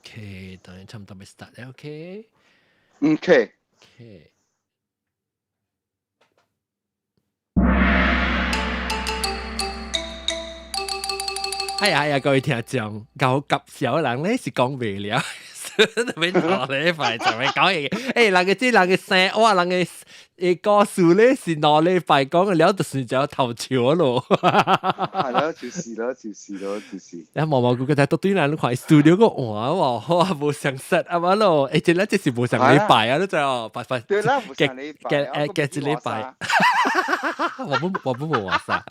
OK，等下差唔多欲 start 了，OK。 OK。 OK。哎呀呀，各位聽眾，𠢕及小人咧是講袂了，特別2禮拜就會講嘢。欸，人个這人个聲，哇，人个故事咧是2禮拜講了，就是就頭笑咯。係咯，就是咯，就是咯，就是。你毛毛菇個在對人你看 studio 個換喎，哇，無相識啊嘛咯，欸，這咧這是無上禮拜啊，你知哦，白白。對啦，無上禮拜。嘅一禮拜。我不無話啥。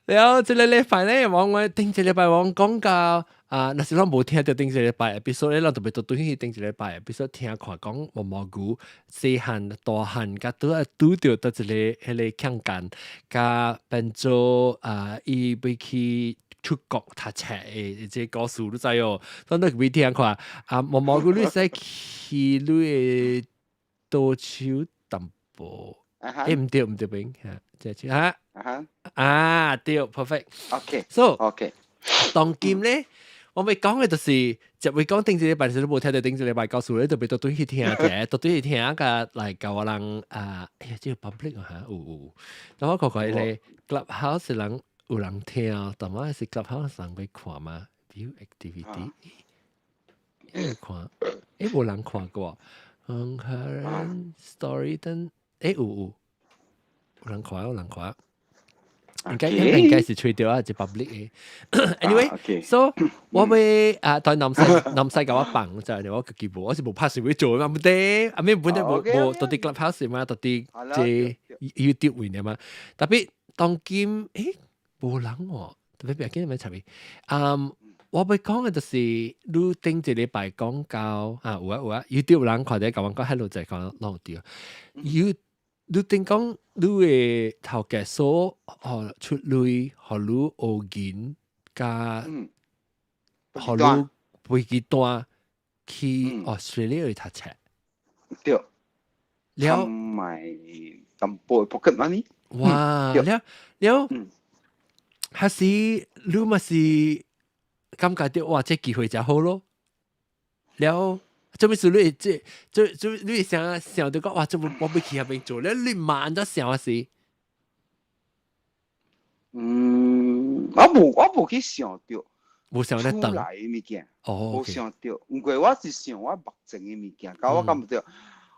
然後這個禮拜咧，我頂一禮拜我講到啊，若是咱無聽著頂一禮拜，episode 咧，咱特別都對去頂一禮拜，episode 聽看講毛毛菇細漢大漢，佮拄啊拄著佗一个彼个強姦，佮變做啊，伊欲去出國讀冊的這個故事，你知哦？咱都去聽看啊，毛毛菇你使去你的倒手淡薄，欸，毋對毋對邊，嚇，這嚇。啊，對，perfect。 OK。 So， OK。當今咧，我欲講的就是，就會講頂一禮拜時你無聽著頂一禮拜故事，你特別倒轉去聽者，倒轉去聽個來共我人啊，哎呀，這個 public 啊嚇，有有。等我看看彼个 Clubhouse 人有人聽，但我是 Clubhouse 人欲看嗎？View activity，欸，看，欸，無人看過。嗯，current story 等，欸，有有，有人看，有人看。應該是吹著啊，就 public 的。Anyway，so 我欲啊，對南西南西共我放就係我家己無，我是無拍算欲做嘛，毋對，啊咩本來無無佇 Clubhouse 嘛，佇這 YouTube 位爾嘛。Tapi 當今欸無人喎，特別別緊咪插伊。嗯，我欲講的就是你頂一禮拜講到啊，有啊有啊，YouTube 有人看著共我講 hello 就講攏有對。You 你頂講你的頭家所予出鐳，予你學銀，佮予你飛機單去 Australia 去讀冊。對。了。買淡薄 pocket money。哇！了了，還是你嘛是感覺著哇，這機會誠好咯。了。做咩事你這這這你會想想著講哇，做我欲去彼邊做咧？你嘛按怎想啊是？嗯，我無去想著，無想咧等出來的物件，哦，無想著，毋過我是想我目前的物件，佮我感覺著，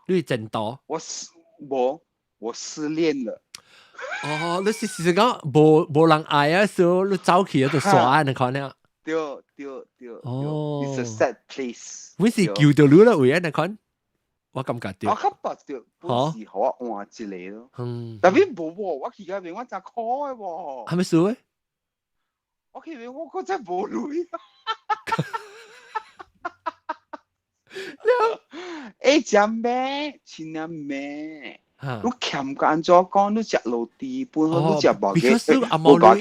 你前途？我失無，我失戀了。哦，你是是講無人愛啊，所以你走去就煞按呢款了。對對對。哦。 It's a sad place。阮是救著你啦，為按呢款，我感覺著。我較白著，本是予我換一个咯。Tapi 無喎，我去彼邊我真苦的喎。啥物事咧？我去彼邊我閣再無鐳。了，欸，真咩？真正咩？你欠個按怎講？你食落地本好，你食無個，無個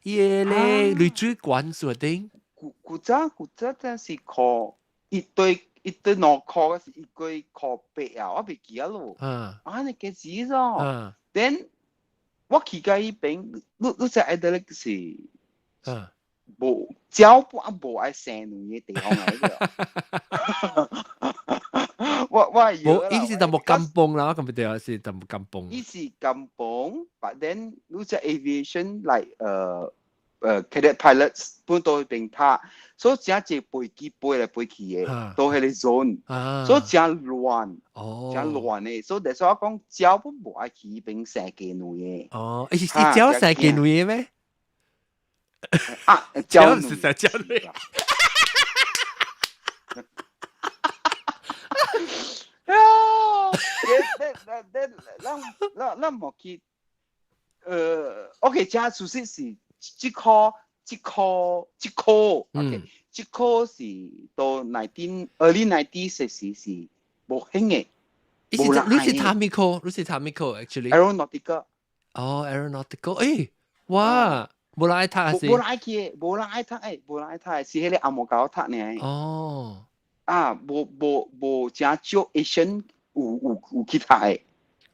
伊个咧鐳水管數頂。古早真是箍一對一對2箍，是一個箍八啊，我袂記得咯。啊，你幾錢咗？Then 我去到彼邊，你知愛得咧是，無鳥本無愛生卵的地方來的。我無，伊是淡薄甘榜啦，我感覺對是淡薄甘榜。伊是甘榜，but then 你知 aviation like cadet pilots 本都彼邊讀，所以誠濟飛機飛來飛去的，都彼个 zone，所以誠亂，誠亂的，所以that's why 我講鳥本無愛去彼邊生雞卵的。哦，伊是鳥生雞卵的咩？啊，鳥是生鳥卵。啊！咱咱咱咱咱無去，OK，這事實是這科這科這科，OK，這科是到 early 90s 時是無興的。你是啥物科？你是啥物科？Actually。 Aeronautical。哦，aeronautical，欸，哇，無人愛讀還是？無人愛去，無人愛讀，欸，無人愛讀，是彼个紅毛共我讀爾。哦。啊，無誠少 Asian 有去讀的。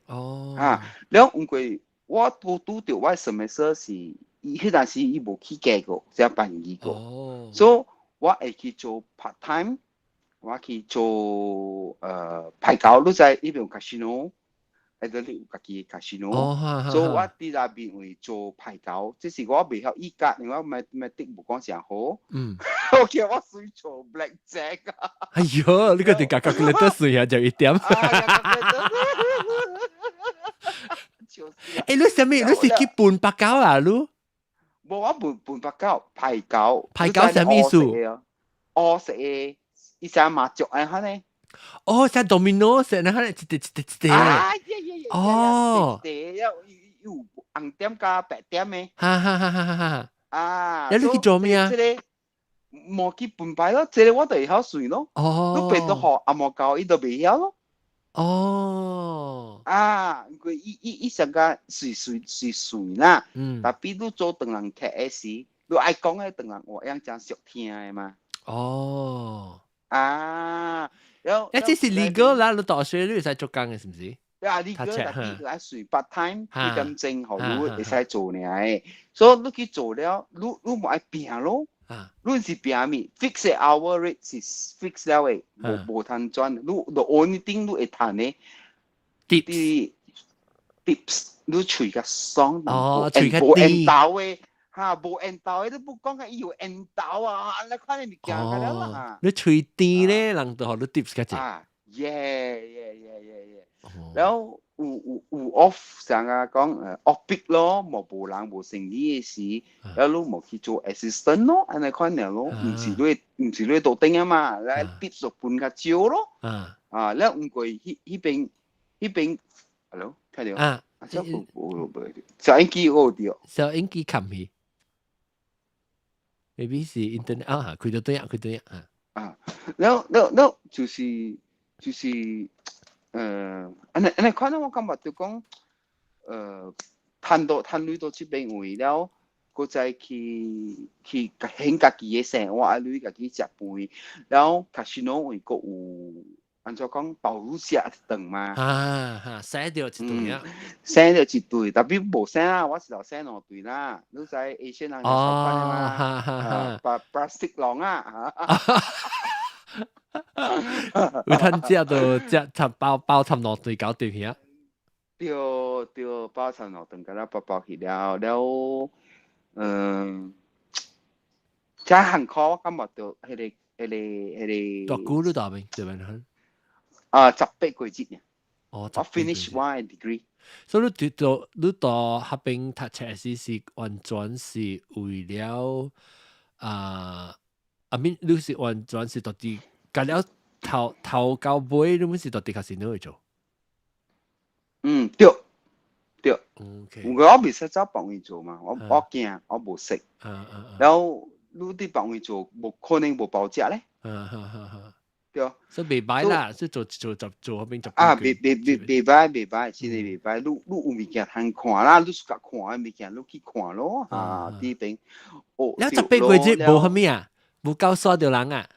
哦。啊，了毋過我拄著我什麼說是，伊彼陣時伊無起價過，才辦議過。哦。所以我會去做 part time，我去做牌九，你知呢邊有 casino，喺度你有家己 casino，所以我佇那邊會做牌九，這是我袂曉意甲，因為我 mathematic 無講誠好。我叫我算做 black jack 啊！哎喲，你個佇共 calculator 算下就一點。啊，就是。欸，你啥物？你是去分白狗啊？你？無，我分白狗，牌九。牌九啥物意思？烏色的，伊成麻雀的哈呢？哦，像 domino 色，那哈一隻一隻一隻。啊，yeah yeah yeah！哦，一隻有有紅點佮白點的。哈哈哈哈哈哈！啊，你去做咩啊？這个無去分牌咯，這个我就會曉算咯。哦。你變到予紅毛教，伊就袂曉咯。哦。啊，因為伊伊伊上個隨隨隨隨啦。Tapi 你做唐人客的時，你愛講的唐人話樣誠熟聽的嘛。哦。啊，然後。欸，這是 legal 啦，你大學你會使做工的，是毋是？啊，你個 tapi 你愛算 part time 幾點鐘，予你會使做爾。所以你去做了，你你無愛拼咯。你是拼物？Fix hour rate 是 fix 了的，無無通轉。你 the only thing 你會趁的 tips tips，你喙較爽，哦，喙較無緣投的，哈，無緣投的，你不講個伊有緣投啊，按呢款的物件了啦。你喙甜咧，人就予你 tips 較濟。啊，yeah！然後有有有 off 上啊講off peak 咯，無無人無生意的時，然後你無去做 assistant 咯，按呢款爾咯，毋是你桌頂啊嘛，來 tips 就分較少咯。啊，了毋過彼彼邊彼邊，hello，聽著？啊，啊，這無無無，收音機有著。收音機冚去，maybe 是 internet 啊，開到對啊，開對啊。啊，了了了，就是。按呢按呢款我感覺就講，趁到趁鐳到這邊位了，閣再去去顯家己的生活，愛鐳家己食飯，然後 casino 位閣有按怎講包食一頓嘛。啊哈，省著一頓啊。省著一頓，tapi 無省啊，我是頭省兩頓啦。你知 Asian 人就習慣的嘛，把 plastic 籠啊。有趁食就食，差包包差兩頓搞掂去啊。對對，包差兩頓，共咱包包去了了，嗯，這項課我感覺著彼个彼个彼個。多久你大邊這邊很？啊，18個月爾。哦，我 finish 我的 degree。所以你佇到你到彼邊讀冊時是完全是為了啊，I mean 你是完全是到底共了頭頭到尾，你們是到底較是哪會做？嗯，對對。 OK。我袂使走別位做嘛，我我驚我無識。然後你佇別位做，無可能無包食咧。對。所以袂歹啦，所以做做做做彼邊做。啊，袂袂袂袂歹袂歹，真的袂歹。你你有物件通看啦，你 suka 看的物件，你去看咯。啊，佇邊。哦，了18個月無啥物啊？無夠煞著人啊？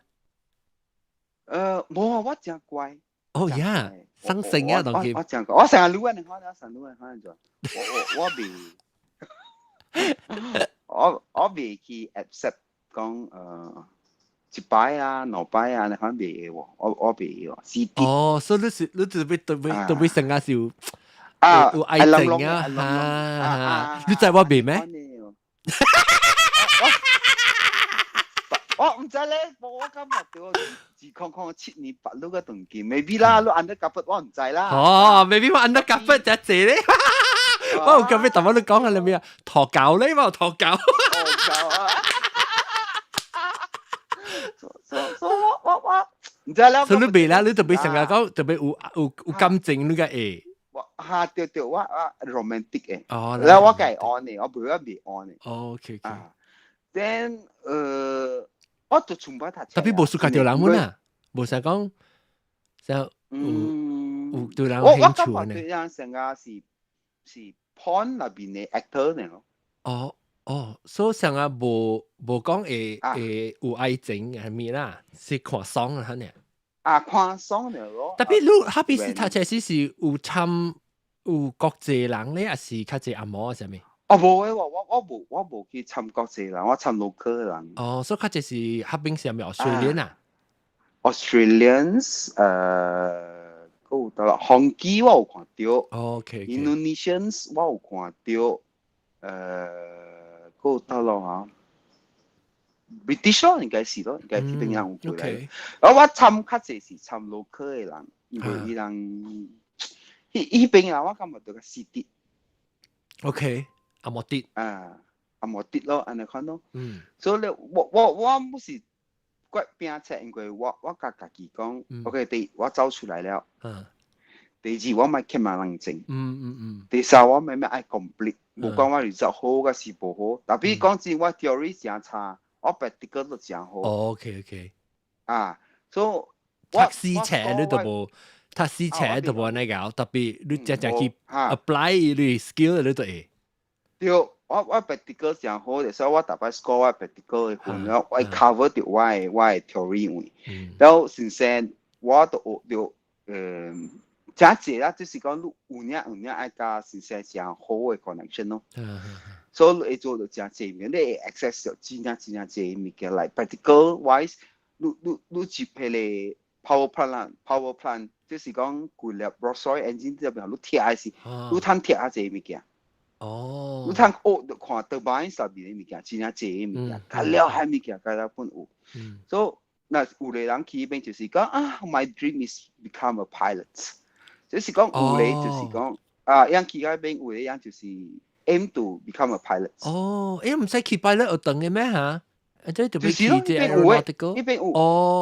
無啊，我誠乖。哦呀，生性啊，當我誠乖，我成日擼啊，你看我成日擼啊，看做。我我我袂，我我袂去 accept 講一擺啊，兩擺啊，你看袂會喎，我我袂會喎，是啲。哦，所以你是你特別特別特別成日是有啊有愛情啊，哈，你知我袂咩？我毋知咧，我感覺著2007年拔你個斷劍，maybe 啦，你 under carpet 我毋知啦。哦，maybe 我 under carpet 就濟咧，我有咁樣同我你講係咩啊？陀狗咧，我有陀狗。陀狗啊！所所我我我毋知啦。所以你袂啦，你特別成日講特別有有有感情，你個會。我哈對對，我我 romantic 的。哦。然後我計按的，我袂我袂按的。哦，OK OK。 Then 我就從捌讀冊。 Tapi 無 suka 著人們啊，無使講，就有有對人我我興趣呢。感覺對人成個是是 porn 內邊的 actor 呢咯。哦哦，所以成個無無講會會有愛情係咪啦？是看爽啊，呢。啊，看爽了咯。 Tapi 你彼邊是讀冊時是有參有國際人咧，還是較濟紅毛啥物？哦，無誒，我無去參國際人，我參 local 人。哦，所以較濟是彼邊是咪 Australian 啊？Australians，閣有得啦，韓機我有看到。 Indonesians 我有看到，閣有得咯嚇。British 咯，應該是咯，應該這邊人有過來。我參較濟是參 local 的人，因為伊人，彼邊人我感覺就較死直。 OK，阿莫啲。啊，阿莫啲咯，按呢款咯。所以咧，我毋是怪拼冊，因為我共家己講，OK，第一我走出來了。第二我莫欠人人情。第三我欲欲愛 complete，無管我 result 好抑是無好，但比講真，我 theory 誠差，我 practical 都誠好。啊，所以讀死冊你都無，讀死冊都無按呢𠢕，特別你真正去 apply 你 skill 你都會。對，我 practical 誠好，所以我逐擺 score 我 practical 的分，然後我 cover 著我的 theory 位。然後先生我都學著，誠濟啦，就是講你有影有影愛佮先生誠好的 connection 咯。所以你會做著誠濟物件，你會 access 著真正真正濟物件，like practical wise，你入彼个 power plant 啦，power plant 就是講規粒 Rolls-Royce engine 這邊你拆的是，你通拆較濟物件。你通學著看 turbine 上面的物件，真正濟的物件，較了海物件，較了本有。所以若有个人去彼邊就是講啊，my dream is become a pilot。就是講有个就是講啊，樣去彼邊有个人就是 aim to become a pilot。哦，欸，毋使去 pilot 學堂的咩嚇？啊，這特別去這 aeronautical。彼邊有，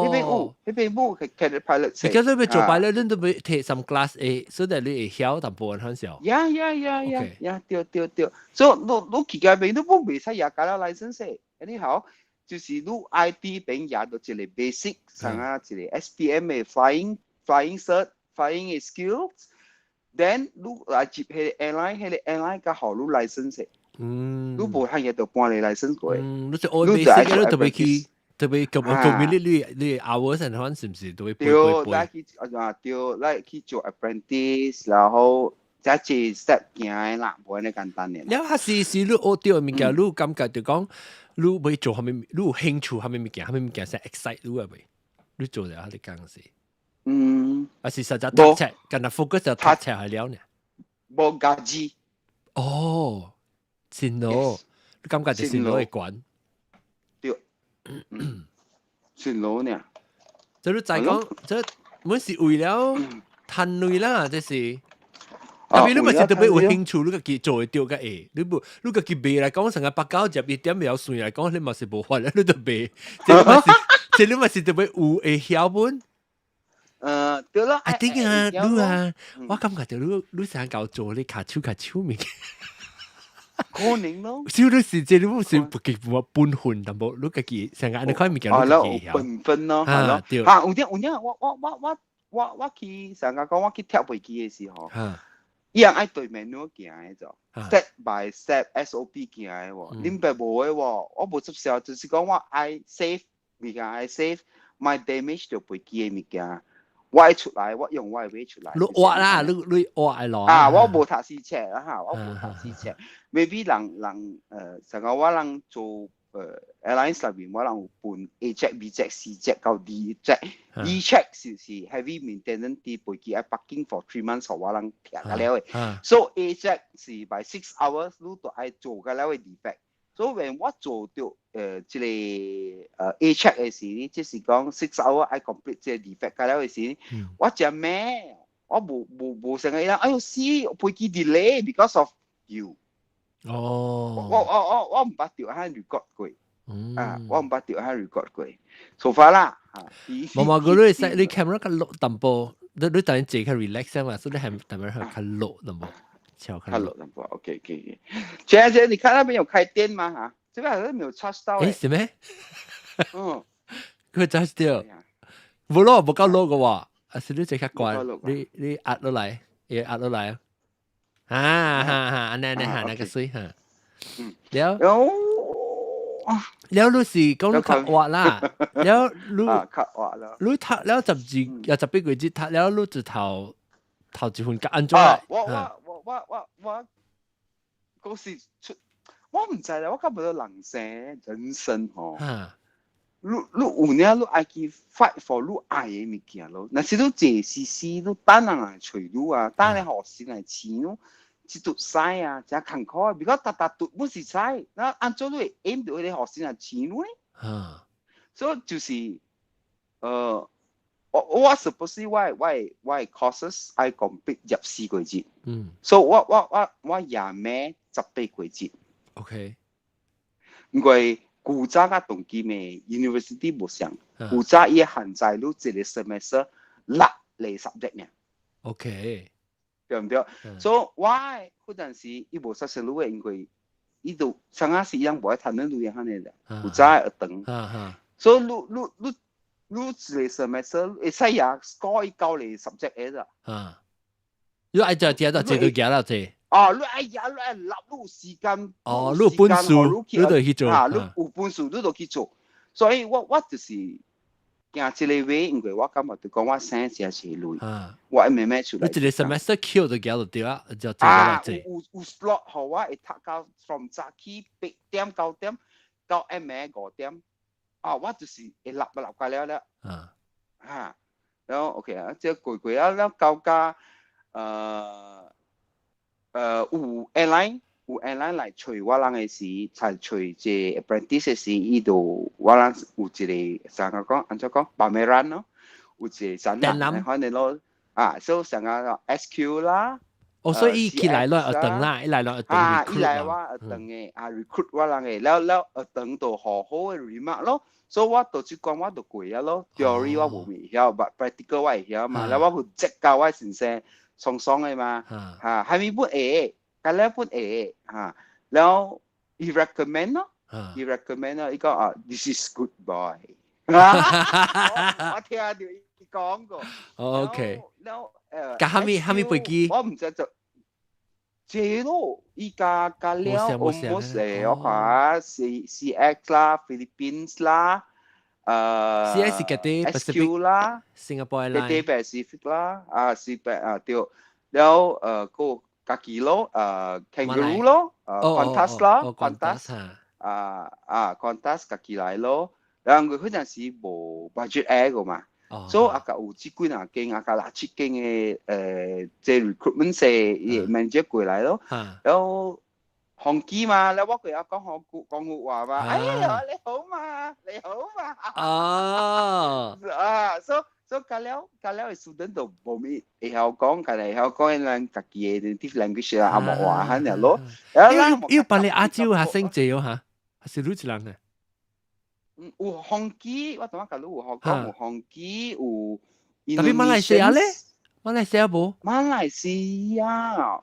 彼邊有，彼邊無 cadet pilot。你講你欲做 pilot，你都欲提 some class A，所以你會曉淡薄很少。 Yeah，對對對，所以你去彼邊你無袂使攑駕了 license，anyhow，就是你 IT 邊攑著一个 basic，像啊一个 SPM 的 flying cert，flying skills，then 你來入彼个 airline，彼个 airline 才予你 license。你無通攑著半个 license 過。嗯，你就愛 basic，你特別去特別咁咁你 hours 成款是毋是都會背對，來去啊對，來去做 apprentice，然後才一 step 行的啦，無按呢簡單的。了，還是你學著的物件，你感覺就講你欲做啥物，你有興趣啥物物件，啥物物件先 excite 你啊未？你做了你講是？還是實在讀冊，干焦 focus 就讀冊係了呢？無家己。哦，真咯，你感覺就是攞會管？對，真咯呢。這你再講，這阮是為了趁鐳啦，這是。特別你嘛是特別有興趣，你家己做會著較會。你無你家己賣來講，成個8、9、11點會曉算來講，你嘛是無法咧，你都賣。這嘛是，這你嘛是特別有會曉本。對啦。啊，頂啊，你啊，我感覺著你成日做你跤手較手物件。可能咯。少你是這你是不記本分淡薄，你家己成個按呢款物件，你家己會曉。本分咯，係咯。對。嚇，有點我去成日講我去拆飛機的時候，伊人愛對 manual 行的就，step by step SOP 行的喎，恁爸無的喎，我無接受，就是講我愛 safe 物件愛 safe，莫 damage 著飛機的物件，我愛出來，我用我的話出來。你挖啦，你挖會落。啊，我無讀死冊啦哈，我無讀死冊，maybe 人成個我人做airlines 內面，我人有分 A check、B check、C check 到 D check。D check 就是 heavy maintenance 佇飛機愛 parking for 3 months，我人拆甲了的。So A check 是 by 6 hours，你都愛做甲了的 defect。So when 我做著這个A check 的時，就是講 6 hour 愛 complete 這个 defect 甲了的時，我真咩？我無成個人，哎喲死，飛機 delay because of you。我毋捌著遐 record 過。啊，我毋捌著遐 record 過。So far 啦。無無，佢你使你 camera 較落淡薄，你等陣坐較 relax 嘛，所以你係淡薄較落淡薄，超較落淡薄。OK。姐姐，你看那邊有開電嗎？嚇，這邊好像沒有 charge 到。誒，是咩？佢 charge 掉。無咯，無夠落嘅喎，啊是你這較關，你壓落來，會壓落來啊。啊哈哈，按呢按呢哈，那個水哈。了。了，你是講你較活啦，了你較活啦，你讀了12也18個月讀了，你就頭頭一份工按怎？我嗰時出，我毋知啦，我感覺人生人生吼。你有影你愛去 fight for 你愛的物件咯。若是你坐死死，你等人來揣你啊，等人學生來請你，這都使啊，真艱苦啊。如果逐逐讀本是使，那按怎你會 aim 到彼個學生來請你呢？所以就是，我 suppose 我 courses 愛 complete 24個月。所以我夜暝18個月。 因為古早佮當今的 university 無相，古早伊限制你一個 semester 六個 subject 爾。 對毋對？所以我嗰陣時伊無實施你的，因為伊就上下時人無愛談論類按呢啦，古早學堂。所以你一個 semester 會使也 score 伊九個 subject 的啦。啊，你愛就聽到這個行啦這。哦，你愛呀，你愛納，你有時間。哦，你有本事，你就去做。啊，你有本事，你就去做。所以我就是行這個位，因為我感覺就講我生真濟鐳，我會慢慢出來。你一個 semester Q 就行就對啊，就做啊，有 slot 予我會讀到 from 早起8點9點到暗暝5點，啊，我就是會立立過了了。啊，然後 OK 啊，這過過啊，了到家有 airline 有 airline 來揣我人的時，才揣這 apprentice 的時，伊就我人有一個啥個講，按怎講，pameran 咯，有一個展覽，反正咯，啊，所以上個 SQ 啦。哦，所以伊起來了學堂啦，伊來了學堂啊，伊來我學堂的啊，recruit 我人的，了了學堂就好好的 remark 咯，所以我就這關我就過啊咯，theory 我無會曉，but practical 我會曉嘛，了我去即教我先生。爽爽的嘛，嚇，還沒本會，甲了本會，嚇，然後伊 recommend 咯，伊 recommend 咯，伊講啊，this is good boy，我聽到伊講過。 OK。然後佮蝦米蝦米飛機？我毋知就，這咯，伊加加了 almost 我看 CX 啦，Philippines 啦。 CX 是 Cathay SQ 啦，Singapore Airlines Cathay Pacific 啦，啊是白啊對，了個家己咯，Kangaroo 咯，Qantas 啦，Qantas 啊啊 Qantas 家己來咯，然後佢嗰陣時無 budget air 個嘛，所以啊個有這幾若間啊個六七間的這 recruitment 社 manager 過來咯，然後。航機嘛，你我佢有講韓國講粵話嘛？哎呀，你好嘛，你好嘛？哦，啊，所以隔了隔了，student 就無咩會曉講，家己會曉講咱家己的 native language 啦，紅毛話按呢咯。伊辦理亞洲還算濟哦哈，還是愈一人啊？嗯，有航機，我同我講你有學講有航機有。特別馬來西亞咧，馬來西亞無？馬來西亞，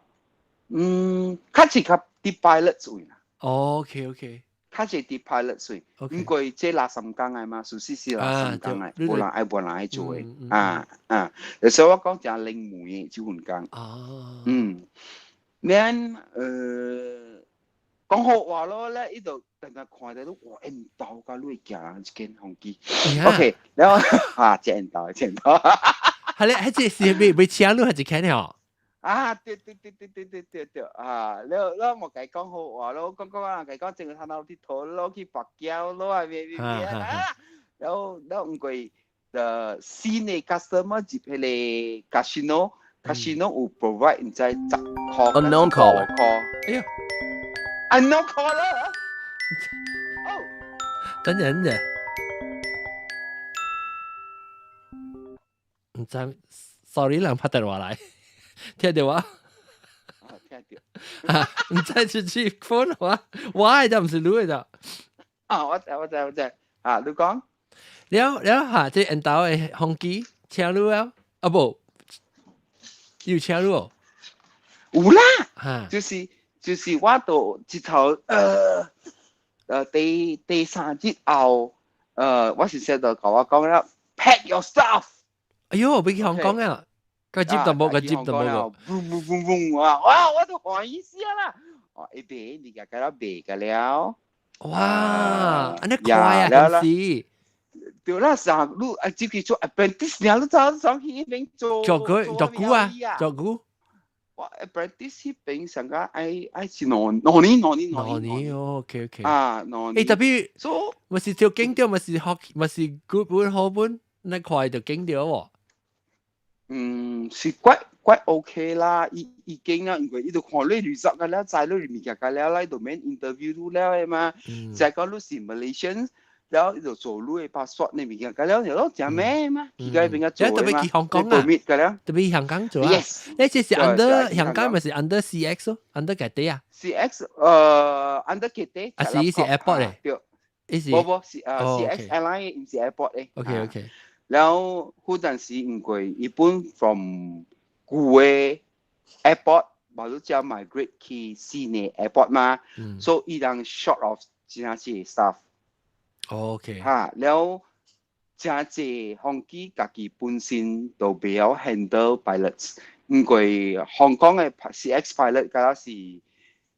嗯，較濟較。啲 pilot 做啦。 哦，OK。較濟啲 pilot 做，毋過這垃圾工的嘛，事實是垃圾工的，無人愛做的，啊啊，所以我講誠冷門的這份工。嗯，咱講好話咯，咧伊就定定看到你哇，緣投佮你會行一間飛機。OK，然後啊，這緣投，這緣投。係咧，彼這是未未請你還是請你？啊，對對對對對對對對，啊，了了無共伊講好話咯，講講啊，共伊講正個頭腦佇頭落去跋筊咯，啊咩咩咩啊，了了毋過，新的 customer 入彼個 casino，casino 有 provide 毋知10塊 Unknown caller，哎呀，unknown caller，哦，等陣等陣，毋知，sorry，人拍電話來。聽到啊？聽到。毋知出去 phone 話，我的就毋是你的。啊，我知我知我知。啊，你講。了了嚇，這緣投的飛機請你啊？啊無，有請你哦？有啦，就是我到這頭第三日後，我先生就共我講了，pack your stuff。哎喲，欲去香港啊！個接就冇，個接就冇個。嗡嗡嗡嗡啊！哇，我都歡喜死啦！哦，一邊你個個了賣個了。哇，按呢快啊，係是。對啦，上你啊，入去做 apprentice，你早上去那邊做。做久做久啊，做久。我 apprentice 彼邊上個愛愛是兩年兩年兩年。兩年，OK OK。啊，兩年。特別，所以咪是條經掉，咪是學，咪是 good 本好本，你快就經掉喎。嗯，是怪怪 OK 啦，伊已經啊，因為伊都看你 result 個了，知你物件個了，來就免 interview 了的嘛。就係講你是 Malaysian，了伊就做你的 passport 你物件個了，就咯食咩嘛？而家邊個做特別去香港啊，個了，特別去香港做啊。 Yes，呢這是 under 香港咪是 under CX 咯，under Cathay 啊。 CX under Cathay。啊是是 airport 咧。對。是。無無是CX airline 毋是 airport 咧。 OK。了嗰陣時因為一般 from 舊的 airport，無你才 migrate 去新的 airport 嘛，所以伊人 short of 真濟 staff。 哈，了真濟飛機家己本身都袂曉 handle pilots，因為香港的 CX pilot 敢若是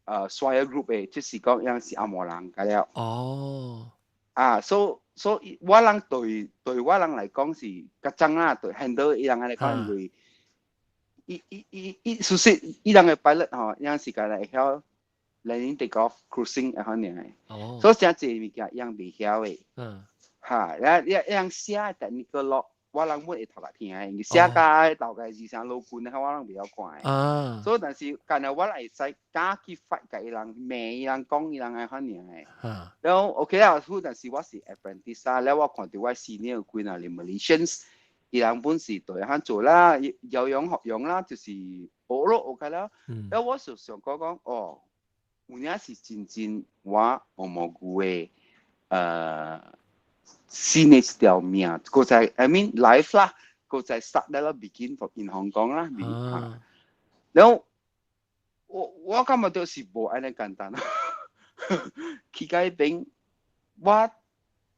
Swire Group 的，就是講樣是紅毛人個了。啊，所所以我人對對我人來講是較爭啊，對 handle 伊人來講，因為伊伊伊伊事實伊人的 pilot 吼，有時間會曉 landing take off cruising 會曉爾。所以真濟物件伊人袂曉的。哈，了了伊人寫 technical log，我人本會頭殼聽的，因為寫甲大概二三老君，我人袂曉看的。所以但是，干焦我會使敢去 fight 共伊人罵伊人講伊人愛款爾的。了 OK 啦，好，但是我是 apprentice 啊，了我看到我 senior 幾若個 Malaysians，伊人本是對肯做啦，有樣學樣啦，就是學咯學開了。了我就想講講，哦，有影是真真我紅毛牛的新的一條命，閣再 I mean life 啦，閣再 start 了 begin from in Hong Kong 啦。了我感覺就是無按呢簡單。去到彼邊，我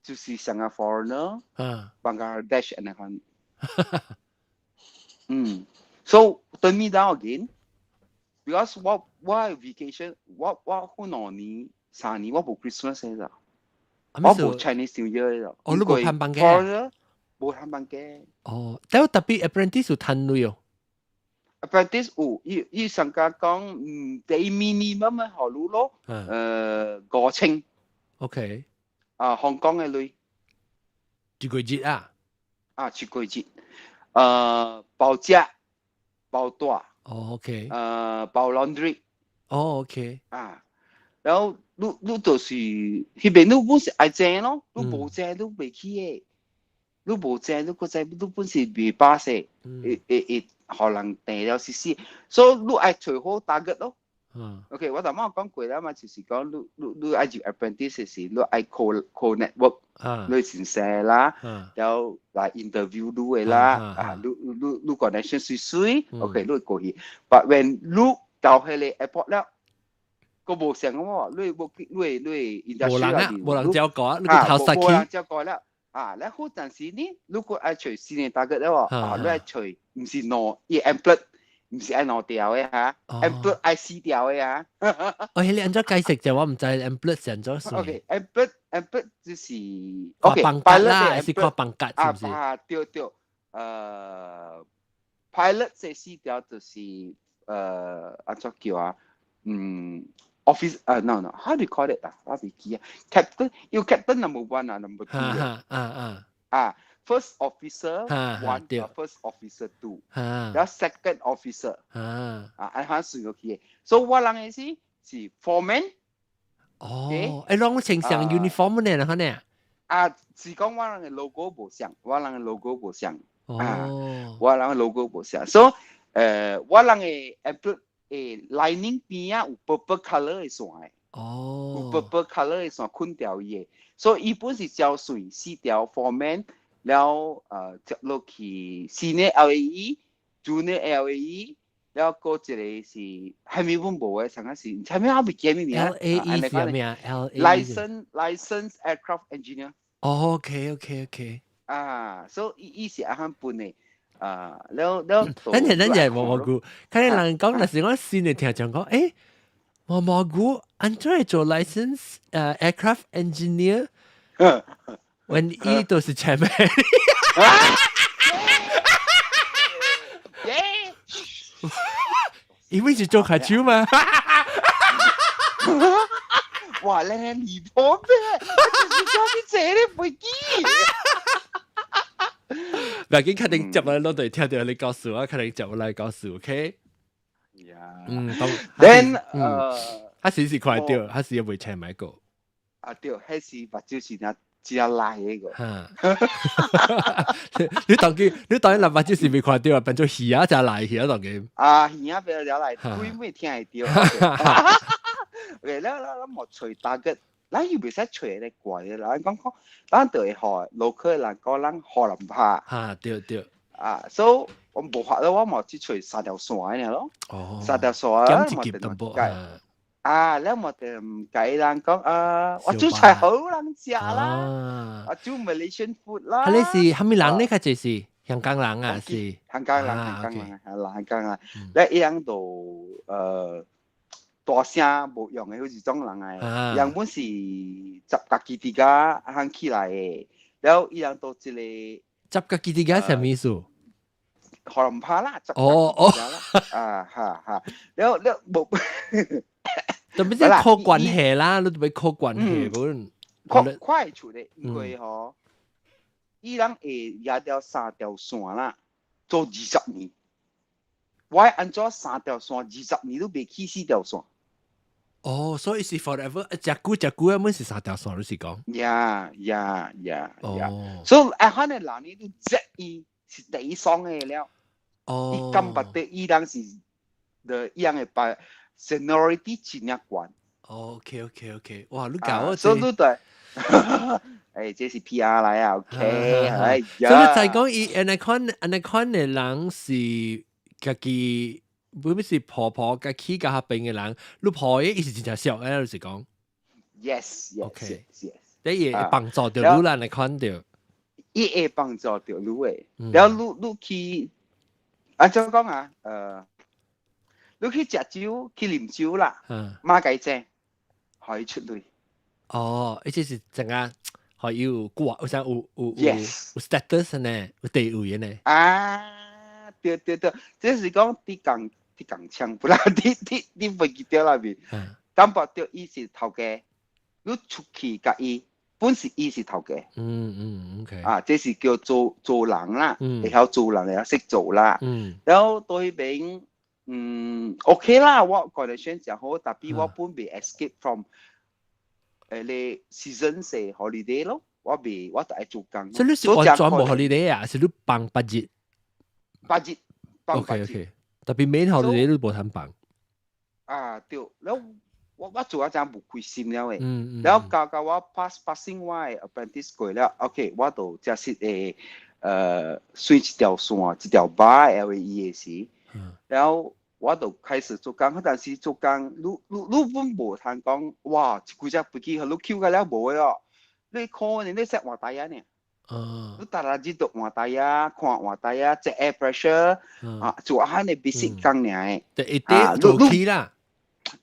就是像個 foreigner，Bangladesh 按呢款。So turn me down again because 我 vacation 我好2年3年我無 Christmas 的啦，我無 Chinese New Year 的。哦，你無趁放假？無趁放假。哦，但係特別 apprentice 有趁鐳哦。 apprentice 有，伊伊上家講，第 minimum 嘅學路咯，5000。 啊，香港嘅鐳。一個月啊？啊，一個月。包食，包住。哦，OK。包 laundry。哦，OK。啊，然後你你就是彼邊你本是愛掙咯，你無掙你袂去的，你無掙你閣再你本是袂巴勢，會會會予人訂了死死，所以你愛揣好 target 咯。OK，我頭先講過啦嘛，就是講你你你愛入 apprentice 時，你愛 call call network，你先生啦，然後來 interview 你的啦，啊，你你你 connection 媠媠，OK，你會過去。But when 你到彼個 airport 了，個無相喎，你無你你無人啊，無人照顧啊，你個頭實去。無人照顧了，啊，你好陣時呢，如果愛揣新的 target 了喎，啊，你愛揣毋是兩，伊 employed 毋是愛兩條的哈，employed 愛四條的啊。哦，你按怎解釋就我毋知 employed 是按怎算。 OK，employed employed 就是 OK，放假啦，是看放假是毋是？啊，對對，pilot 這四條就是按怎叫啊？office 啊，no no，how do you call it 啊？我袂記啊。Captain 有 captain number one 啊，number two 啊啊啊啊，first officer one，first officer two，然後 second officer 啊，按款算落去的。所以我人的是是 foreman。哦，誒，攏穿上 uniform 呢，然後呢？啊，是講我人的 logo 無相，我人的 logo 無相。哦，我人的 logo 無相，所以我人的 employed lining 邊仔有 purple color 的線的。有 purple color 的線捆掉伊的，所以伊本是交稅四條 foreman，了接落去 senior LAE、junior LAE，了閣一個是蝦米本無的，上個是蝦米我袂記咩名。 LAE 是咩啊？LAE License Aircraft Engineer。哦，OK。啊，所以伊伊是按款分的。啊，了了。等陣等陣，毛毛菇，看你人講，若是我先嚟聽講講，毛毛菇，按怎會做 license aircraft engineer？when 伊都是 chairman。因為是做卡手嘛。哇！你離譜咩？我就是想去坐你飛機。唔要緊，確定接落來攞對聽到你告訴我，確定接落來告訴，OK？ Yeah。當 Then 他時快掉，他時未請買過。啊對，彼時目睭是那真辣的個。哈！你當佢目睭是未看到啊，變做魚仔才來去啊，當佢。啊，魚仔變咗來，鬼妹聽會到。OK，了了了，無揣大個，咱又袂使揣個怪的，咱講講，咱就會予 local 人講咱予人拍。哈，對對。啊，所以我無法度，我嘛只揣三條線爾咯。三條線。減一級淡薄。啊，了嘛就毋共人講啊，我煮菜好人食啦，我煮 Malaysian food 啦。啊，你是蝦米人呢？較濟是香港人啊，是香港人，香港人，係香港人。咧伊人就大聲無用的，好似種人來，原本是執家己佇家行起來的，了伊人都一個執家己佇家啥物意思？予人拍啦，哦哦，啊哈哈，了了無。特別是靠關係啦，你特別靠關係本。快快出的，因為吼，伊人會壓掉三條線啦，做20年。我按怎三條線二十年都未起四條線。哦，所以是 forever，食久食久啊，滿是三條線，你是講？ Yeah。所以啊，可能人呢都知伊是第一爽的了。伊感覺得伊人是的，伊人會把 seniority 真正懸。 OK，哇，你教我所以你對，這是 PR 來啊，OK，哎呀。所以你再講伊按呢款按呢款的人是家己，不是婆婆家起家邊的人，你婆伊是真正熟的，就是講。 Yes。你會幫助到你啦，你看到。伊會幫助到你的，然後你去，按怎講啊？你去食酒，去啉酒啦，媽共伊請，予伊出鐳。哦，伊這是怎啊？予伊有掛，有啥有 status 呢？有地位呢？啊，對對對，這是講佇共佇共槍不啦？佇飛機條內面，感覺到伊是頭家，你出去共伊，本是伊是頭家。啊，這是叫做做人啦，會曉做人，會曉識做啦。然後對彼邊，OK 啦，我 connection 誠好，tapi 我本未 escape from 你 season 是 holiday 咯，我未我就愛做工。所以你是完全無 holiday 啊？是你放8日？八日，放八日。 OK，tapi main holiday 你無通放。啊對，了我做啊真無開心了的。了到到我 passing 我的 apprentice 過了，OK，我就正式會算一條線，一條 bar LAE 的時，然後我就開始做工，但是做工，你本無通講，哇，一幾隻飛機予你 Q 個了無的哦，你可能你識換胎仔呢？你逐日就換胎仔，看換胎仔，check air pressure，啊，做按呢 basic 工爾的。就一啲做起啦。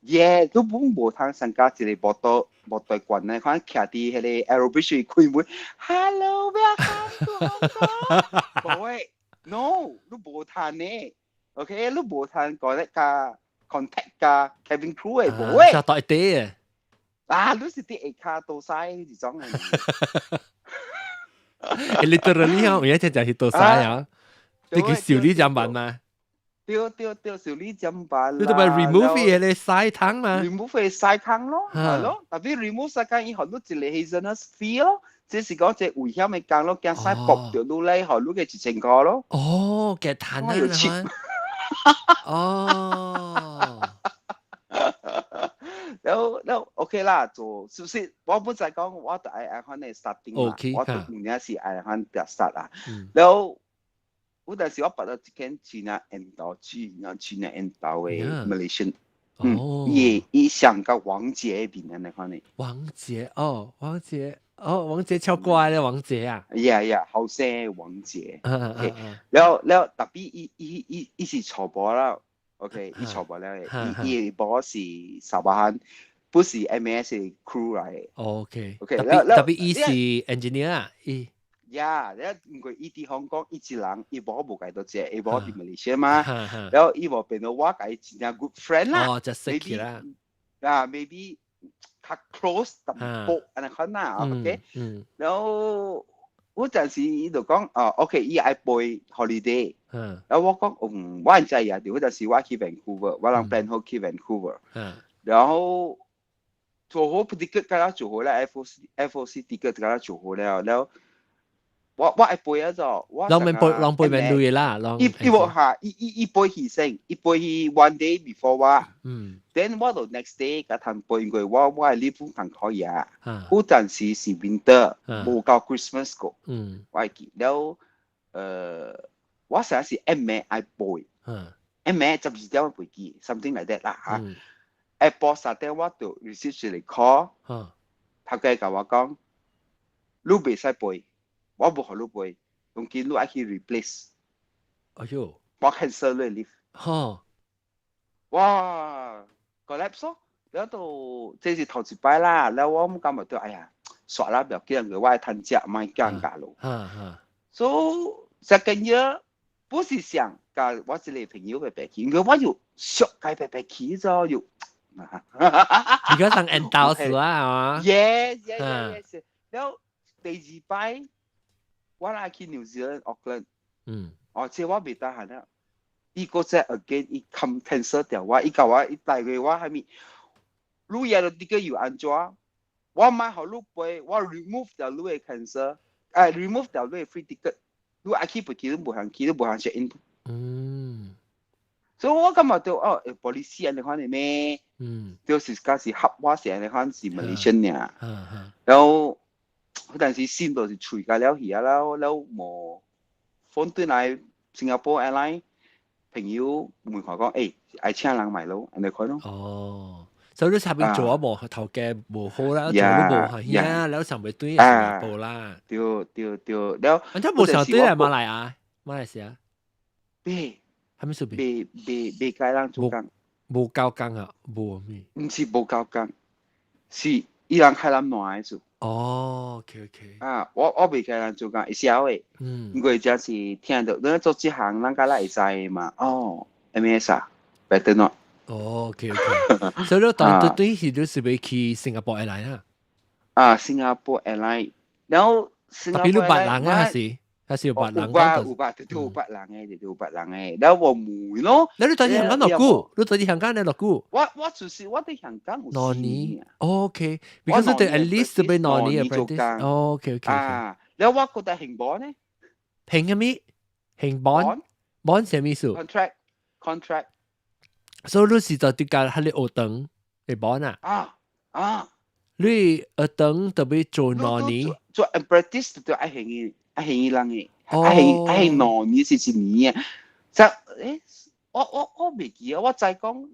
耶，你本無通參加一個摩托摩托罐呢，看徛佇彼個 aerobridge 開門，Hello，welcome to Hong Kong。無的，no，你無通呢。OK，你無通講咧共 contact 共 cabin crew 的，無的。就帶啲啊。啊，你是佇下跤倒屎這種的。 Literally 啊，有一隻就是倒屎啊，你叫修理砧板嘛？對對對，修理砧板。你都咪 remove 伊個屎湯嘛？remove 個屎坑咯，係咯。tapi remove 屎坑以後，你一個 hazardous fee 咯，這是講這危險的工咯，驚屎爆著你咧，予你個1000塊咯。哦，嘅炭啊！哦。然後然後 OK 啦，做是不是？我本來講我就愛按款的 starting 啦，我就有影是愛按款 start 啦。然後有陣時我捌到一間真正緣投，真正真正緣投的 Malaysian，伊伊上個王傑面按呢款的。王傑哦，王傑哦，王傑超乖的王傑啊！ Yeah，後生王傑。然後然後 tapi 伊是娶某啦，OK，伊娶某了的，伊伊的某是沙巴漢，不是 MAS 的 crew 來的。 OK，tapi 伊是 engineer 啊，伊。呀，你因為伊佇香港伊一人，伊無無共到這，伊無佇馬來西亞嘛，然後伊無變到我共伊真正 good friend 啦。哦，就識佢啦。啊，maybe 較 close 淡薄按呢款啦，OK。然後我陣時伊就講，哦，OK，伊愛飛 holiday。然後我講，嗯，我毋知啊，嗰陣時我去 Vancouver，我人 plan 好去 Vancouver。然後做好 ticket 共我做好了，FOC ticket 共我做好了，然後我愛飛啊咗，我攏免飛，攏飛免鐳啦，攏。伊伊無嚇，伊伊伊飛去先，伊飛去 one day before 我。Then 我就 next day 共通飛，因為我係 leave 通可以啊。嗰陣時是 winter，無到 Christmas 個。我會記了，我成日是暗暝愛飛。暗暝12點飛機，something like that 啦嚇。下晡3點我就 receive 一個 call，頭家共我講，你袂使飛。我無予你飛，當今你愛去 replace。哎喲，我 cancel 你 leave。哇，collapse 咯，了就這是頭一擺啦，了我感覺到哎呀，煞啦，不要緊，我愛趁食，莫尷尬咯。So second year 不是想共我一個朋友白白去，因為我又熟共白白去咗又。而家上 end 到死啊，係嘛？Yes。了第二擺，我來去 New Zealand Auckland，哦，這我袂得閒啦。伊閣再 again，伊 cancel 掉我，伊共我伊帶過我蝦米？你也著這個又按怎？我莫予你飛，我 remove 掉你的 cancel，remove 掉你的 free ticket。你愛去飛機，你無通去，你無通 check in。所以我感覺到哦，policy 按呢款的咩？就是假是合我是按呢款是 Malaysian 爾。然後，但是線就是隨甲了去啊，了了無 phone 轉來 Singapore Airline 朋友問我講，愛請人買咯，按呢款咯。哦，所以你下邊做啊無頭家無好啦，做都無係呀，了上尾轉新加坡啦。對對對，了。啊，這無想轉來馬來亞，馬來西亞。袂。啥物事？袂袂袂共人做工。無夠工啊，無咩？毋是無夠工，是伊人開咱爛的做。哦，OK。啊，我袂共人做工，會曉的。因為這是聽著，咱做這行，咱敢若會知嘛。哦，MS 啊，better not。哦，OK。所以你當對對是你是欲去新加坡 airline 啊？啊，新加坡 airline，然後特別你捌人啊，還是？還是有捌人？有捌有捌，對對有捌人的，對對有捌人的。然後我問咯。你佇香港偌久？你佇香港你偌久？我就是我佇香港有 2年。OK，because 對 at least 欲兩年 apprentice。OK。啊，然後我閣來還 bond 呢？還啥物？還 bond？bond 啥物意思？Contract，contract。所以你是就佇共彼个學堂的 bond 啊？啊啊！你學堂特別做兩年？做 apprentice 就愛還伊。愛還伊人的，愛還愛還兩年是一年啊。就我袂記啊，我知講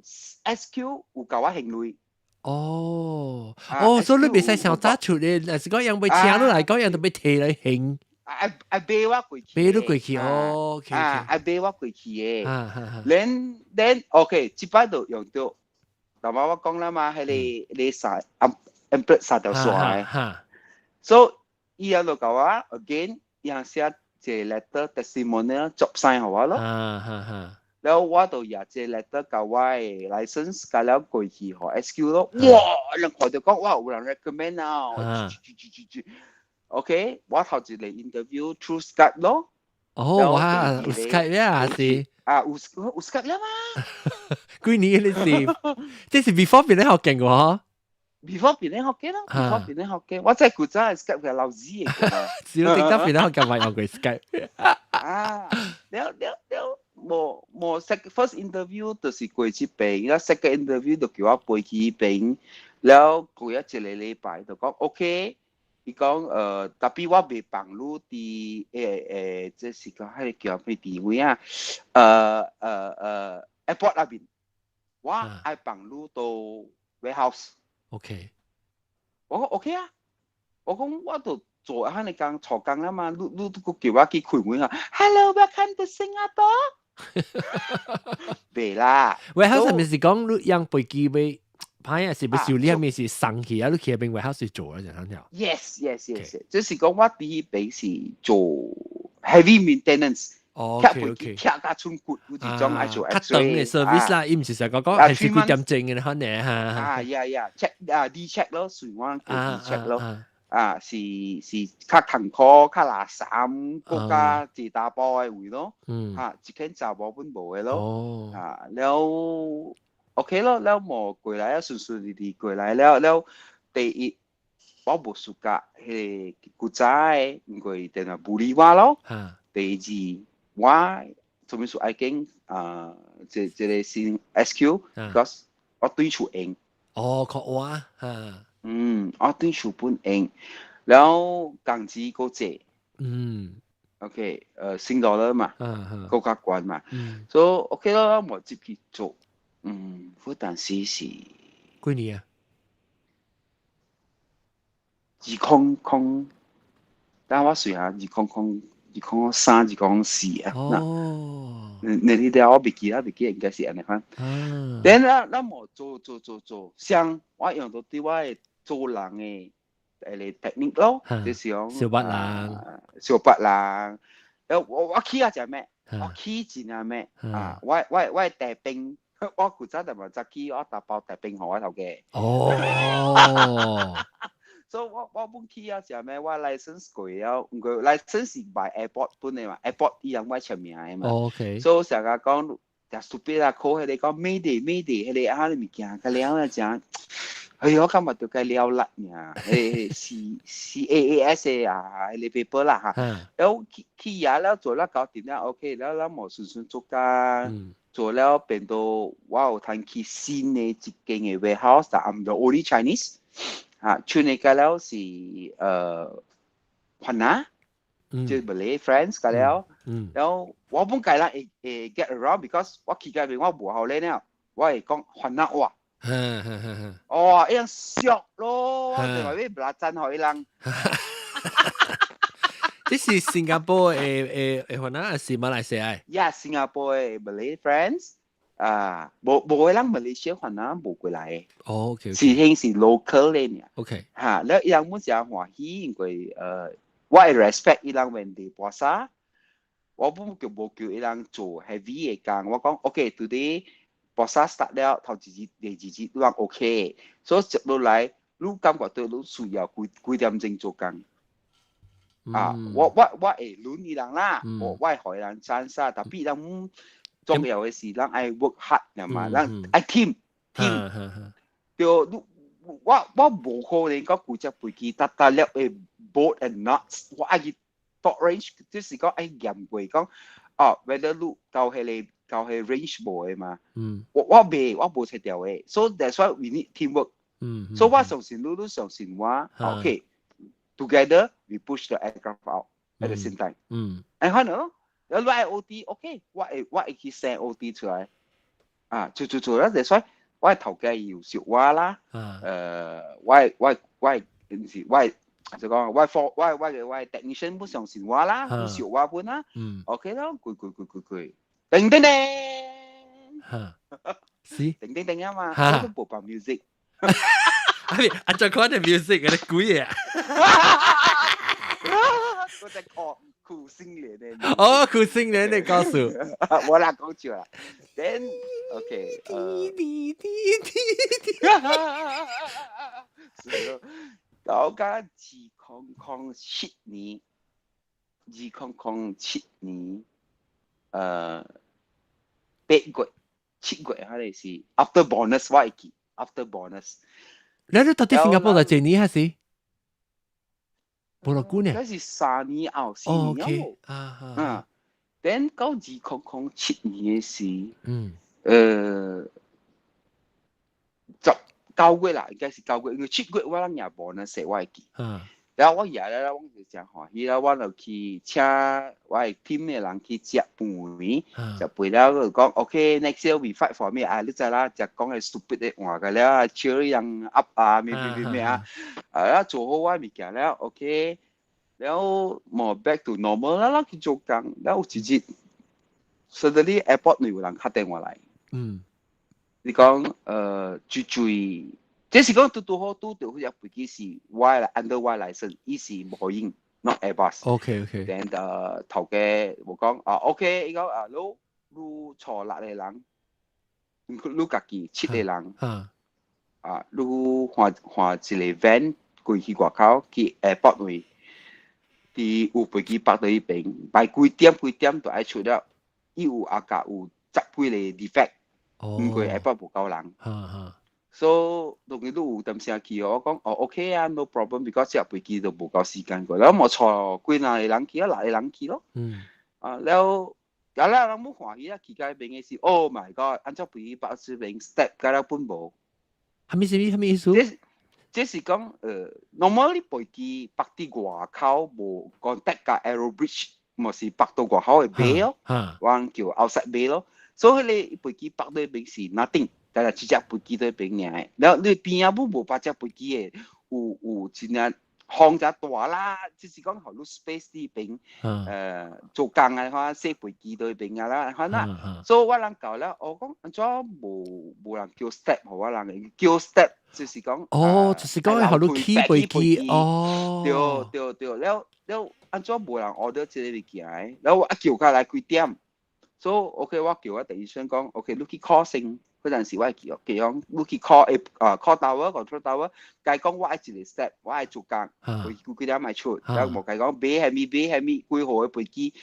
SQ 有共我還鐳。哦哦，所以你袂使上早出咧，若是講人欲請你來講，人就欲提來還。愛愛買我過去。買你過去哦，OK。啊，愛買我過去的。Then OK，這擺就用著，頭仔我講啦嘛，彼个彼個三 M 三條線的。所以伊也就共我 again。伊寫一個 letter testimonial job sign 予我咯。然後我就挾這個 letter 共我的 license 共了過去予 SQ 咯。哇！人看著講哇，有人 recommend 啊。OK，我頭一個 interview through Skype 咯。哦，哇，有 Skype 呀，是。啊，有有 Skype 啦嘛？幾年你是？這是 before 變咧學勁喎。 before 變咧學嘅咯，before 變咧學嘅，我真係古早係 Skype 嘅老子嚟嘅。只要頂得變咧學嘅咪用過 Skype。啊，了了了，無無 second first interview 就是過這邊，了 second interview 就叫我飛去彼邊，了過咗一個禮拜就講 OK，伊講特別我袂放你佇這是講彼個叫咩地位啊？Airport 那邊，我愛放你到 warehouse。 我講 OK 啊，我講我就做彼个工錯工啦嘛，你你閣叫我去開門啊？Hello，welcome to Singapore。袂啦。 warehouse 係咪是講你用飛機欲歹啊，是欲修理抑是送去啊？你去彼邊 warehouse 做啊？就咁樣。 Yes，就是講我佇彼邊是做 heavy maintenance。哦，OK。拆甲出骨，有一種愛做較長嘅 service 啦，伊毋是成個講係是幾點鐘嘅可能嚇。啊呀，check 啊 D check 咯，算我叫 D check 咯。啊，是較艱苦、較垃圾，閣較坐大波嘅位咯。嚇，一間查某本無嘅咯。啊，了 OK 咯，了無過來啊，順順利利過來了了。第一，我無暑假，彼個古早的，因為電話無理我咯。第二，我做咩事愛經啊？這個新 SQ，because 我對厝閒。哦，確我嚇。嗯，我對厝本閒，然後工資閣濟。OK，新 dollar 嘛，閣較懸嘛。所以 OK 咯，我接去做。嗯，嗰陣時是幾年啊？200，等我算下，2003、2004啊。哦。你哋我袂記啦，袂記應該是按呢款。等咱咱無做做做做，像我用到對我的做人的個 technique 咯，就是講小白人，小白人。我起啊食咩？我起真正咩？啊，我帶兵，我古早就嘛早起，我打包帶兵予我頭家。哦。所以我本起啊食咩？我 license 過了，毋過 license 是 by airport 本的嘛，airport 伊人我簽名的嘛。所以成日講，就 stupid 啊，考彼個講 Mayday Mayday，彼個啊物件，個了啊誠，哎呦，我感覺就該了力爾，迄 C C A A S 啊，彼個 paper 啦嚇。了去去遐了做了搞掂了 OK，了咱無順順做工，做了變到我有通去新的一間的 warehouse，但 I'm the only Chinese。嚇，剩的個了是番仔，就 Malay friends 個了。然後我本該啦會 get around，because 我去嗰邊我無好咧了，我會講番仔話。哦，伊人笑咯，我就話欲belacan 予伊人。這是新加坡的番仔，還是馬來西亞？ Yeah，新加坡的 Malay friends 啊，無無個人馬來西亞番仔無過來的。哦，OK。是興是 local 的爾。 嚇，了伊人本誠歡喜，因為我會 respect 伊人 when they puasa，我本就無叫伊人做 heavy 的工，我講 OK，today puasa start 了，頭一日、第二日你話 OK，所以接落來你感覺到你需要幾幾點鐘做工。啊，我會輪伊人啦，我會予伊人 chance 啊，tapi 伊人重要的是咱愛 work hard 嘛，咱愛 team team。對，你我無可能講規隻飛機逐逐粒的 bolt and nuts，我愛去度 range，就是講愛驗過講，哦，whether 你到彼個 range 無的嘛？我袂，我無揣著的，so that's why we need teamwork。所以我相信你，你相信我，OK。Together we push the aircraft out at the same time。哎，可能有你愛 OT，OK，我會去 send OT 出來。啊，做做做啦，that's why 我頭家有小我啦，我毋是我就講我 for 我 technician 不相信我啦，不小我本啦。OK 咯，攰攰攰攰攰，叮叮叮，嚇，是，叮叮叮啊嘛，我都無放 music。啊，啊，就看啲 music 嗰啲鬼啊！我在看苦心蓮的。哦，苦心蓮的告訴。我啦講笑啦。Then OK，滴滴滴滴。是咯，到甲2007年，2007年，8月、7月，還是 after bonus 我會記，after bonus。你到底新加坡來幾年還是？無偌久呢？這是3年後，4年後。啊啊。啊，等到2007年的時，19月啦，應該是九月，因為7月我攏也 bonus 我會記。然後我爺咧，我就誠歡喜啦，我就去請我的 team 的人去食飯，食飯了就講 OK，next year we fight for 咩啊？你知啦，食講的 stupid 的話個了，cheer 人 up 啊，咩咩咩咩啊，啊做好我物件了，OK，了無 back to normal 啦，去做工，了有一日，suddenly airport 有人敲電話來，你講最最，這是講拄拄好拄著彼隻飛機是我 under 我 license，伊是波音，not Airbus。 Then 頭家我講啊 OK，伊講啊，你坐六個人，你家己七個人，啊，你換換一個 van 過去外口去 airport 位，佇有飛機泊到彼邊，by 幾點幾點就愛出了，伊有阿甲有十幾個 defect，毋過 airport 無夠人。所以當然你有淡聲去，我講哦 OK 啊，no problem，because 這飛機都無夠時間過，了無坐幾若個人去啊，六個人去咯。啊，了，啊了人無歡喜啊，去到彼邊的是，Oh my God，按怎飛機泊這邊 step 甲了本無。啥物啥物啥物意思？這是講normally 飛機泊佇外口無 contact 佮 aerobridge，毋是泊到外口的 bay 咯，我人叫 outside bay 咯。所以彼个飛機泊佇彼邊是 nothing，但係一隻飛機佇彼邊爾。了你邊仔無無別隻飛機的，有真正風誠大啦，就是講予你 space 佇邊，做工的話，小飛機佇彼邊啊啦，可能。所以我人到了，我講按怎無人叫 step 予我人的，叫 step 就是講。哦，就是講予你起飛機哦。對對對，了了按怎無人 order 這個物件的，了我一叫過來幾點，所以 OK 我叫我第醫生講，OK 你去 call 先，嗰陣時我會叫叫講你去 call 啊 call tower control tower，共講我愛一個 step，我愛做工，飛機幾點愛出，了無共講買啥物買啥物幾號的飛機，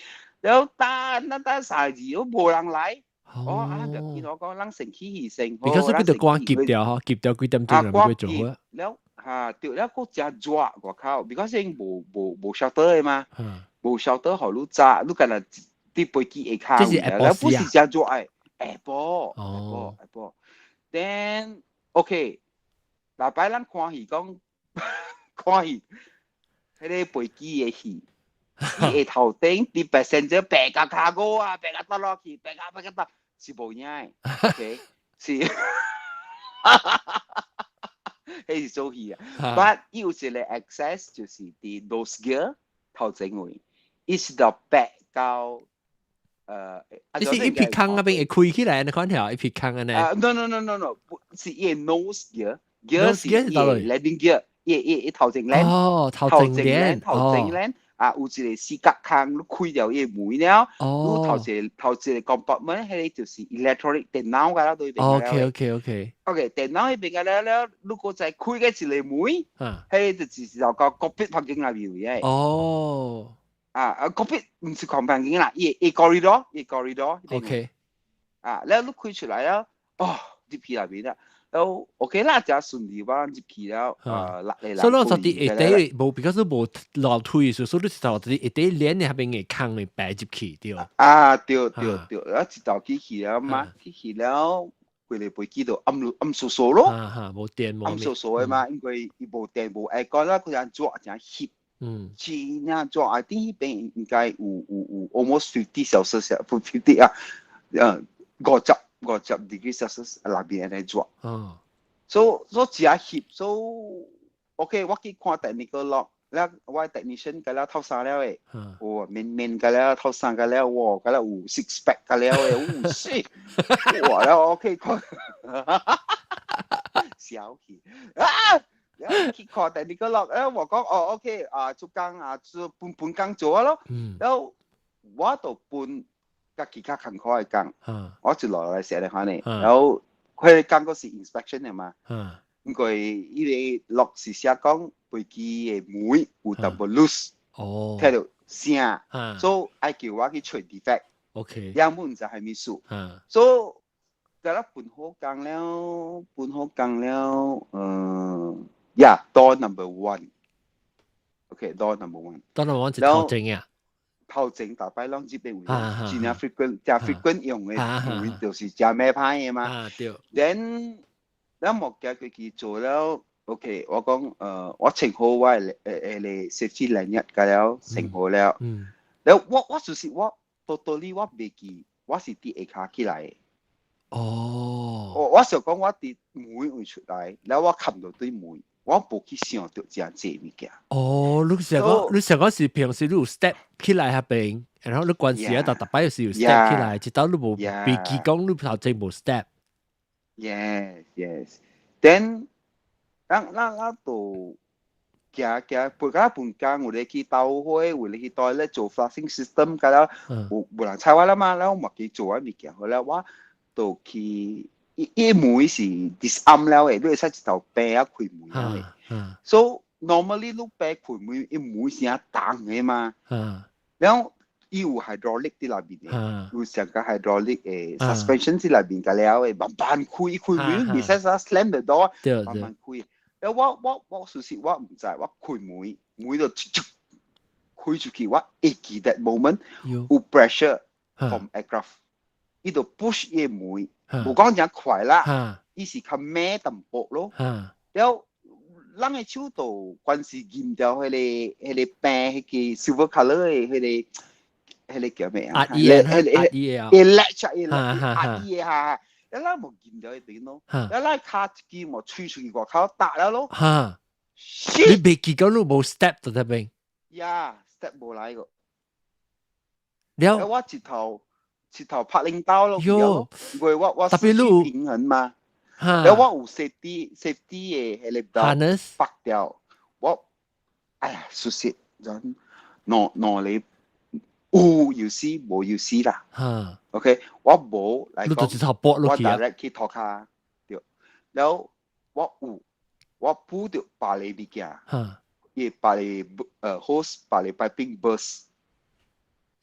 了等等等三字都無人來。哦啊，就見我講，咱先起去先。你講是變做趕急掉嗬，急掉幾點鐘就會做啊？了嚇對了，閣誠熱外口，because 因無 shelter 的嘛，無 shelter 予你紮，你干焦佇飛機下跤，了不是誠熱的，下晡，下晡，下晡。Then OK，禮拜咱看戲講看戲，彼个飛機的戲。伊下頭頂佇 passenger 白甲 cargo 啊，白甲倒落去，白甲白甲倒，是無影的，OK，是，彼是做戲啊。But 伊有一個 access 就是佇 nose gear 頭前位，伊是到白到你是一片空那邊會開起來，你看條一片空按呢？啊，no no no no no，是伊 nose gear，gear 是伊 landing gear，伊頭前 land，哦，頭前 land，頭前 land。啊，有一個四角空，你開掉伊個門了，你頭一個 compartment，彼个就是 electronic 電腦㗎啦，對邊。 OK，電腦彼邊個了了，你閣再開個一個門，彼個就是就到 cockpit 房間內面嘅。啊，cockpit 毋是講房間啦，伊 corridor，伊 corridor。 啊，了你開出來了，哦，入去內面啦。都 OK 啦，誠順利，我入去了，落嚟。所以我就佇下底無，比較是無樓梯，所以你就佇下底連那邊的空的擺入去對。啊，對對對，啊，一道去了嘛，去了，規个飛機都暗暗簌簌咯。啊哈，無電無。暗簌簌的嘛，因為伊無電無 aircon 啦，佢陣熱誠翕。真正熱，I think 彼邊應該有 almost 50 Celsius，不 50 啊，50 50 degree Celsius 內面按呢熱。所以誠翕，所以 OK，我去看 technical log，了我 technician 甲了透衫了的，哇，面面甲了透衫甲了，哇，甲了有 six pack 甲了的，有shit，哇，了 OK 看，小氣啊！了去看 technical log，了我講哦 OK 啊，做工啊，做分分工做啊咯，了我就分佮其他艱苦的工，我就落來寫咧看呢，然後彼個工閣是 inspection 的嘛，因為伊个 log 是寫講飛機的門有淡薄 loose，聽著聲，所以愛叫我去揣 defect。 兩本毋知啥物事，所以佮了分好工了，分好工了，呀，door number one，OK，door number one。 door number one 是頭前啊。頭前逐擺攏這邊位，真正 frequent，誠 frequent 用的位就是誠咩歹的嘛。啊對。 Then 咱無行過去做了，OK，我講我穿好我的safety lanyard 佮了，穿好了。了我就是我 totally 我袂記，我是佇下跤起來的。我想講我佇門位出來，了我冚著對門，我無去想著誠濟物件。哦，你想講是平時你有 step 起來彼邊，然後你關時啊，逐逐擺是有 step 起來，直到你無袂記講你頭前無 step。Yes. Then 咱咱咱就行行，陪甲半工，有咧去兜火，有咧去 toilet 做 flushing system，甲了無無人睬我啦嘛，了我嘛去做我物件，好了我就去伊伊門是 disarm 了的，你會使一頭柄仔開門的。So normally 你柄開門，伊門是啊重的嘛。然後伊有 hydraulic 佇內面的，有上個 hydraulic 的 suspension 佇內面個了的，慢慢開開門，袂使啥 slam the door，慢慢開。我事實我毋知，我開門，門就開出去，我會記得 moment 有 pressure from aircraft，伊就 push 伊門，無講誠快啦，伊是較慢淡薄咯。了，人的手就關係撳掉彼個柄，彼個 silver colour 的彼個叫咩啊？壓伊的，壓伊的啊，伊 latch 伊壓伊的哈。一咱無撳掉彼邊咯，一咱跤一支無吹出去外口打了咯。哈，你袂記講你無 step 在這邊？呀，step 無來個。了，我一頭一頭拍領刀咯。喲，因為我失去平衡嘛。了我有 safety 的彼個 harness 拔掉，我哎呀，事實人兩兩個有有死無有死啦。OK，我無來講，我 direct 去塗跤，對。了我有，我補著別个物件，伊別个hose 別个 piping burst。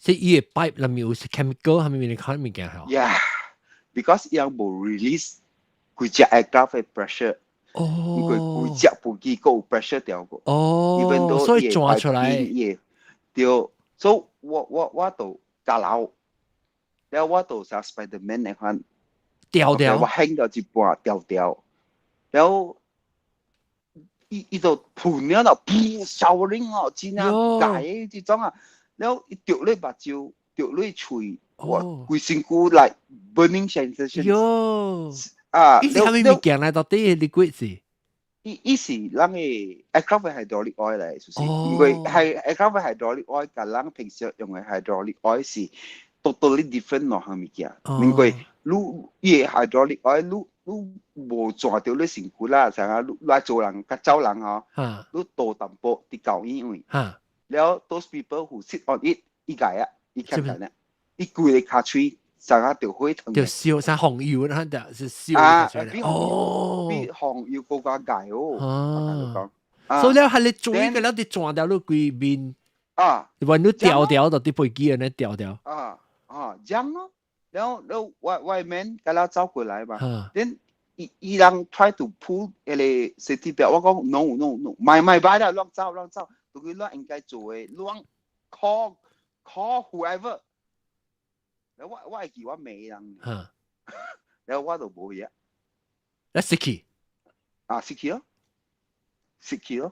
是伊個 pipe 內面有 chemical 係咪物件物件吼？Yeah，because 伊無 release 規隻 aircraft 的 pressure。哦。因為規隻飛機閣有 pressure 掉過。哦。所以轉出來。對，所以我就加樓。了我就像 Spiderman 那款，掉掉，我輕到一半掉掉，了伊伊就噴了就噗 showering 哦，真正大的這種啊，了伊著你目睭，著你喙，我規身軀來 burning sensation。喲，啊，伊是啥物物件來到底 liquid 是？伊伊是咱的 aircraft hydraulic oil 來，就是因為係 aircraft hydraulic oil 佮咱平時用的 hydraulic oil 是 totally different 兩項物件。因為你伊的 hydraulic oil 你你無撞著你身軀啦，像啊你來做人佮走人吼，你倒淡薄佇舊醫院，了 those people who sit on it，伊解啊，伊看緊啊，伊規个跤喙啥啊著火燙。就燒，像紅油，那就是燒。啊，比比紅油閣較𠢕哦。哦。所以了係你做呢個了，你轉掉你規面。啊。話你掉掉就佇飛機按呢掉掉。啊啊，這樣咯。然後然後我我面佮了走過來嘛。then 伊伊人 try to pull 彼個 safety belt，我講 no no no，莫莫擺啦，亂走亂走，就是咱應該做的，亂 call call whoever。我我會記我罵人，然後我就無嘢。你死去？啊，死去咯，死去咯。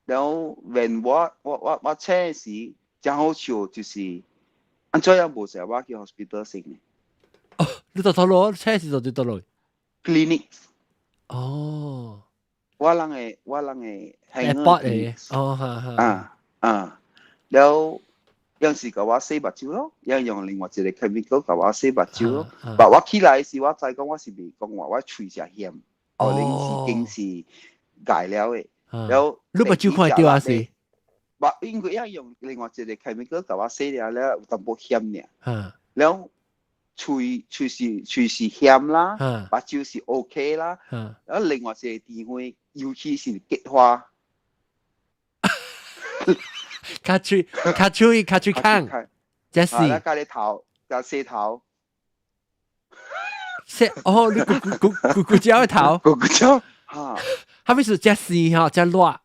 然後 when 我我我我醒時，真好笑，就是按怎樣無成我去 hospital 先呢？哦，你到佗落，醒時就佗落？clinic。哦。我人的我人的 airport 的，哦，哈哈。啊啊，然後。有時共我洗目睭咯，有用另外一個 chemical 共我洗目睭咯。但我起來時，我知講我是袂講話，我喙誠鹹，可能是經是𠢕了的。然後你目睭看著啊是？無，因為要用另外一個 chemical 共我洗了了，有淡薄鹹爾。然後喙喙是喙是鹹啦，目睭是 OK 啦。然後另外一個地方，尤其是結花。較喙較喙較喙空，這是。啊，佮你頭，佮洗頭。洗哦，你咕咕咕咕咕鳥的頭。咕咕鳥，哈。後面是這生吼，這熱。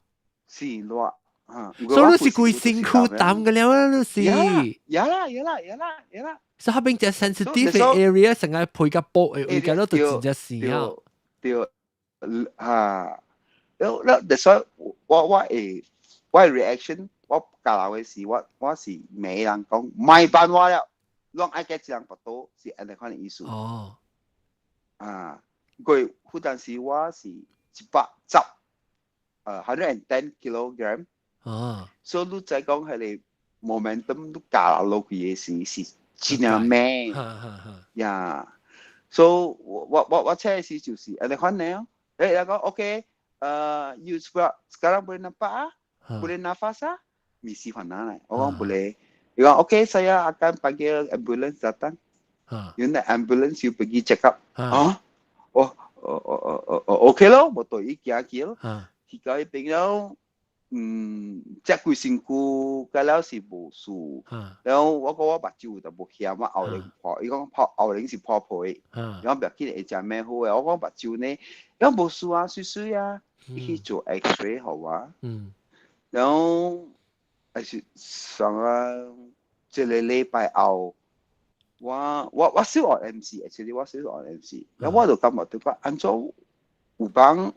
是熱，哈。所以你是規身軀澹個了，你是。呀啦呀啦呀啦呀啦。所以後邊這 sensitive area 成個配個布的位，個都就真正生啊。對，哈。了了，所以我我會我 reaction。我教樓的時，我我是罵人講，莫辦我了，攏愛共一人跋倒，是按呢款的意思。哦。啊，過有當時我是110，110 kilogram。哦。所以你知講彼个 momentum 你教落去的時是真正猛。呀，所以我車時就是按呢款呢，伊講 OK，you sekarang boleh nampak ah, boleh nafas ah, misi mana lah. 我講 boleh. Dia kata, okay, saya akan panggil ambulance datang. You naik ambulance, you pergi check up. 啊？哦，哦哦哦哦哦，OK 咯，無對伊行去咯。去到彼邊了，食幾身軀，甲了是無事。然後我講我目睭就無險，我後輪破，伊講破後輪是破皮，然後不要緊會食咩好的。我講目睭呢，伊講無事啊，媠媠啊，伊去做 X-ray 予我。然後還是上啊，一個禮拜後，我小學 MC，actually 我小學 MC，然後我就感覺到講按怎有網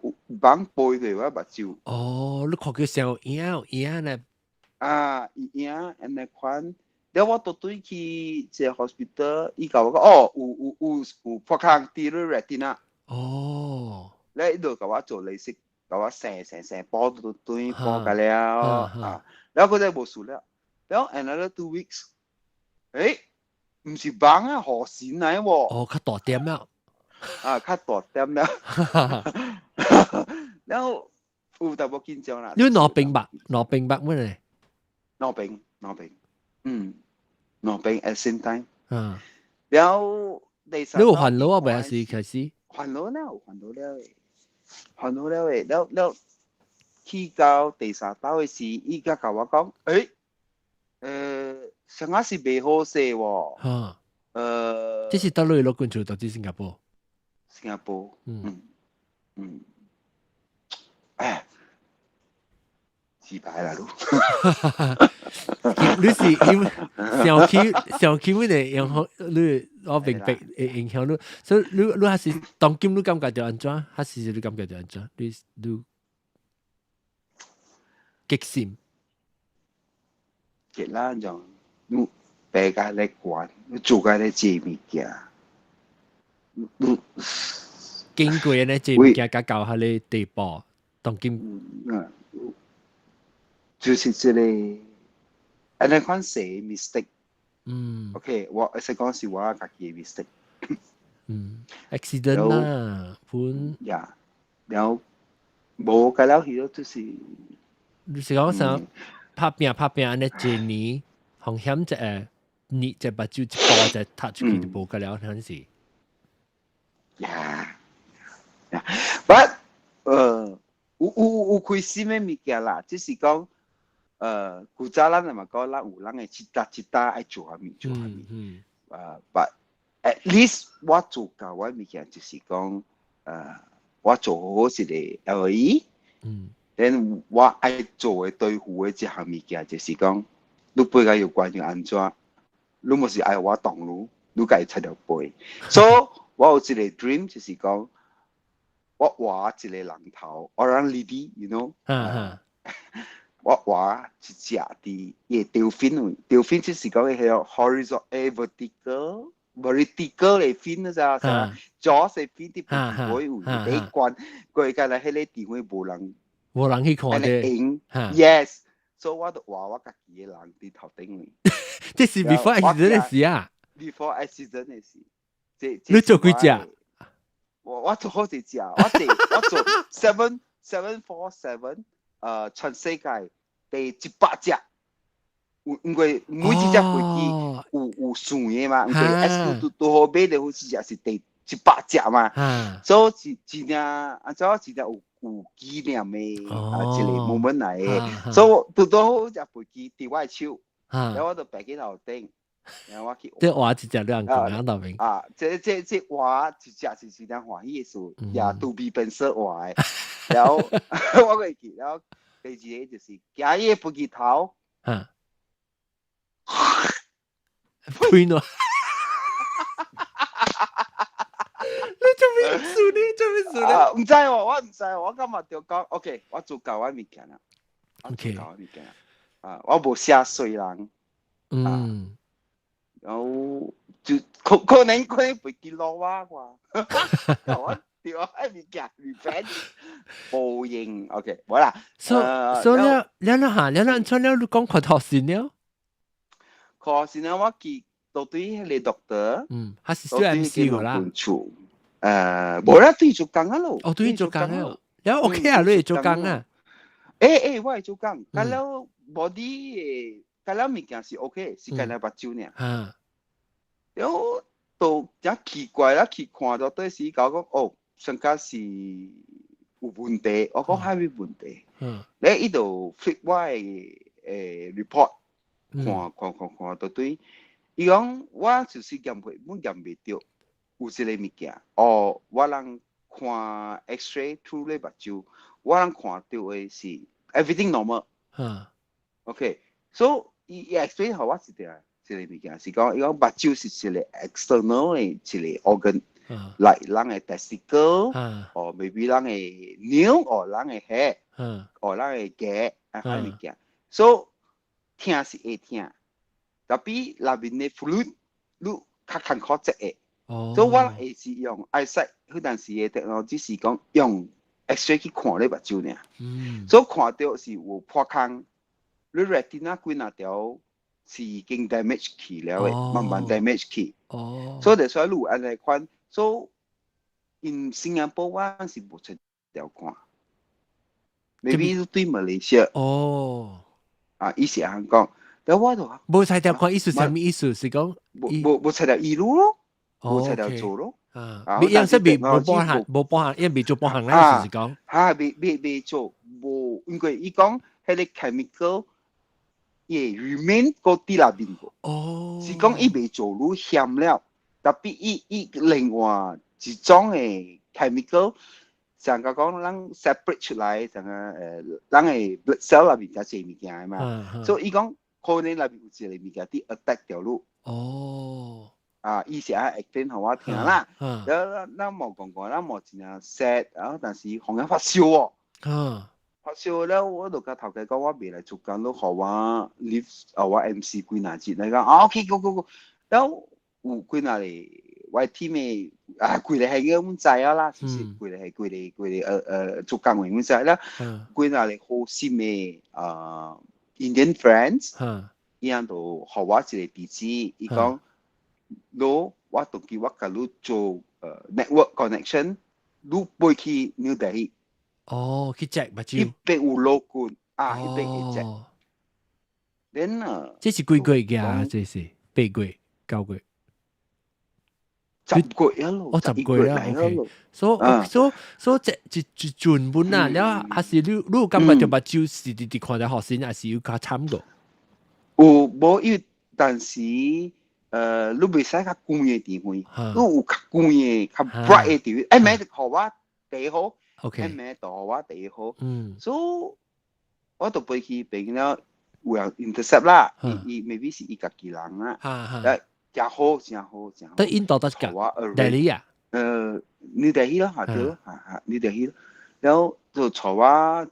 飛過我目睭。哦，你看佢上影有影咧。啊，影按呢款，了我倒轉去這個 hospital，伊共我講，哦，有破空佇咧 retina。咧伊就共我做鐳射，共我射射射波都轉波個了，啊，了佢就無事了。了 another 2 weeks，毋是網啊，雨神來喎。哦，較大點了。啊，較大點了。然後有淡薄緊張啦。你兩邊目，兩邊目乜咧？兩邊，兩邊，兩邊 at same time。然後第三。你有煩惱啊？未是開始？煩惱了，煩惱了的，煩惱了的，了了去到第三道的時，伊才共我講，上下是袂好勢喎。這是佗落落滾厝，到佇新加坡。新加坡。嗯。哎，失敗啦，你是因為想起想起乜嘢影響你？我明白會影響你，所以你還是當今你感覺著按怎？還是你感覺著按怎？你激心？激啦，就你白甲咧管，你做甲咧這物件，你經過呢這物件，甲到彼个地步，當今，就是這個，按呢款細 mistake。OK，我會使講是我家己的 mistake。 accident 啦，本。呀，然後無個了去就是。你是講啥？拍拚拍拚按呢一年，風險一個，你一目睭一步就踏出去就無個了，嗰陣時。 Yeah，but 有開心的物件啦，只是講，古早咱嘛講，咱有人會一搭一搭愛做啥物做啥物。But at least 我做到我物件就是講，我做好一個 LAE。Then 我愛做的對付的這項物件就是講，你飛共有關就按怎，你毋是愛我動你，你家己揣著飛。所以我有一個 dream 就是講，我畫一個人頭，orang lidi，you know，我畫一隻佇伊個 tail fin 位，tail fin 就是講彼個 horizontal vertical 的 fin 咋啥，左勢 fin 佇背位底關，過個來彼個地方無人。無人去看的。 Yes，所以我就畫我家己的人佇頭頂位。這是 before accident 的時啊？before accident 的時。你做幾隻？我做好幾隻，我做 747，全世界第100隻。因為每一隻飛機有算的嘛，因為 SQ 拄拄好買的好幾隻是第100隻嘛，所以是真正按怎真正有紀念的啊一個 moment 來的，所以拄拄好隻飛機佇我的手，然後我就爬去頭頂，然後我去。這畫一隻兩個兩頭邊。啊，這畫一隻是真正歡喜的事，也杜比本色畫的，然後我會記，然後第二個就是行伊個飛機頭。呸咯！你做咩事呢？做咩事呢？毋知喎，我毋知，我感覺就講，OK，我做夠我物件啦，我做夠我物件啊，我無寫衰人，然後就可能飛機落我啩，我對我愛物件 revenge 報應，OK，無啦。所以了了了下，了了，出了你講看頭先了。可是呢，我記到對彼个 doctor，嗯，還是小 MC 啦。無啦，對做工啊咯。哦，對做工啊，了 OK 啊，你做工啊？欸欸，我會做工，佮了 body 佮了物件是 OK，是干焦目睭爾。了都真奇怪啦，去看到底時講講哦，上加是有問題，我講啥物問題？咧伊就 flip 我的report，看看看看到對，伊講我就是驗血，阮驗袂著有這個物件。哦，我人看 X-ray through 咧目睭，我人看著的是 everything normal。OK，so 伊 explain 予我一個這個物件，是講伊講目睭是一個 external 的一個 organ，like 人的 testicle，或 maybe 人的尿，或人的血，或人的牙啊，彼物件。So 疼是會疼，tapi 內面的 fluid 你較艱苦擠的。所以我會是用 eyesight，彼陣時的 technology 是講用 X-ray 去看你目睭爾。所以看著是有破空，你 retina 幾若條是已經 damage 去了的，慢慢 damage 去。所以就所以你有按呢款，所以 in 新加坡我是無揣著看，maybe 是對馬來西亞。啊，伊是按講，但我就無揣著看意思啥物意思？是講無無無揣著醫路咯，無揣著做咯。啊，未樣說未無保行，無保行，因為未做保行啦，意思是講。哈，未未未做，無，因為伊講彼个 chemical 伊會 remain 閣佇內面個。是講伊未做愈險了，tapi 伊伊另外一種的 chemical，上個講咱 separate 出來，上個咱的 blood cell 內面較濟物件的嘛，所以伊講可能內面有一個物件佇 attack 著你。啊，伊是愛 explain 予我聽啦，了咱無講講，咱無真正 sad，然後但是予人發燒哦。發燒了，我就共頭家講，我袂來做工，你予我 leave 啊，我 MC 幾若日，你講啊 OK go go go，了有幾若個我 team 的啊，規個係阮知影啦，其實規個係規個規個做工的阮知啦，幾若個好心的啊 Indian friends，伊樣就予我一個地址，伊講，你我當機我共你做network connection，你飛去 New Delhi。哦，去 check 目睭。彼邊有老君啊，彼邊會 check。Then 啊，這是幾月嘅？這是8月、9月。 10月啊咯。哦，十月啦，OK。所以所所以這一一陣本啊，了還是你你有感覺著目睭是直直看著予神，還是有較慘個？有無？因為但是你袂使較光的地方，你有較光的、較 bright 的地方，暗暝就予我第好，暗暝就予我第好。所以我就飛去邊了，有人 intercept 啦，伊伊 maybe 是伊家己人啦，真好，真好，真好。佇印度佗個？大理啊？你哋去咯，嚇對咯，嚇嚇，你哋去咯。然後就帶我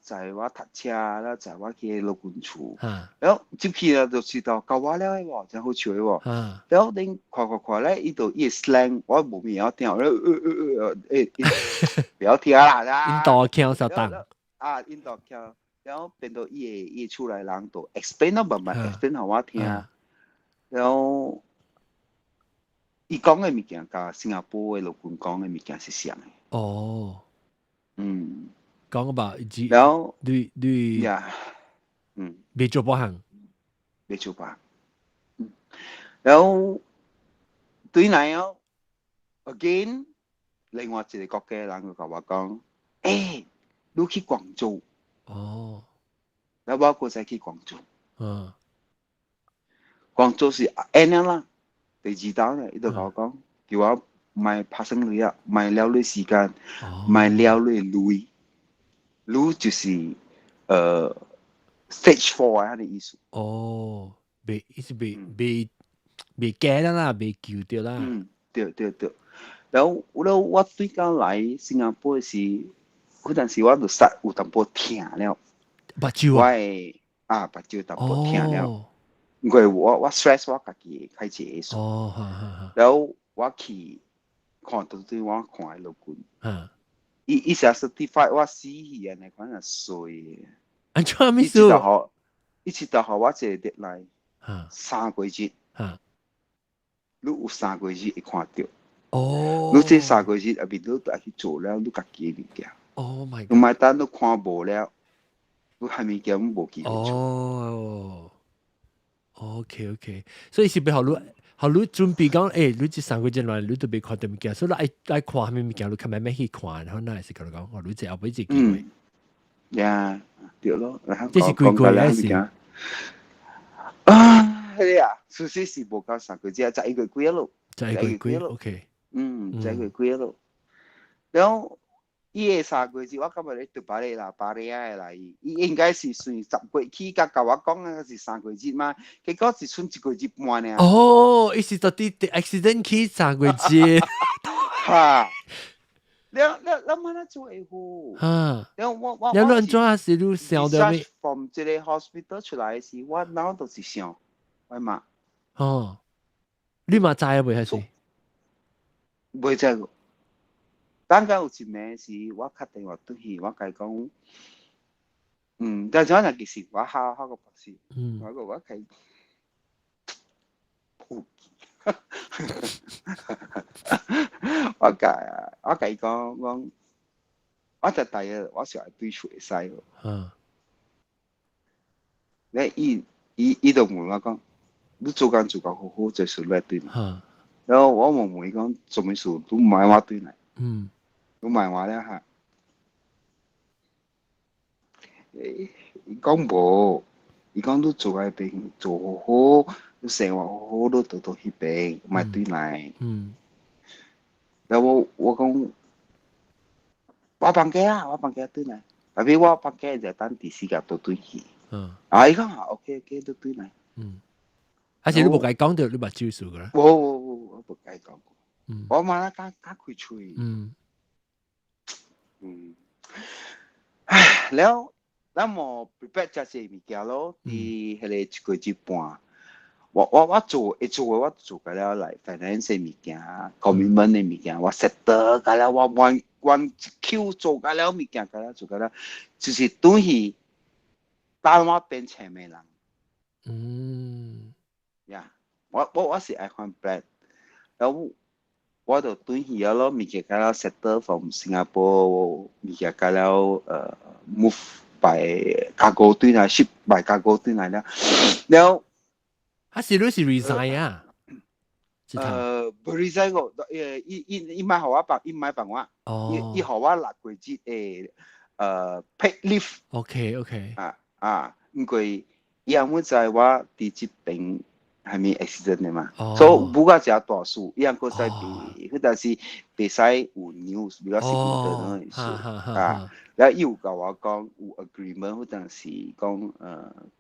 載我讀冊，了載我去老君厝。然後入去了就知道教我了的喎，真好笑的喎。然後恁看看看咧，伊就伊的 slang，我無物曉聽，袂曉聽啦。印度腔相當。啊，印度腔，然後變到伊的伊的厝內人就 explain 咯，慢慢 explain 予我聽。然後伊講的物件，佮新加坡的老君講的物件是像的。講吧，然後你你呀，未做保行，未做保。然後對來哦，again，另外一個國家人就共我講，欸，你去廣州。然後我閣再去廣州。廣州是按呢啦，第二道咧，伊就共我講，叫我莫拍算鐳啊，莫了你時間，莫了你鐳，鐳就是stage four 啊，的意思。哦，未意思未未未驚啦，未救著啦。嗯，對對對。然後我我對剛來新加坡時，嗰陣時我就實有淡薄疼了。目睭啊？我的啊，目睭淡薄疼了。因為我我 stress 我家己開始會。然後我去看到對我看的老君。伊伊寫 certify 我死去按呢款啊衰的。按怎意思？伊一直予我一個 deadline，3個月。你有三個月會看著。哦。你這三個月入面，你都愛去做了你家己的物件。 Oh my 你 god！莫等你看無了，你啥物件無機會做。哦，OK，所以是欲予你，予你準備講，你這三個月內你都袂看著物件，所以你愛愛看啥物物件，你較慢慢去看，然後那是佮你講，哦，你這後尾這機會。嗯，呀，對咯，然後這是幾個月是？啊，彼個啊，事實是無夠三個月，11個月幾咯。 11個月幾，OK。嗯，11個月幾咯。然後伊個三個月，我感覺咧特別咧啦，巴黎的啦，伊應該是算10月起，佮共我講的是三個月嘛，結果是賰一個月半爾。哦，伊是到底 accident 起三個月。哈，了了了，按怎做會好？哈，了我了你按怎是你想著欲？ from 這個 hospital 出來時，我腦都是想，我媽。哦，你嘛知啊未還是？袂知。等下有一暝時，我敲電話轉去，我共伊講，但是我若其實我好好個博士，我個我共伊，有我共伊講講，我就大約我是愛對厝會使無？咧伊就問我講，你做工做甲好好，就是來轉來。然後我問問伊講，做啥物事你毋愛我轉來？你毋愛我了哈？伊講無，伊講你做彼邊做好好，你生活好好，你倒倒彼邊，莫轉來。然後我講，我放假啊，我放假轉來，特別我放假就等第四日都轉去。啊，伊講啊，OK，你轉來。嗯，還是你無共伊講著你目睭事個啦？無無無，我無共伊講過。我嘛較較開喙。唉，了，咱無 prepare 這些物件咯，佇彼個一個月半，我做會做的我做甲了來，finance 的物件，commitment 的物件，我 settle 甲了，我完完一 Q 做甲了物件，甲了做甲了，就是轉去等我變成的人。呀，我是愛看 plan，然後我就轉去了咯，物件甲了 settle from 新加坡，物件甲了move by cargo 轉來，ship by cargo 轉來了，了。啊是你是 resign 啊？無 resign 過，伊伊莫予我放，伊莫放我，伊予我6個月的paid leave。 啊啊，因為伊也毋知我佇這邊還沒 accident 的嘛，所以無甲誠大事，伊也閣使袂，彼但是袂使有 news，比較是internal 的事啊。了伊有共我講有 agreement，彼當時講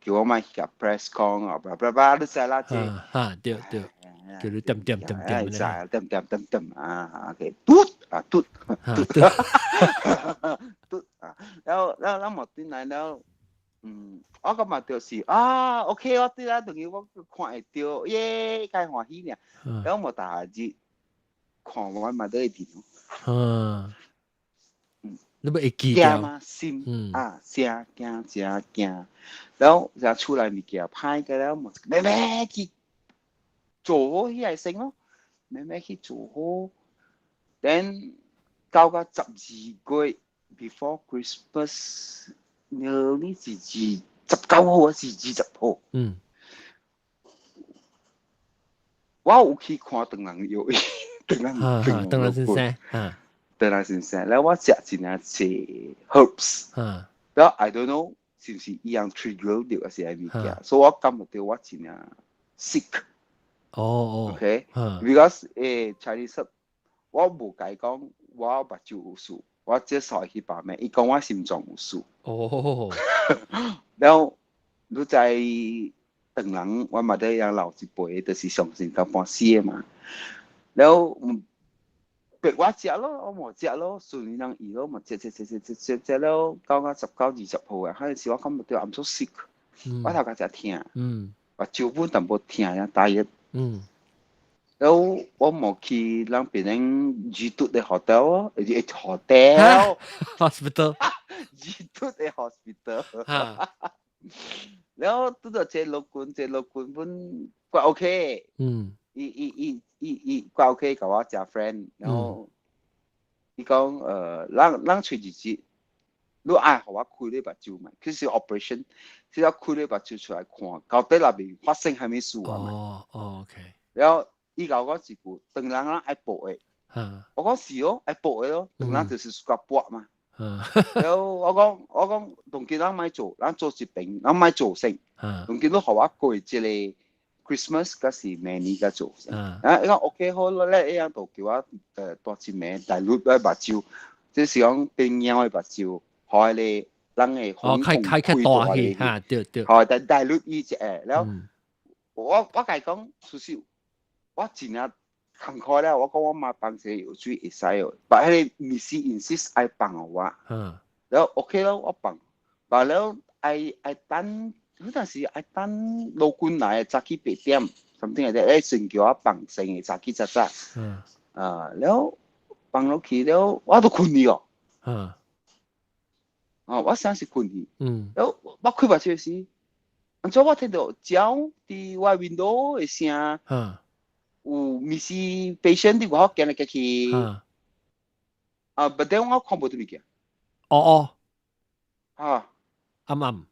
叫我莫去共 press 講啊，blah blah blah，你知啦，這。哈，對對，叫你點點點點。知，點點點點啊，OK，嘟啊嘟嘟嘟啊，然後然後咱無轉來了。我感覺就是啊，OK，我對啦，等於我看會著，耶，較歡喜爾。然後無逐日看我嘛都會電腦。你欲會記驚嘛心啊，誠驚誠驚，然後就厝內物件歹個了，慢慢去做好彼個先咯，慢慢去做好。then 到到12月 before Christmas，nearly 是29號還是20號？我有去看唐人藥，唐人唐人先生，唐人先生，然後我食一領濟 herbs，然後 I don't know 是毋是伊樣 trigger 著還是啥物件，所以我感覺著我真正 sick。OK，because Chinese herb，我無共伊講我目睭有事，我接受去罷免，伊講我心臟有事。然後你知唐人，我嘛咧樣老一輩，就是相信到半死的嘛。然後逼我食咯，我無食咯，順人意咯，嘛食食食食食食食了，到到19、20號啊，彼陣時我感覺著 I'm so sick，我頭殼誠疼，目睭本淡薄疼呀，大熱。然後我無去咱別人住拄的 hotel，hotel hospital，住拄的 hospital。然後拄著這老君，這老君本怪 OK。伊伊伊伊伊怪 OK 共我食 friend，然後伊講咱咱揣一日，你愛予我開你目睭嘛？其實 operation 是要開你目睭出來看，到底內面發生啥物事啊嘛？哦哦，OK。然後伊共我講一句，當人咱愛搏的，我講是哦，愛搏的咯，當人就是屬搏嘛。然後我講，當今咱莫做，咱做一邊，咱莫做先。當今你予我過這個 Christmas，閣是明年才做先。啊，伊講 OK 好，咧伊樣就叫我帶一枚大陸的目睭，這是講變貓的目睭，予彼個人的哦，開開較大去哈，對對。好，但大陸伊一個，然後我共伊講，其實我真正坎坷了，我講我媽放這個藥水會使哦，但彼個醫師 insist 愛放予我，然後 OK 咯，我放，但了愛愛等，好像是愛等老君來早起8點，something like that，先叫我放先的早起早早，啊，了放落去了，我都睏去哦，啊，我想是睏去，了我開目睭時，按怎我聽著鳥佇我 window 的聲，有毋是 patient 佇外口行來行去，啊，but then 我看無著物件。哦哦。啊。暗暗。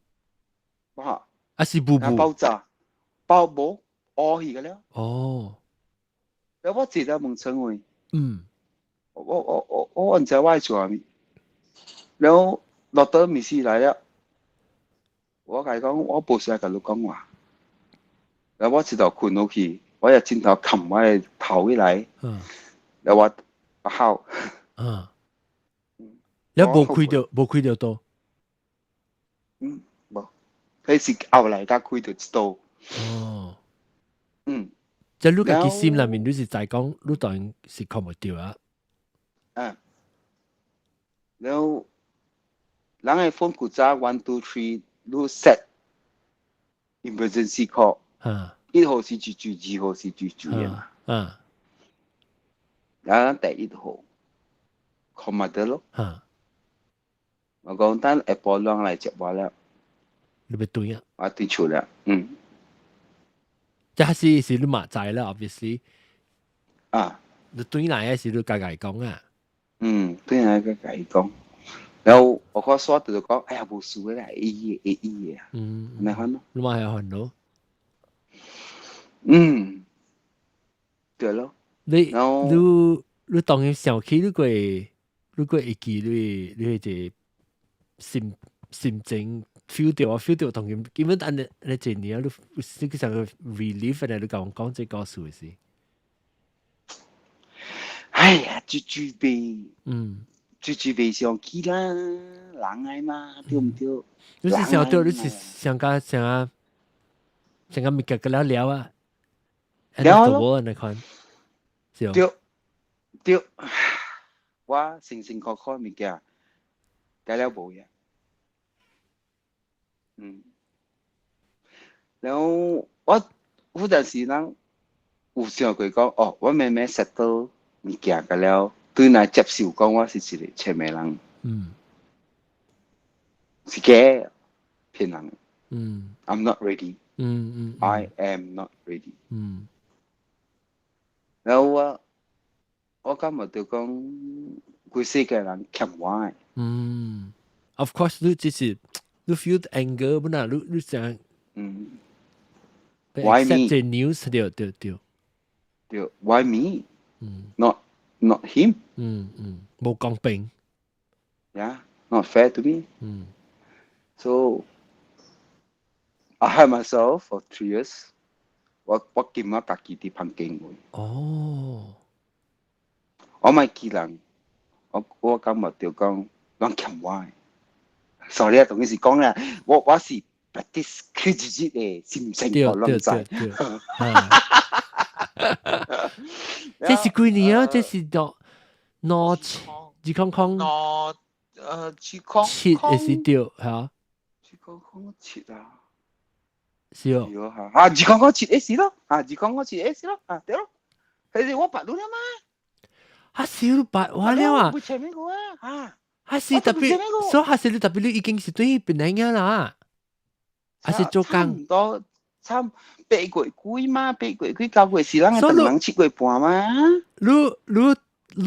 啊。啊是霧霧。爆炸，爆無烏去個了。哦。了我坐佇門窗位。我毋知我愛做啥物。了落到面試來了，我共伊講，我無需要共你講話。了我一度睏落去，我也枕頭冚我的頭起來。了我哭。你無開著，無開著刀。嗯，無，彼是後來才開著一刀。哦。嗯。即你家己心內面，你是知講，你當然是看無著啊。啊。然後，人的 phone 古早 one two three，你 set emergency call。1號是住住，2號是住住的嘛。然後第一號，call 咪得咯。我講等下晡人來接我了。你欲轉啊？我轉厝了，嗯。這是你嘛知啦，obviously。啊。你轉來的是你家己講啊？嗯，轉來佮家己講。然後我看刷就講，哎呀，無事的啦，會醫的，會醫的啊。按呢款咯。你嘛會煩惱？嗯，對咯。你你你當然想起你閣會記你你彼個心心情 feel 著啊 feel 著當然基本按呢按呢一年你你去想個 relief 咧，你共我講這故事是。哎呀，豬豬袂，豬豬袂上去啦，人來嘛，對毋對？你是想著，你是想甲想啊，想甲物件個了了啊，了咯，按呢款，對對，我辛辛苦苦物件，改了無嘢。嗯，然後我有陣時人有想過講，哦，我慢慢 settle 物件個了，轉來接受講我是一個穿的人。是假騙人。I'm not ready。I am not ready。然後我感覺就講，規世界人欠我的。嗯，Of course，你只是你 feel anger 本來你你想，Why me？這 news 對對對。對，Why me？Not him。嗯嗯，無公平。 Yeah, not fair to me. So I had myself for 3 years. 我兼我家己佇房間位。哦。我莫記人，我感覺著講，攏欠我的。Sorry 啊，同伊是講啦，我是 practice 去一日的心情，我攏知。對。這是幾年啊？這是到兩千二空空。兩二空七會是對嚇？ 2007啊。是哦。啊，2007會是咯，啊，2007會是咯，啊，對咯。彼時我捌你了嘛？啊，是你捌我了啊？不前面個啊，啊。還是特別，所以還是你特別你已經是對檳城啦，還是做工？差唔多，差月幾嘛，8月幾9月是咱嘅唐人7月半嘛。你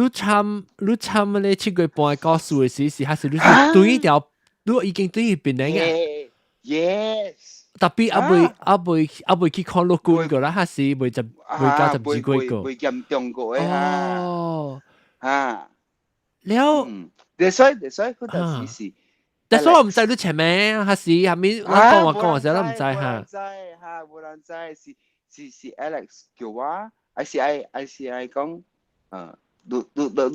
參咧7月半故事嘅時，是還是你是對條，你已經對變嚟嘅？Yes。 Tapi 猶未去看陸軍過啦，還是未交12月過？未嚴重過嘅。哦。啊。了。你所以佢就是。但所以我毋知你前面，還是後面我講話講話時，我毋知哈。知哈，無人知是 Alex 叫我，還是愛講，你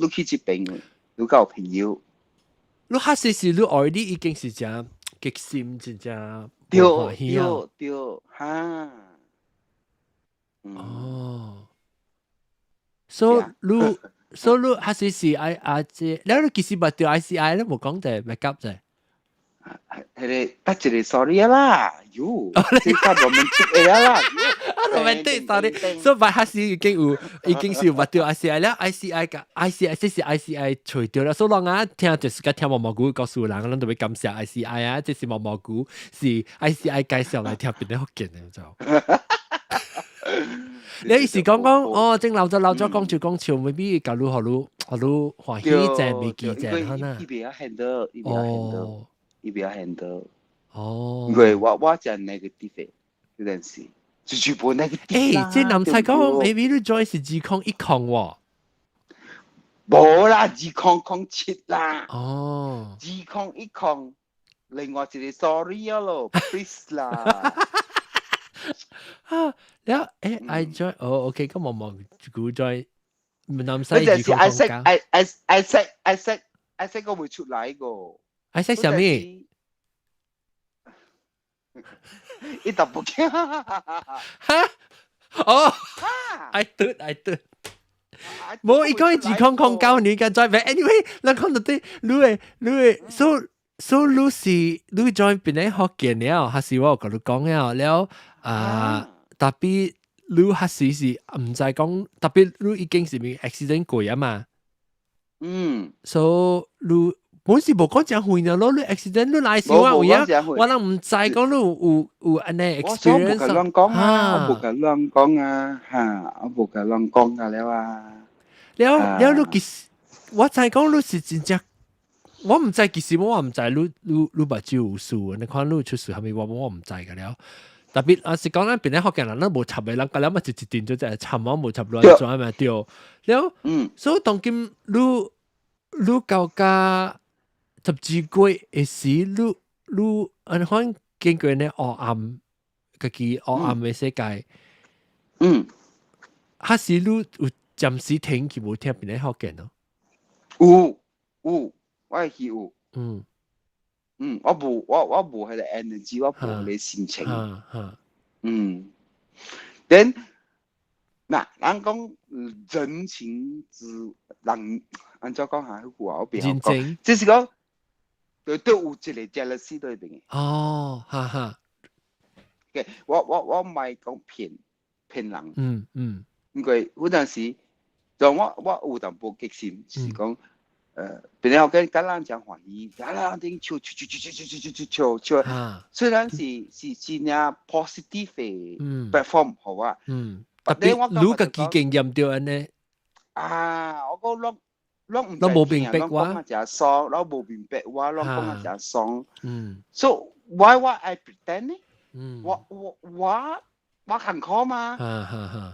去這邊，你交朋友。你還是你 already 已經是誠激心，真正對對對，哈。哦。所以你還是愛阿姐，你其實捌著 ICI 你無講者 backup 者。彼個得一個 sorry 啦，喲，這個 romantic 的啦，romantic sorry，所以還是已經是有捌著 ICI 了，ICI 甲 ICI 這是 ICI 除掉啦，所以人啊聽就是甲聽毛毛菇告訴人，咱就欲感謝 ICI 啊，這是毛毛菇是 ICI 介紹來聽邊個福建的就。你意思講講哦，正老咗老咗講笑講笑，maybe 共你予你予你歡喜者未記者可能。伊袂曉 handle，伊袂曉 handle。伊袂曉 handle。哦。因為我真 negative 的，嗰陣時就全部 negative。欸，這男仔講，maybe 你 join 是2010喎。無啦，2007啦。哦。2010，另外一個 sorry 啊咯，please 啦。啊，了欸，I join，哦，OK，咁我望估 join 南西嗰陣時 I 識 I I I 識 I 識 I 識個會出來個。 I 識啥物？伊特不驚。哈？哦，I thought I thought。無，伊講2009年嘅 join，anyway，咱講到底，你會，so 你是你 join 邊個福建了，還是我有共你講了了啊？Tapi 你還是毋知講，tapi 你已經是咪 accident 過啊嘛？嗯。 So 你本是無講誠遠咯，你 accident 你來時我有影，我攏毋知講你有按呢 experience。我無共人講啊，我無共人講啊，哈，我無共人講啊了啊。了了，你其實我知講你是真正，我毋知其實我毋知你目睭有事，你看你出事啥物，我毋知個了。特別啊是講咱邊咧福建人，咱無插的人，個了嘛就一定就只插我無插亂轉嘛對。了，所以當今你到甲12月的時，你按款經過呢黑暗，家己黑暗的世界，還是你有暫時停去無聽邊咧福建咯？有有，我會去有。嗯，我無彼個 energy，我無彼個心情。嗯，then 嗱，人講人情之人，按怎講下彼句話我袂曉講，就是講對對有一個 jealousy 佇邊。哦，哈哈。嘅，我毋係講騙人。因為有陣時，就我有淡薄激心，是講。別人跟跟咱講歡喜，啊，咱頂笑笑笑笑笑笑笑笑笑，雖然是真正 positive 的 platform 好啊。特別你家己經驗著按呢？啊，我講攏毋攏無明白我，攏講啊誠爽，攏無明白我，攏講啊誠爽。So why 我愛 pretend 呢？我艱苦嘛，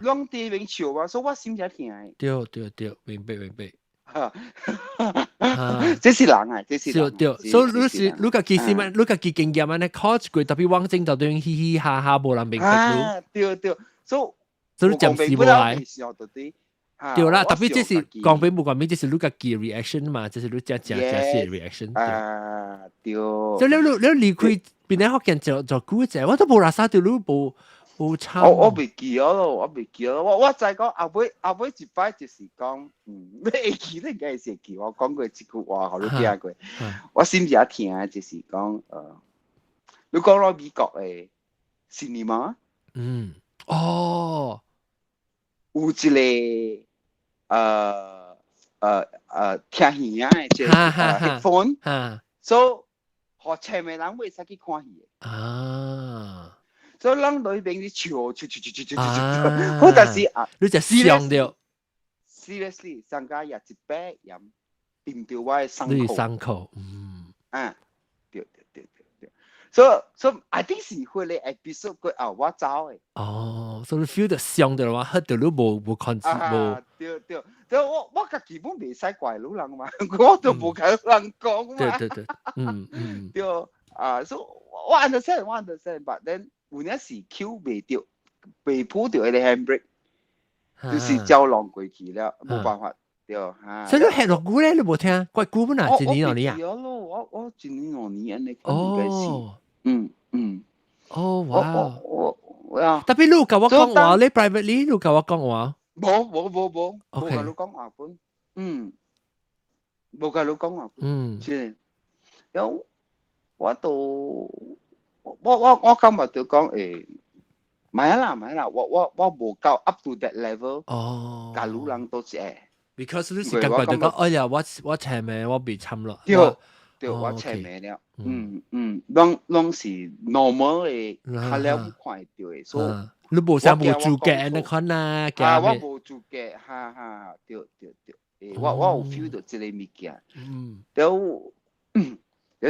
攏佇邊笑嘛，所以我心誠疼的。對對對，明白明白。這是人啊，這是人。對，所以你是你家己是嘛？你家己經驗按呢，考一過，特別往前就對嘻嘻哈哈，無人明白你。對對，所以所以暫時無來。對啦，特別這是講俾無講明，這是你家己 reaction 嘛，這是你正正正式 reaction。啊，對。就你離開邊個福建就就久者，我都無垃圾對你無無差。我袂記咗咯，我袂記咗。我知講後尾一擺就是講，你會記，你應該是會記。我講過這句話，予你聽過。我心誠疼，就是講，你講到美國的 cinema，有一個聽耳仔的這個 headphone，所以予千個人會使去看戲。所以人裏邊啲笑笑笑笑笑笑，好但是啊，你就傷著。 Seriously，上家也一擺鹽掂到我的傷你口。傷口，嗯。啊，對對對對對，所以 I think 是彼個 episode 過後我走的。哦，所以你 feel 到傷著話，hurt 到你無無控制無。啊，對對，對我家己本袂使怪女人嘛，我都無共人講嘛。對對對，嗯嗯。對啊，所以我 understand，我 understand，but then 有影是 Q 袂著，被鋪著彼個 handbrake，就是焦浪過去了，無辦法，對哈。所以你係落久咧，你無聽，怪久本啊，一年兩年啊。我一年兩年按呢應該是，嗯嗯。哦，哇！我啊。特別你有共我講話，你 privately 你有共我講話？無無無無，無共你講話本，嗯，無共你講話，是，有我都我感覺就講毋係啦毋係啦，我無夠 up to that level，共女人都是會。 Because 你是感覺就講，哎呀，我斜命，我被侵落。對對，我斜命了，嗯嗯，攏攏是 normal 的，較了看會著的，所以你無啥無資格那款啊？啊，我無資格，哈哈，對對對，我有 feel 到這個物件，對，嗯，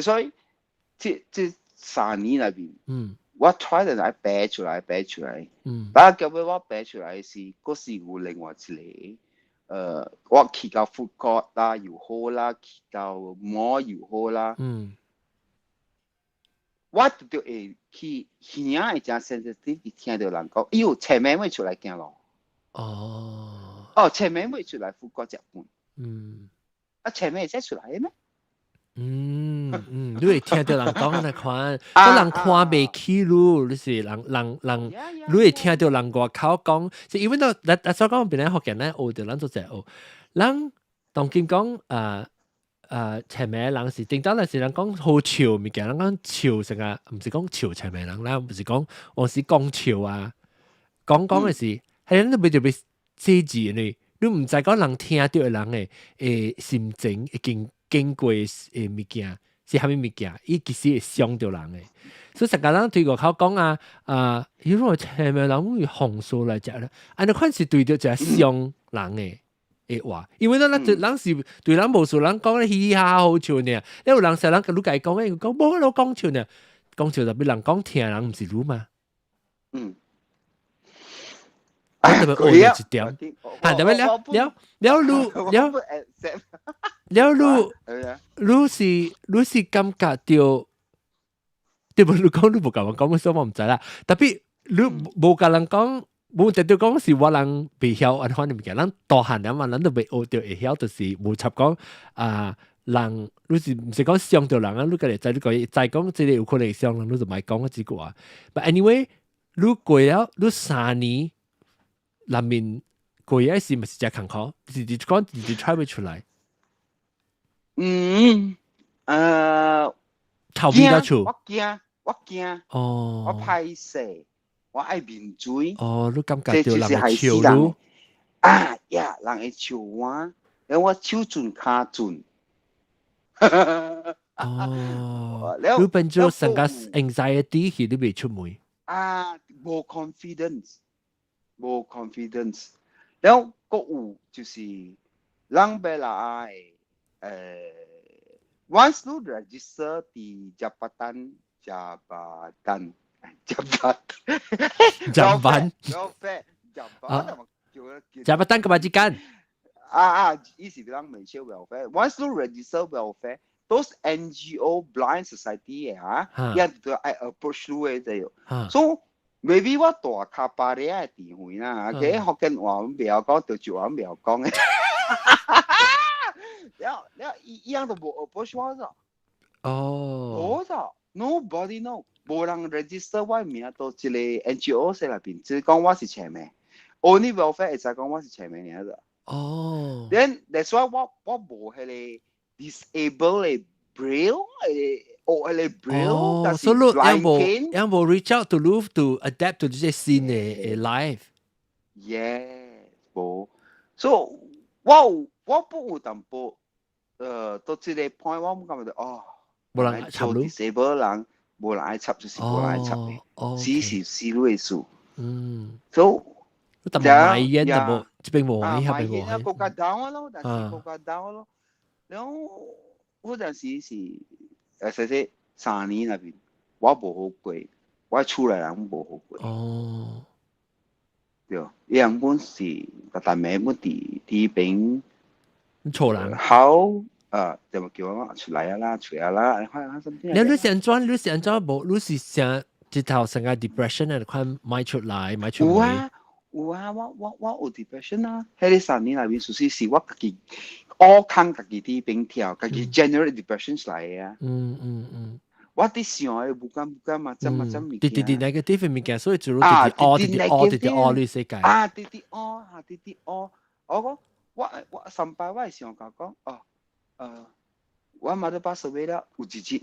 所以這3年內面，我 try 就來爬出來，爬出來，但係後尾我爬出來時，閣是有另外一個，我去到 food court 啦，又好啦，去到 mall 又好啦，我就會去耳會誠 sensitive，聽著人講，哎喲，斜命會出來行路。哦，斜命會出來 food court 食飯。啊，斜命會使出來的咩？嗯嗯，你會聽著人講那款，個人看袂起你，你是人人人，你會聽著人外口講，是因為到咱咱所講邊咧福建咧學著咱做者學，人當今講斜命人是頂當來是人講好笑物件，人講笑成個，毋是講笑斜命人啦，毋是講我是講笑啊，講講的是，係咱都袂特別細緻呢，你毋知講人聽著的人的心情已經經過的物件是啥物物件，伊其實會傷著人的。所以成個人對外口講啊啊，如果斜命人會紅數來食咧，按呢款是對著一個傷人的的話，因為咱咱人是對人無數人講咧嘻嘻哈哈好笑呢，你有人成人你家講咧，講無我講笑呢，講笑特別人講聽人毋是你嘛。我特別學一點，啊，特別了了了你了了你你是感覺著，對無？你講你無共我講，所以我毋知啦。特別你無共人講，無特別講是我人袂曉按款的物件，咱大漢了嘛，咱都袂學著會曉，就是無插講啊。人你是毋是講傷著人啊？你家己知你講知講這個有可能會傷人，你就莫講這句話。But anyway，你過了你3年內面過的時，咪是誠艱苦，是直講直直 try 袂出來。嗯，頭尾到厝。我驚，我驚。我歹勢，我愛面對。哦，你感覺著人會笑你？啊呀，人會笑我，因為我手盡跤盡。哦，你變做成個 anxiety 去，你袂出門。啊，無 confidence，無 confidence。了閣有就是人欲來once 你 register 佇 Jabatan Jabatan Jabatan Jamban welfare Jabatan Jabatan Kebajikan 啊啊，伊是人 Malaysia welfare。Once 你 register welfare，those NGO blind society 的哈，伊就愛 approach 你的就，所以 maybe 我大跤巴咧的智慧啦，佢福建話阮袂曉講，潮州話阮袂曉講的。了了，伊伊樣都無 approach 我咗。無咗，nobody know，無人 register 我名到一個 NGO 說內邊，只講我是斜命，only welfare 會知講我是斜命爾咋。Then that's why 我無彼個 disable 的 braille 學彼個 braille，但是所以你有無有無 reach out to 你 to adapt to 這些新的 life？ Yes，無，所以我有我不有淡薄，到這個 point 我感覺著哦，無人插你 disable 人，無人愛插就是無人愛插的，死是死你的事。所以但冇買煙就冇，這邊冇，啊，呢邊買煙啊，冇。更加 down 咯，但是更加 down 咯。然後嗰陣時是實際3年那邊，我無好過，我厝內人無好過。對，伊人本是逐暝本佇邊厝人。好，就叫我出來啊啦，出來啦，你看下身邊。你是按怎？你是按怎無？你是想直頭成個 depression 的款賣出來，賣出有啊，有啊，我有 depression 啊。彼个3年內面，事實是我家己挖空家己佇邊跳，家己 generate depression 來的啊。我佇想的無感無感嘛，怎嘛怎物件。直直直 negative 物件，所以就直直挖，直直挖，直直挖你世界。啊，直直挖啊，直直挖。我講我上擺我會想講講哦，我嘛都 pass away 了，有一日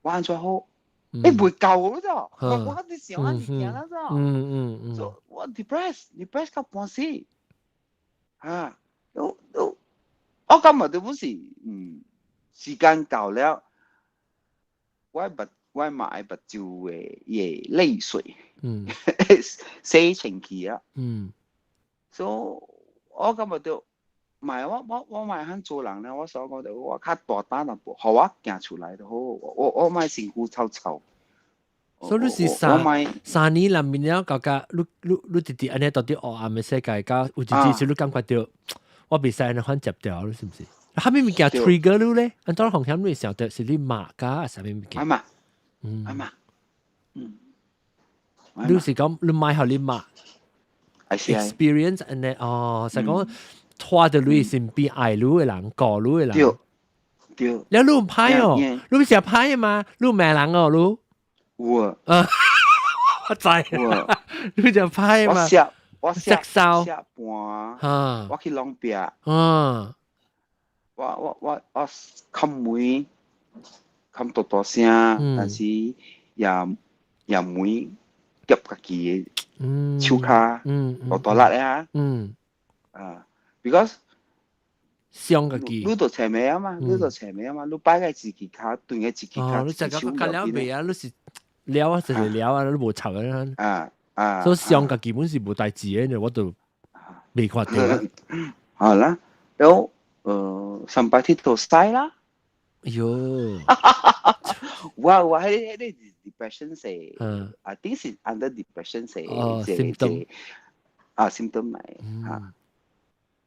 我按怎好？未夠咯，咋？我佇想按物件啦，咋？所以我 depress，depress 到半死。啊，都我感覺都不是，時間到了，我嘛愛目睭的伊的淚水，洗清氣啊。所以我感覺到，唔係我唔係肯做人咧，我想講就我較大膽淡薄，予我行出來就好，我莫身軀臭臭。所以你是3年內面了，覺覺你直直按呢到底黑暗的世界，佮有一日是你感覺到我袂使按呢款接掉，你是毋是？啥物物件 trigger 你咧？按怎風險你想到是你媽佮啥物物件？阿媽，阿媽，你是講你買予你媽 experience 按呢哦，是講拖著你身邊愛你的人，顧你的人。對對。了你毋歹哦，你毋是歹的嗎？你罵人哦，你。有啊。啊，我知。你就歹嘛。我寫我寫燒。寫盤，我去弄壁。我冚門，冚大大聲，但是也門夾家己的手跤，大大力啊。啊，because 傷家己。你都斜尾啊嘛，你都斜尾啊嘛，你擺個自己跤，斷個自己跤。你就講較了未啊？你是了啊，就是了啊，你無插啊。所以傷家基本是無代誌的，我都未看到。好啦，然後上擺鐵都塞啦。哎喲！我彼個 depression 是，I think 是 under depression 是，哦，symptom 啊，symptom 來嚇。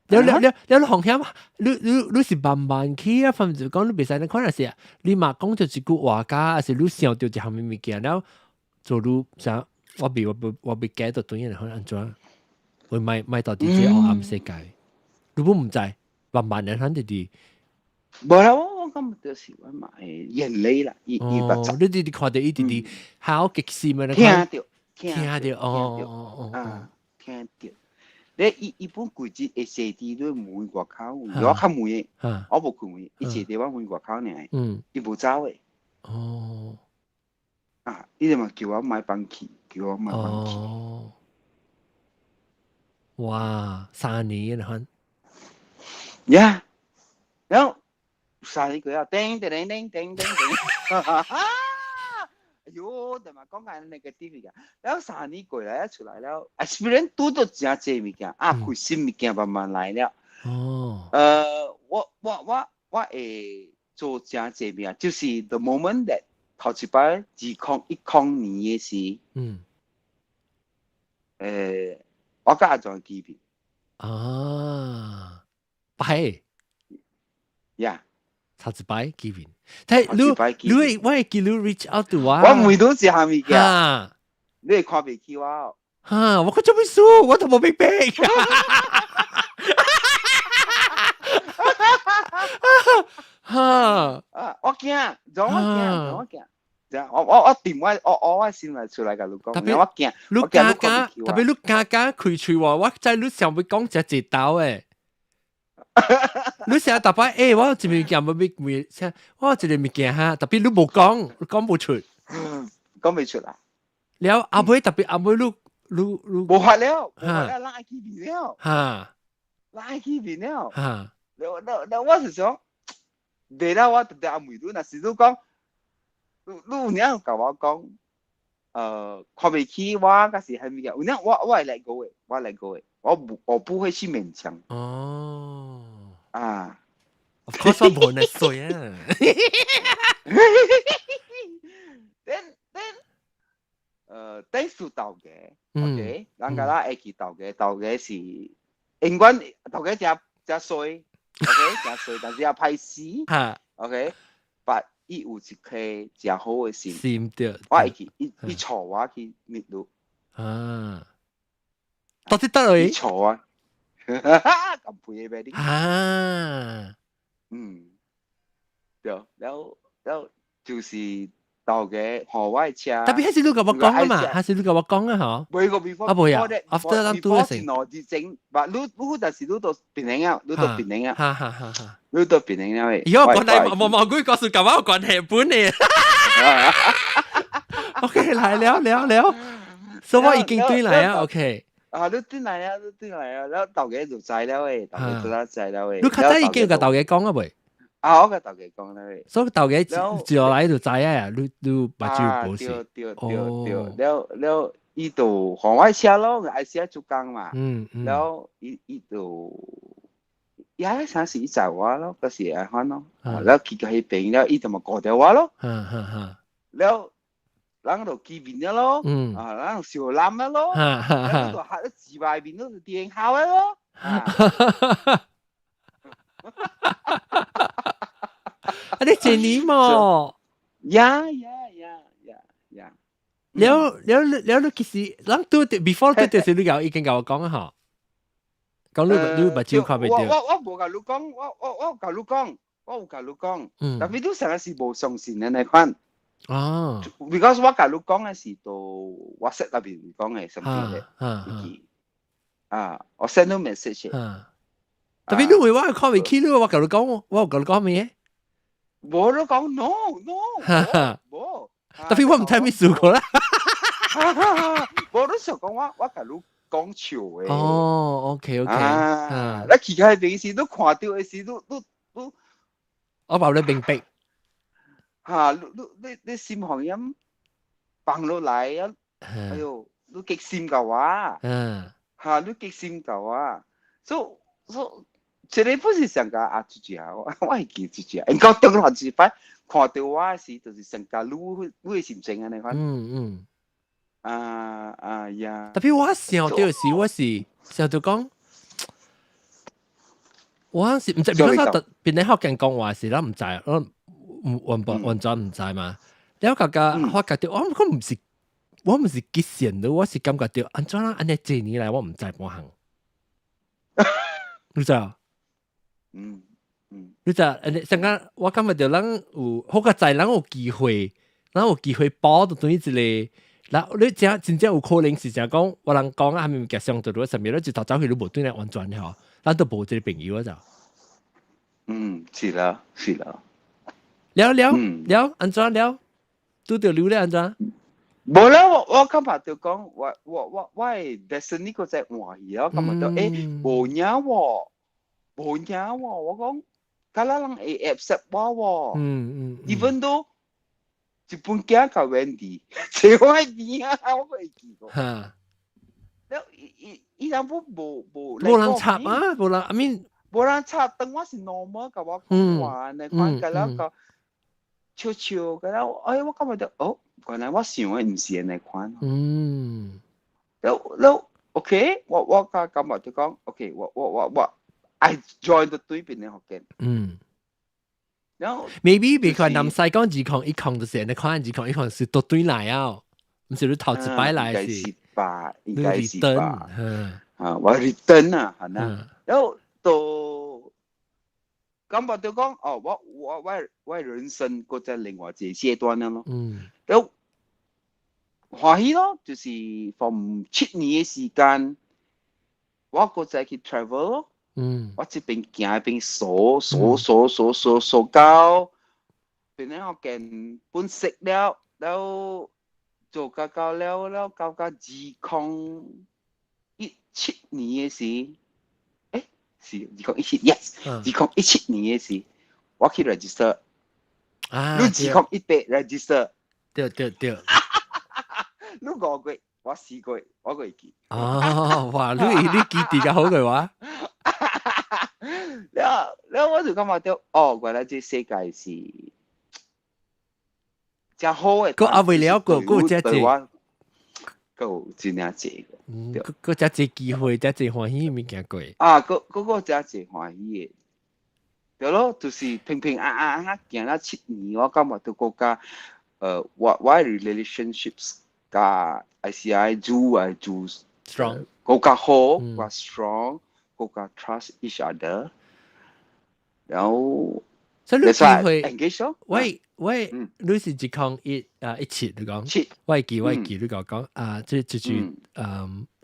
了了了了，風險，你是慢慢去啊，反正講你袂使你看若是，你嘛講著一句話㗎，還是你想著一項物件了，做你啥？我未記得對樣可能按怎？會賣到佇這黑暗世界，你本毋知，慢慢的咱直直。無啦，我感覺就是我嘛會眼淚啦，伊伊目你直直看著伊直直好激死嘛？聽著，聽著，哦哦哦，啊，聽著。你伊伊本規日會坐佇咧門外口，我較門的，我無開門，伊坐佇我門外口爾，伊無走的。啊，伊就嘛叫我莫放棄，叫我莫放棄。哦。哇，3年了哈。呀，然後3年過後，叮叮叮叮叮叮，哎喲，就嘛講緊 negative 嘅，然後三年過來出來了，experience 拄到真濟物件，啊，開心物件慢慢來了。我會做真濟物件，就是 the moment that 頭一擺2010年的時，我佮阿莊見面。啊，拜。呀。頭一擺見面，但你你我會記你 reach out to 我，我問到是啥物件，你會看袂起我？哈，我看做咩事？我都無明白。哈，啊，我驚，我驚，我驚。我掂我心內出來共你講，我驚，你敢敢，特別你敢敢開喙話，我知你想欲講這一道誒。你成日逐擺，欸，我有一物件欲問，我有一个物件哈，特別你無講，你講無出，講袂出來。了後尾特別後尾你無法了，無法了，咱愛見面了，咱愛見面了，了了了，我是想，袂了，我直直問你，若是你講。你有影共我講，看袂起我，還是啥物嘅？有影我會 let go 的，我 let go 的，我不會去勉強。啊。 Of course 我無呢衰啊。 Then 等數頭家，OK，人家啦會記頭家，頭家是永遠頭家誠誠衰，OK，誠衰，但是也歹死，OK，but 伊有一顆誠好的心，心對，我會記伊帶我去迷路。啊，到底佗位？伊帶我，咁肥的咩？啊，對，了了就是頭家予我的車。 Tapi 彼時你共我講啊嘛，彼時你共我講啊嗬。袂個 before 啊袂啊，after 咱拄時。兩日前，but 你但是你到檳城啊，你到檳城啊，哈哈哈哈，你到檳城了。如果講嚟冇冇鬼告訴共我有關係本嘅。OK，來了了了，所以我已經對來啊，OK。啊，你轉來啊，你轉來啊，了頭家就知了的，頭家就知了的。你較早已經有共頭家講啊未？啊，我共頭家講了的。所以頭家接落來就知啊，你目睭無視。對對對對，了了，伊就予我車咯，愛車做工嘛。了伊就，也啥是伊載我咯，嗰時按款咯。了去到彼邊了，伊就嘛顧著我咯。了。人就見面了咯，啊，人就相攬了咯，然後就嚇得自外面都是電校的咯。啊，你一年麼？ Yeah。了了了，你其實人拄 before 拄就是你有已經共我講啊嗬，講你目睭看袂著。我無共你講，我共你講，我有共你講，但係你成日是無相信的那款。哦。 Because 我共你講的是到 WhatsApp 內面講的，什麼的，啊，我 send 你 message。 Tapi 你為我看袂起你，我共你講，我有共你講咩？無你講 no no，無。 Tapi 我毋知咩事過啦。無你想講我共你講笑的。哦，OK。啊，你去開電視，你看著的時，你。我話你明白。嚇！你心紅音放落來啊！哎喲，你激心共我。嚇！你激心共我，所以這個不是上個啊，姐姐啊，我會記姐姐，因講中學一擺看著我時，就是上個你的心情按呢款。啊啊 yeah！ Tapi 我想著是，我是想著講，我是毋知，比如說邊個福建講話時，咱毋知，我完全毋知嘛。了覺覺發覺著，我毋是激線的，我是感覺著，按怎按呢這年來，我毋知半項。你知啊？嗯。你知，上個我感覺著咱有好個在，咱有機會，咱有機會報到對一個。嗱，你真真正有可能是誠講，我人講啊，啥物物件傷著你，啥物你一頭走去你無對來完全吼，咱都無這個朋友啊就。嗯，是啦，是啦。了了了，按怎了？拄著你咧按怎？無啦，我感覺就講，我的 destiny 閣再換去，我感覺到無影喎，無影喎，我講，敢若人會 accept 我喎。Even though 一本囝共 Wendy，坐我邊啊，我會記過。了伊人不無無人插啊，無人，I mean，無人插，當我是 normal 共我講話，呢款個了個笑笑個了，哎，我感覺到，哦，原來我想的毋是按呢款。了了，OK，我感覺就講，OK，我，I join 到對邊的福建。然後 maybe 別看南西講2010就是按呢款，2010是倒轉來啊，毋是你頭一擺來是。應該是吧，應該是吧。啊，我 return 啊，係啦。然後到感覺就講，哦，我人生閣在另外一個階段了咯。然後歡喜咯，就是 from 7年的時間，我閣再去 travel 咯。我這邊行那邊數數數數數數到，變咗我見本識了，了做到到了了到到2017年的時，是2017，yes，2017年的時，我去 register，啊，你2018 register。對對對。你5個月，我4個月，我會記。哦，哇！你記得較好嘅話。了了，我就感覺到，哦，原來這世界是真好嘅。個阿未了過，個這濟，個真正濟。嗯，個這濟機會，這濟歡喜物件過。啊，個這濟歡喜嘅。對咯，就是平平安安啊，行了7年，我感覺到國家，我 relationships 佮 ICI 做啊做 strong，更加好，更加 strong，更加 trust each other。然後，所以你機會 engage 喂喂，你是2017你講，七，我會記你講講啊，這就是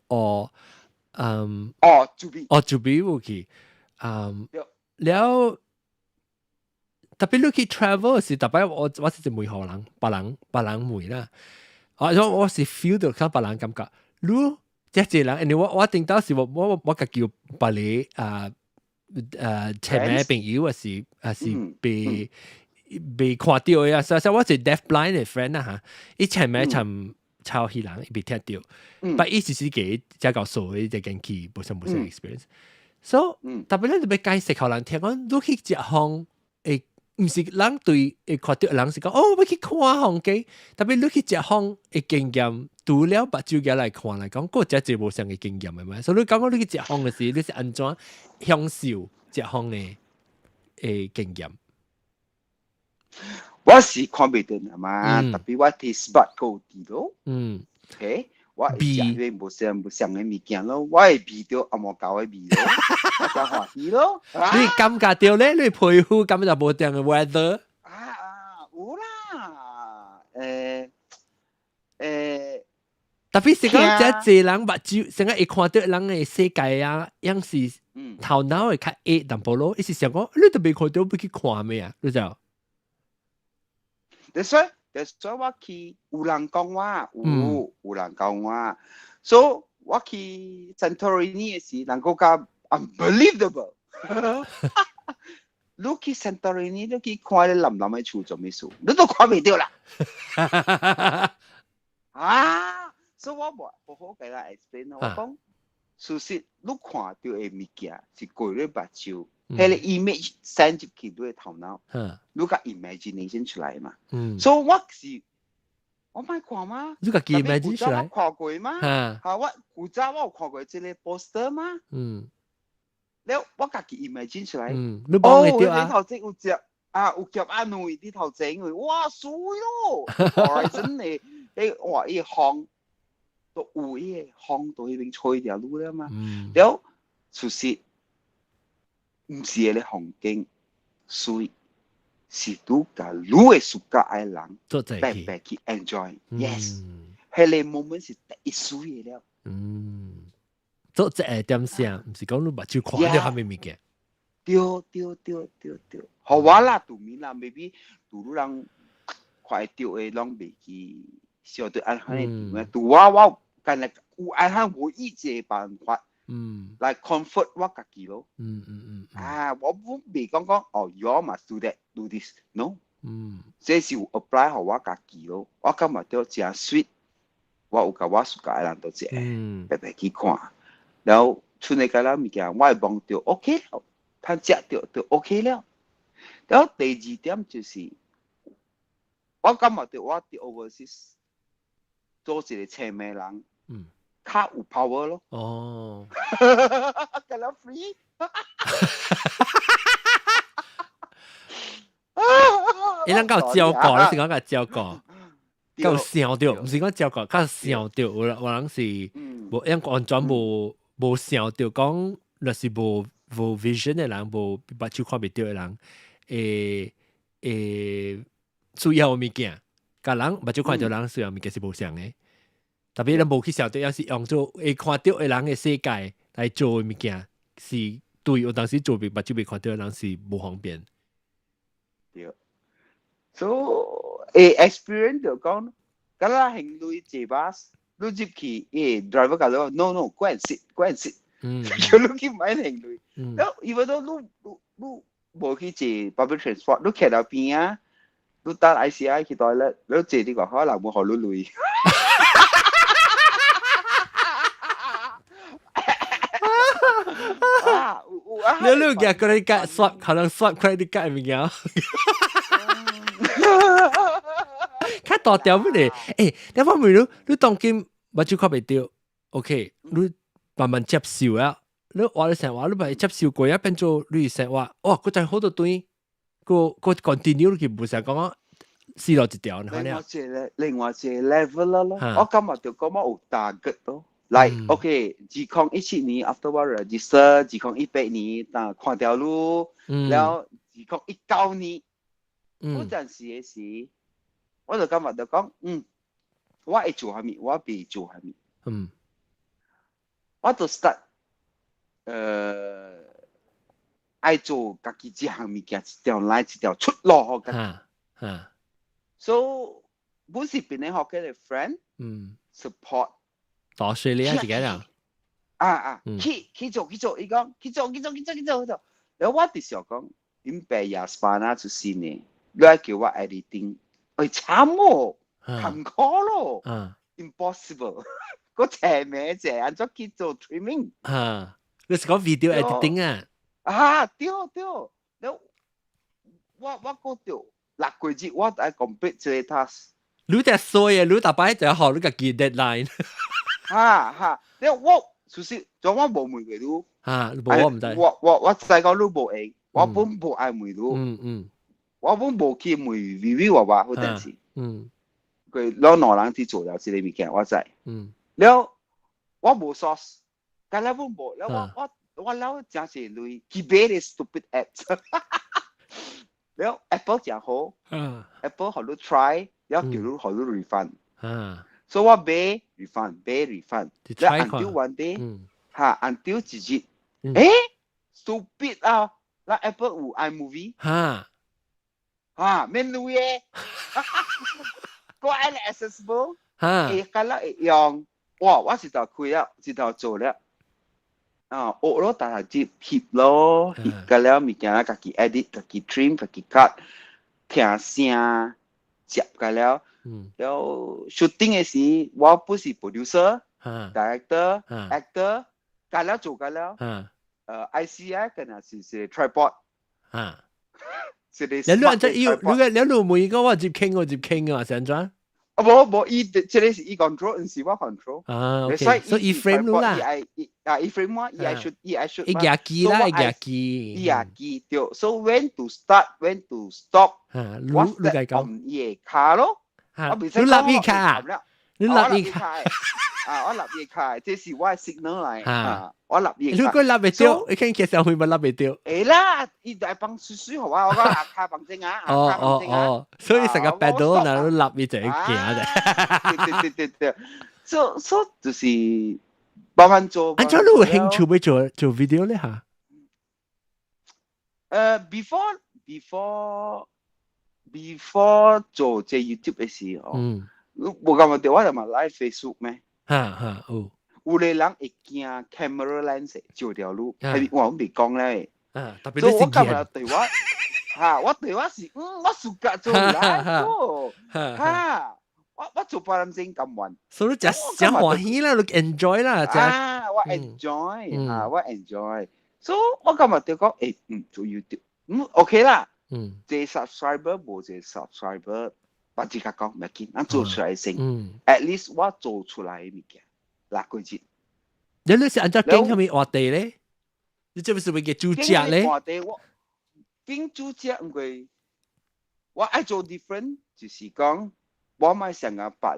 哦哦，準備，哦準備有去，了。特別你去 travel 時，特別我是問予人，別人問啦。啊，我是 feel 到看別人感覺，你這濟人，因為我頂到時我家己有別個啊前面朋友，還是被看到的啊，所以我是 deaf blind 的 friend 啊嚇，伊前面尋抄彼人，伊未聽到，但伊是自己才夠數的這件去，無啥 experience。So 特別你欲解釋予人聽講，你去食風會。毋是人對會看到人是講哦，欲去看風景，特別你去食風的經驗，除了目睭來看來講，閣真濟無相的經驗的嘛。所以你感覺你去食風的時，你是按怎享受食風的經驗？我是看袂到嘛，特別我 taste bud 夠啲咯。OK，我會食迄個無相無相的物件咯，我會味著紅毛狗的味咯，我真歡喜咯。你感覺到咧？你皮膚感覺無仝的 weather？啊啊，有啦，特別是講這濟人目睭，成日會看到人的世界啊，樣是頭腦會較矮淡薄咯。伊是想講，你都未看到，欲去看咩啊？你知無？ That's why 我去有人講我，有人講我，so 我去 Santorini 的時，人講較 unbelievable。你去 Santorini，你去看咧藍藍的樹做咩事？你都看袂著啦。啊，所以我無好好共伊 explain 我講，事實你看著的物件是過你目睭，彼個 image send 入去你的頭腦，你共 imagination 出來嘛。所以我是我莫看嗎？你家己 imagine 出來？我看過嗎？嚇，我古早我有看過這個 poster 嗎？了我家己 imagine 出來。你幫會著啊？你頭前有隻啊，有夾仔卵佇頭前，哇，媠咯！Horizon 的，你哇，伊風都有伊個風佇彼邊吹著你了嘛。了，事實毋是個風景媠，是你共你的 suka 的人白白去 enjoy。Yes，彼個 moment 是第一媠的了。嗯，做這個點聲，毋是講你目睭看著啥物物件。對對對對對，予我啦，對面啦，maybe 對你人看會著的攏袂記，相對按款的對我我干焦有按款唯一一個辦法，來 comfort 我家己咯。啊，我袂講講哦，you must do that, do this，no。這是有 apply 予我家己咯。我感覺著誠 sweet，我有共我 suka 的人都食，白白去看，然後賰的個了物件，我會望著 OK 了，通食著就 OK 了。然後第二點就是，我感覺著我佇 overseas 做一個青暝人，較有 power 咯。哦，敢若 free。伊人較有照顧，你是講較照顧，較有想著，毋是講照顧，較想著。有人是無，因完全無想著講，若是無 vision 的人，無目睭看袂著的人，會需要的物件，佮人目睭看著人需要物件是無相的。特別咱無去想著，抑是用做會看著的人的世界來做的物件，是對有當時做目睭袂看著的人是無方便。對，所以 experience 就講，敢若還鐳坐巴士，你入去，伊 driver 共你講，no no，go and sit，go and sit，叫你去莫還鐳。了，even though 你無去坐 public transport，你徛佇邊啊，你等 ICI 去 toilet，你坐啲個可能會學你累。你夾 credit card swap，可能 swap credit card 物件。較大條乜嚟？欸，你講問你，你當今目睭看袂著，OK，你慢慢接受啊。你話你生活，你咪接受過啊，變做你生活，哇，佢就好多對，個個 continue 佢唔成講死路一條，另外一個另外一個 level 啦咯。我感覺就講我有 target 咯。Like OK，2017年 after 我 register，2018年但看條路，然後2019年，嗰陣時嘅時，我就感覺就講，我會做啥物，我未做啥物。我就 start，愛做家己這項物件，一條來一條出路，予家己。So 本是邊個學嘅 friend，support。多謝你啊，自己啊。啊啊，去去做去做，伊講去做去做去做去做去做。然後我就想講，𪜶爸也是班啊出身的，你愛叫我 editing，哎慘哦，坎坷咯，impossible。個斜名者按怎去做 trimming？啊，你是講 video editing 啊？啊，對對，了我講著6個月我愛 complete 這個 task。你得衰啊！你逐擺就學你家己 deadline。哈哈，了我其實就我無問過你。啊，無我毋知。我知講你無閒，我本無愛問你。我本無去問微微娃娃嗰陣時。佢攞兩人去做了這個物件，我知。了我無 source，但了我無，了我了真濟鐳去買個 stupid apps。了 Apple 誠好，Apple 予你 try，了叫你予你 refund。所以我買 refund，買 refund，了 until one day，哈，until 一日，欸，stupid 啊！那 Apple 有 iMovie，哈，免鐳的，個愛 accessible，會較了會用，哇！我一頭開了，一頭做了，啊，學咯，逐下接翕咯，翕個了物件，家己 edit，家己 trim，家己 cut，聽聲，接個了。了 shooting 的時，我不是 producer、director、actor，個了做個了。ICI 可能是 tripod。是你你按這要，你個你你每個我接傾我接傾啊，成怎？啊無無，伊這個是伊 control，毋是我 control。啊，OK，所以伊 frame 啦。伊愛啊，伊 frame 我，伊愛 shoot，伊愛 shoot。伊舉機啦，伊舉機。伊舉機對，so when to start，when to stop，我你計講伊的卡咯。你立伊卡，你立伊卡，啊！我立伊卡，這是我的 signal 來，啊！我立伊卡。如果立袂著，你看其實會咪立袂著？會啦，伊就愛放水水予我，我講阿卡放正啊，哦哦哦，所以成個 pedal 若你立伊就會行的。對對對對，所以就是慢慢做。按怎你有興趣欲做做 video 咧嚇？ Before 做這 YouTube 的時候，無感覺著我就嘛 live Facebook 咩？哈哈，有。有個人會驚 camera lens 照著你，係我未講咧。啊，特別你我感覺對我，哈，我對我是，我暑假做來做，哈，我做別人先甘願。所以真真歡喜啦，你 enjoy 啦，啊，我 enjoy，啊，我 enjoy。所以我感覺就講，欸，做 YouTube，OK 啦。這 subscriber 無這 subscriber，我自己講唔要緊，咱做出來先。At least 我做出來的物件，六個月。你是按怎揀啥物話題咧？你這不是為個主角咧？話題我揀主角，因為我愛做 different，就是講我莫像個別個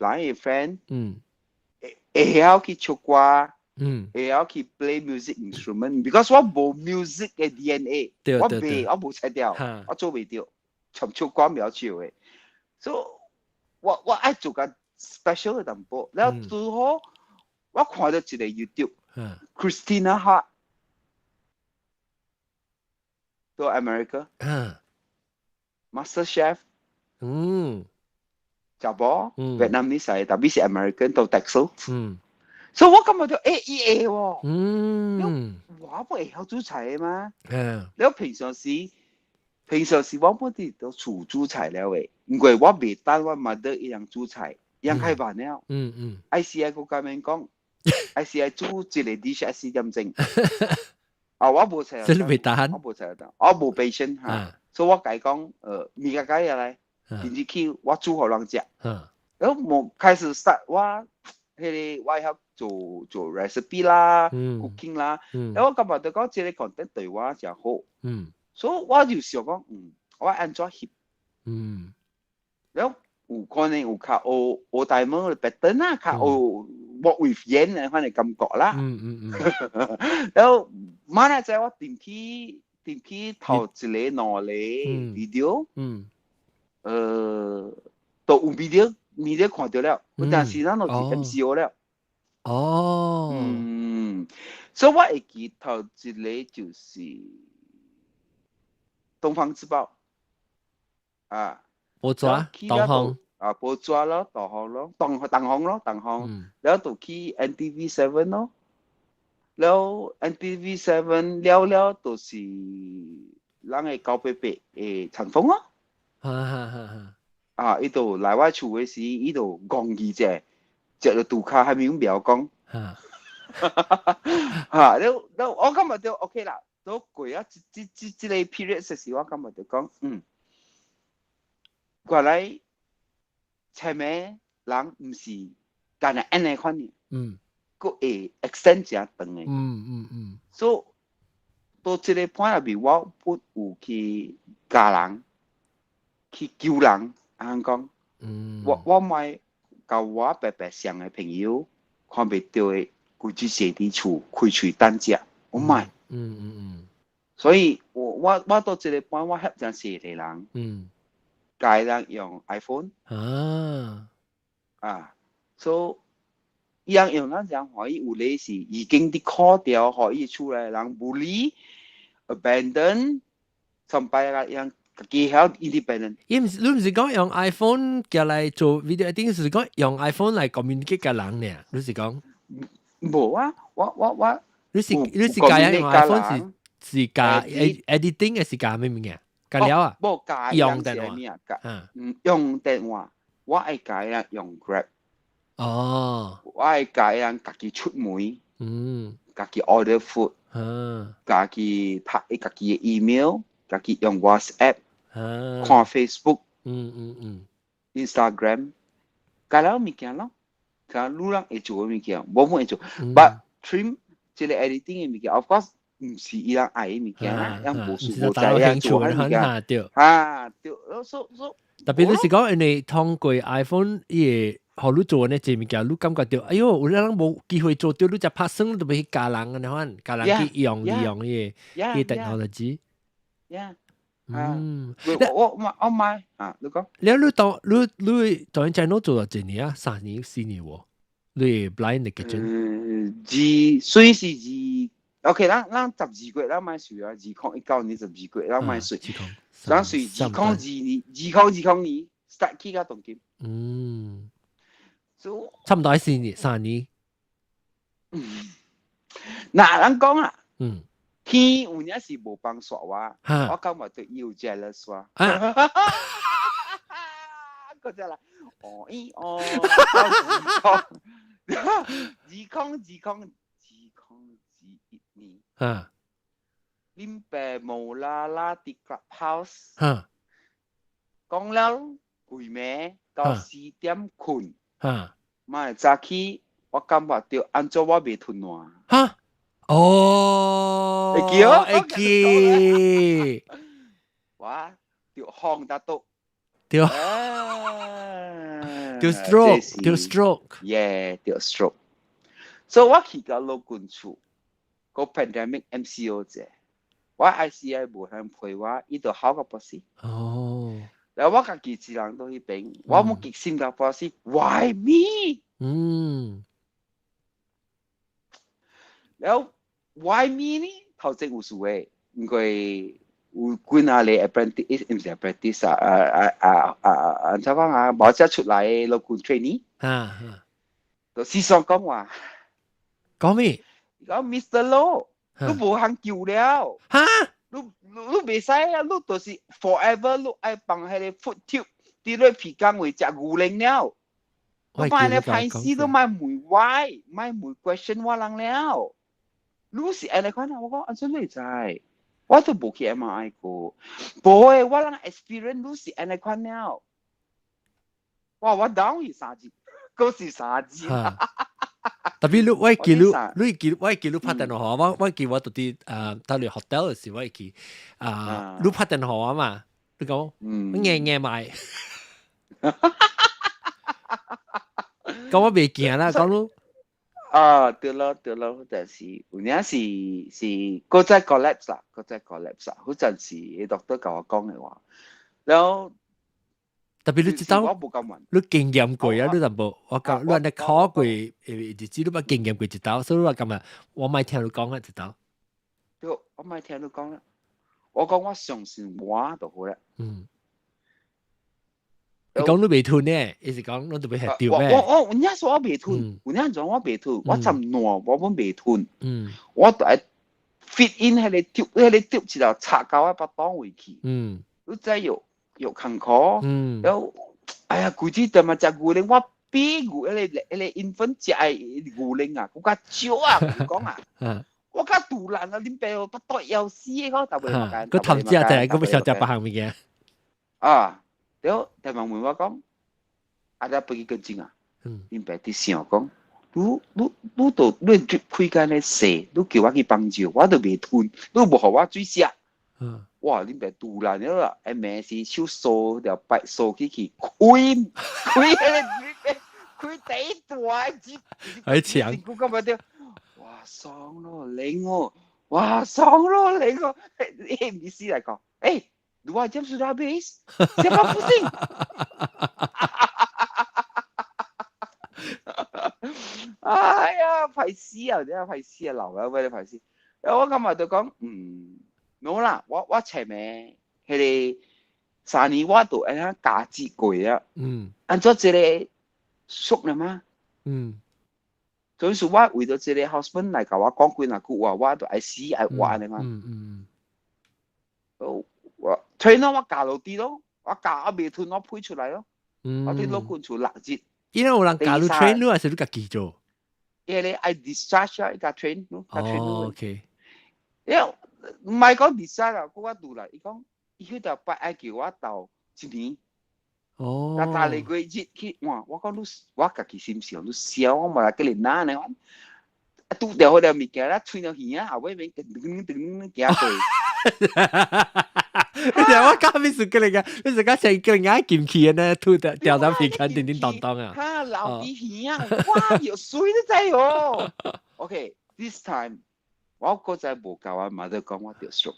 blind friend，會曉去唱歌。會曉去 play music instrument，because 我無 music 的 DNA，我袂，我無才調，我做袂著，唱唱歌袂曉唱的，所以我愛做個 special 的淡薄，然後拄好我看著一個 YouTube，Christina Hart 到 America，Master Chef，查某，Vietnamese 特別是 American 到 Texas。所以我感覺就欸伊會喎，我不會曉煮菜的嘛。你平常時，平常時我本地都厝煮菜了的，因為我袂等我 mother 伊人煮菜，伊人開飯了。愛是愛個家面講，愛是愛煮一個 dish 4點鐘。啊，我無菜。這你袂等？我無菜等，我無 patience 嚇。所以我共伊講，物件改下來，甚至去我煮予人食。然後我開始 start 我彼個我會曉做做 recipe 啦，cooking 啦，然後我感覺到講這個 content 對我誠好。所以我就想講，我按怎翕？然後有可能有較學學大毛的 pattern 啦，較學 work with 人的款的感覺啦。然後馬來在我點去點去頭一個兩個 video，都有 video video 看到了，但是咱都是 MCO 了。所以我會記頭一個就是東方日報啊，報紙東方啊，報紙咯，東方咯，東東方咯，東方，然後就去 NTV Seven 咯，然後 NTV Seven 了了就是咱的988的陳峰咯。啊，伊就來我厝的時，伊就戇伊者，食了拄跤還沒有秒講。哈，了了我感覺就 OK 啦，都過啊，這這這這個 period 時，我感覺就講，原來前面人毋是干焦按呢款的，閣會 extend 誠長的，所以到這個 point 入面，我不有去教人，去求人，按講，我莫共我白白相的朋友看袂著的，規日坐佇厝開喙等食，我莫。所以我到這個 point，我翕誠濟個人，教人用 iPhone，啊，所以伊人用咱誠歡喜，有咧是已經佇考掉，予伊厝內人 bully abandon，上擺啊，伊人家己曉 independent。伊毋是你毋是講用 iPhone 寄來做 video，定是講用 iPhone 來 communicate 共人呢？你是講？無啊，我，你是教人用 iPhone 是教 editing 還是教咩物件？教了啊？無教用電話。用電話，我愛教人用 Grab。我愛教人家己出門。家己 order food。家己拍家己的 email，家己用 WhatsApp。看 Facebook。Instagram，教了物件咯，看女人會做的物件，無會做。But trim 這個 editing 的物件，of course 毋是伊人愛的物件啦，人無事無在啊做彼物件。啊，對，所特別你是講，因為通過 iPhone 伊會予你做呢這物件，你感覺著，哎喲，有人無機會做著，你才拍算，都欲去教人按呢款，教人去用利用伊個伊 technology。我買啊，你講。了你當你你當然在攞做咗幾年啊？3年4年喎？你 blind kitchen？二算是二，OK，咱12月咱買稅啊，2019年12月咱買稅，咱算2002年，2020年 start 起到當今。差唔多4年3年。嗱，咱講啊，天有影是無幫煞我，我感覺對伊有 jealous 我。嗰隻啦，哦咦哦，2021年，恁爸無啦啦佇 clubhouse，講了規暝到4點睏，嘛早起我感覺著按怎我袂吞爛。哈？哦，會記哦，會記。我著放得到。對。著 stroke，著 stroke。 Yeah，著 stroke。所以我去到老君厝，個 pandemic MCO 者，我 ICI 無人陪我，伊就好個不死。然後我家己一人佇彼邊，我冇極新加坡是 Why me？然後 Why me 呢？頭前有事的，因為有幾若個 apprentice，毋是 apprentice 啊啊啊啊啊！按怎講啊？無才出來的老君 trainee，就時常講話。講咩？講 Mr. Low，你無通救了。哈？你袂使啊！你就是 forever 你愛放彼個 food tube 佇你鼻孔位食牛奶了。你莫咧歹死，你莫問 why，莫問 question 我人了。你是按呢款啊？我講按怎你會知？我都無去 MRI 過，無誒，我人 experience 你是按呢款了。哇！我 down 去3日，閣是3日。 Tapi 你我記你，你記我記你拍電話我我記我到佇到你 hotel 時，我會記啊，你拍電話嘛？你講，硬硬買，講我袂驚啦，講你。啊，對咯對咯，但是有影是是閣再 collapse 啦，閣再 collapse 啦。嗰陣時，doctor 共我講的話，然後。 Tapi 你知道，你經驗過啊？你淡薄，我講你按呢考過，日子你捌經驗過一道，所以我感覺我莫聽你講啊一道。對，我莫聽你講啦。我講我相信我就好啦。你講你袂吞呢？伊是講你都袂嚇掉咩？我有影說我袂吞，有影講我袂吞，我浸爛我本袂吞。我就愛 fit in 彼個 tube，彼個 tube 一條插到我腹肚位去。你知有？有艱苦，然後哎呀，規日踮嘛食牛奶，我比牛彼個 infant 食的牛奶啊，閣較少啊，講啊，我較肚爛啊，恁爸腹肚枵死的，我特別嘛間。閣貪食者，閣欲想食別項物件。啊，對，大問問我講，啊，你飛去跟進啊？恁爸佇想講，你你你都你 drip 開間咧細，你叫我去幫助，我都袂吞，你無予我水食。哇！恁爸肚爛了啦，哎，明是手掃條白掃起去，開開彼個 drip，開第一大支，好強。我感覺著，哇，爽咯，靈哦，哇，爽咯，靈哦，欸，意思來講，欸，dua jam sudah habis, siapa pusing？哎呀，歹死啊！真係歹死啊，老啊，喂，歹死。我感覺就講，no 啦，我前面彼個3年我都按呢加治過啊。按怎這個熟了嗎？所以說我為咗這個 husband 來共我講幾若句話，我都愛死愛活按呢嘛。我 train 咯，我教落啲咯，我教我袂吞，我配出來咯。我佇老君厝6日。因為有人教你 train 你，還是你家己做？因為愛 discharge 啊，伊共 train 咯，train 哦，OK。因為毋係講 discharge 啊，我拄來，伊講伊彼條擺愛叫我鬥一年。哦。逐個月日去，哇！我講你，我家己心想，你笑我嘛來叫你哪呢？啊，拄著彼個物件，咧吹著耳仔後尾面噔噔噔噔行過。你聽我講咩事叫你個？你是講成叫人家進去呢？吐掉掉到鼻孔，叮叮當當啊！哈，流鼻耳啊！哇，有水都知哦。OK，this time 我閣再無共我媽講我著 stroke。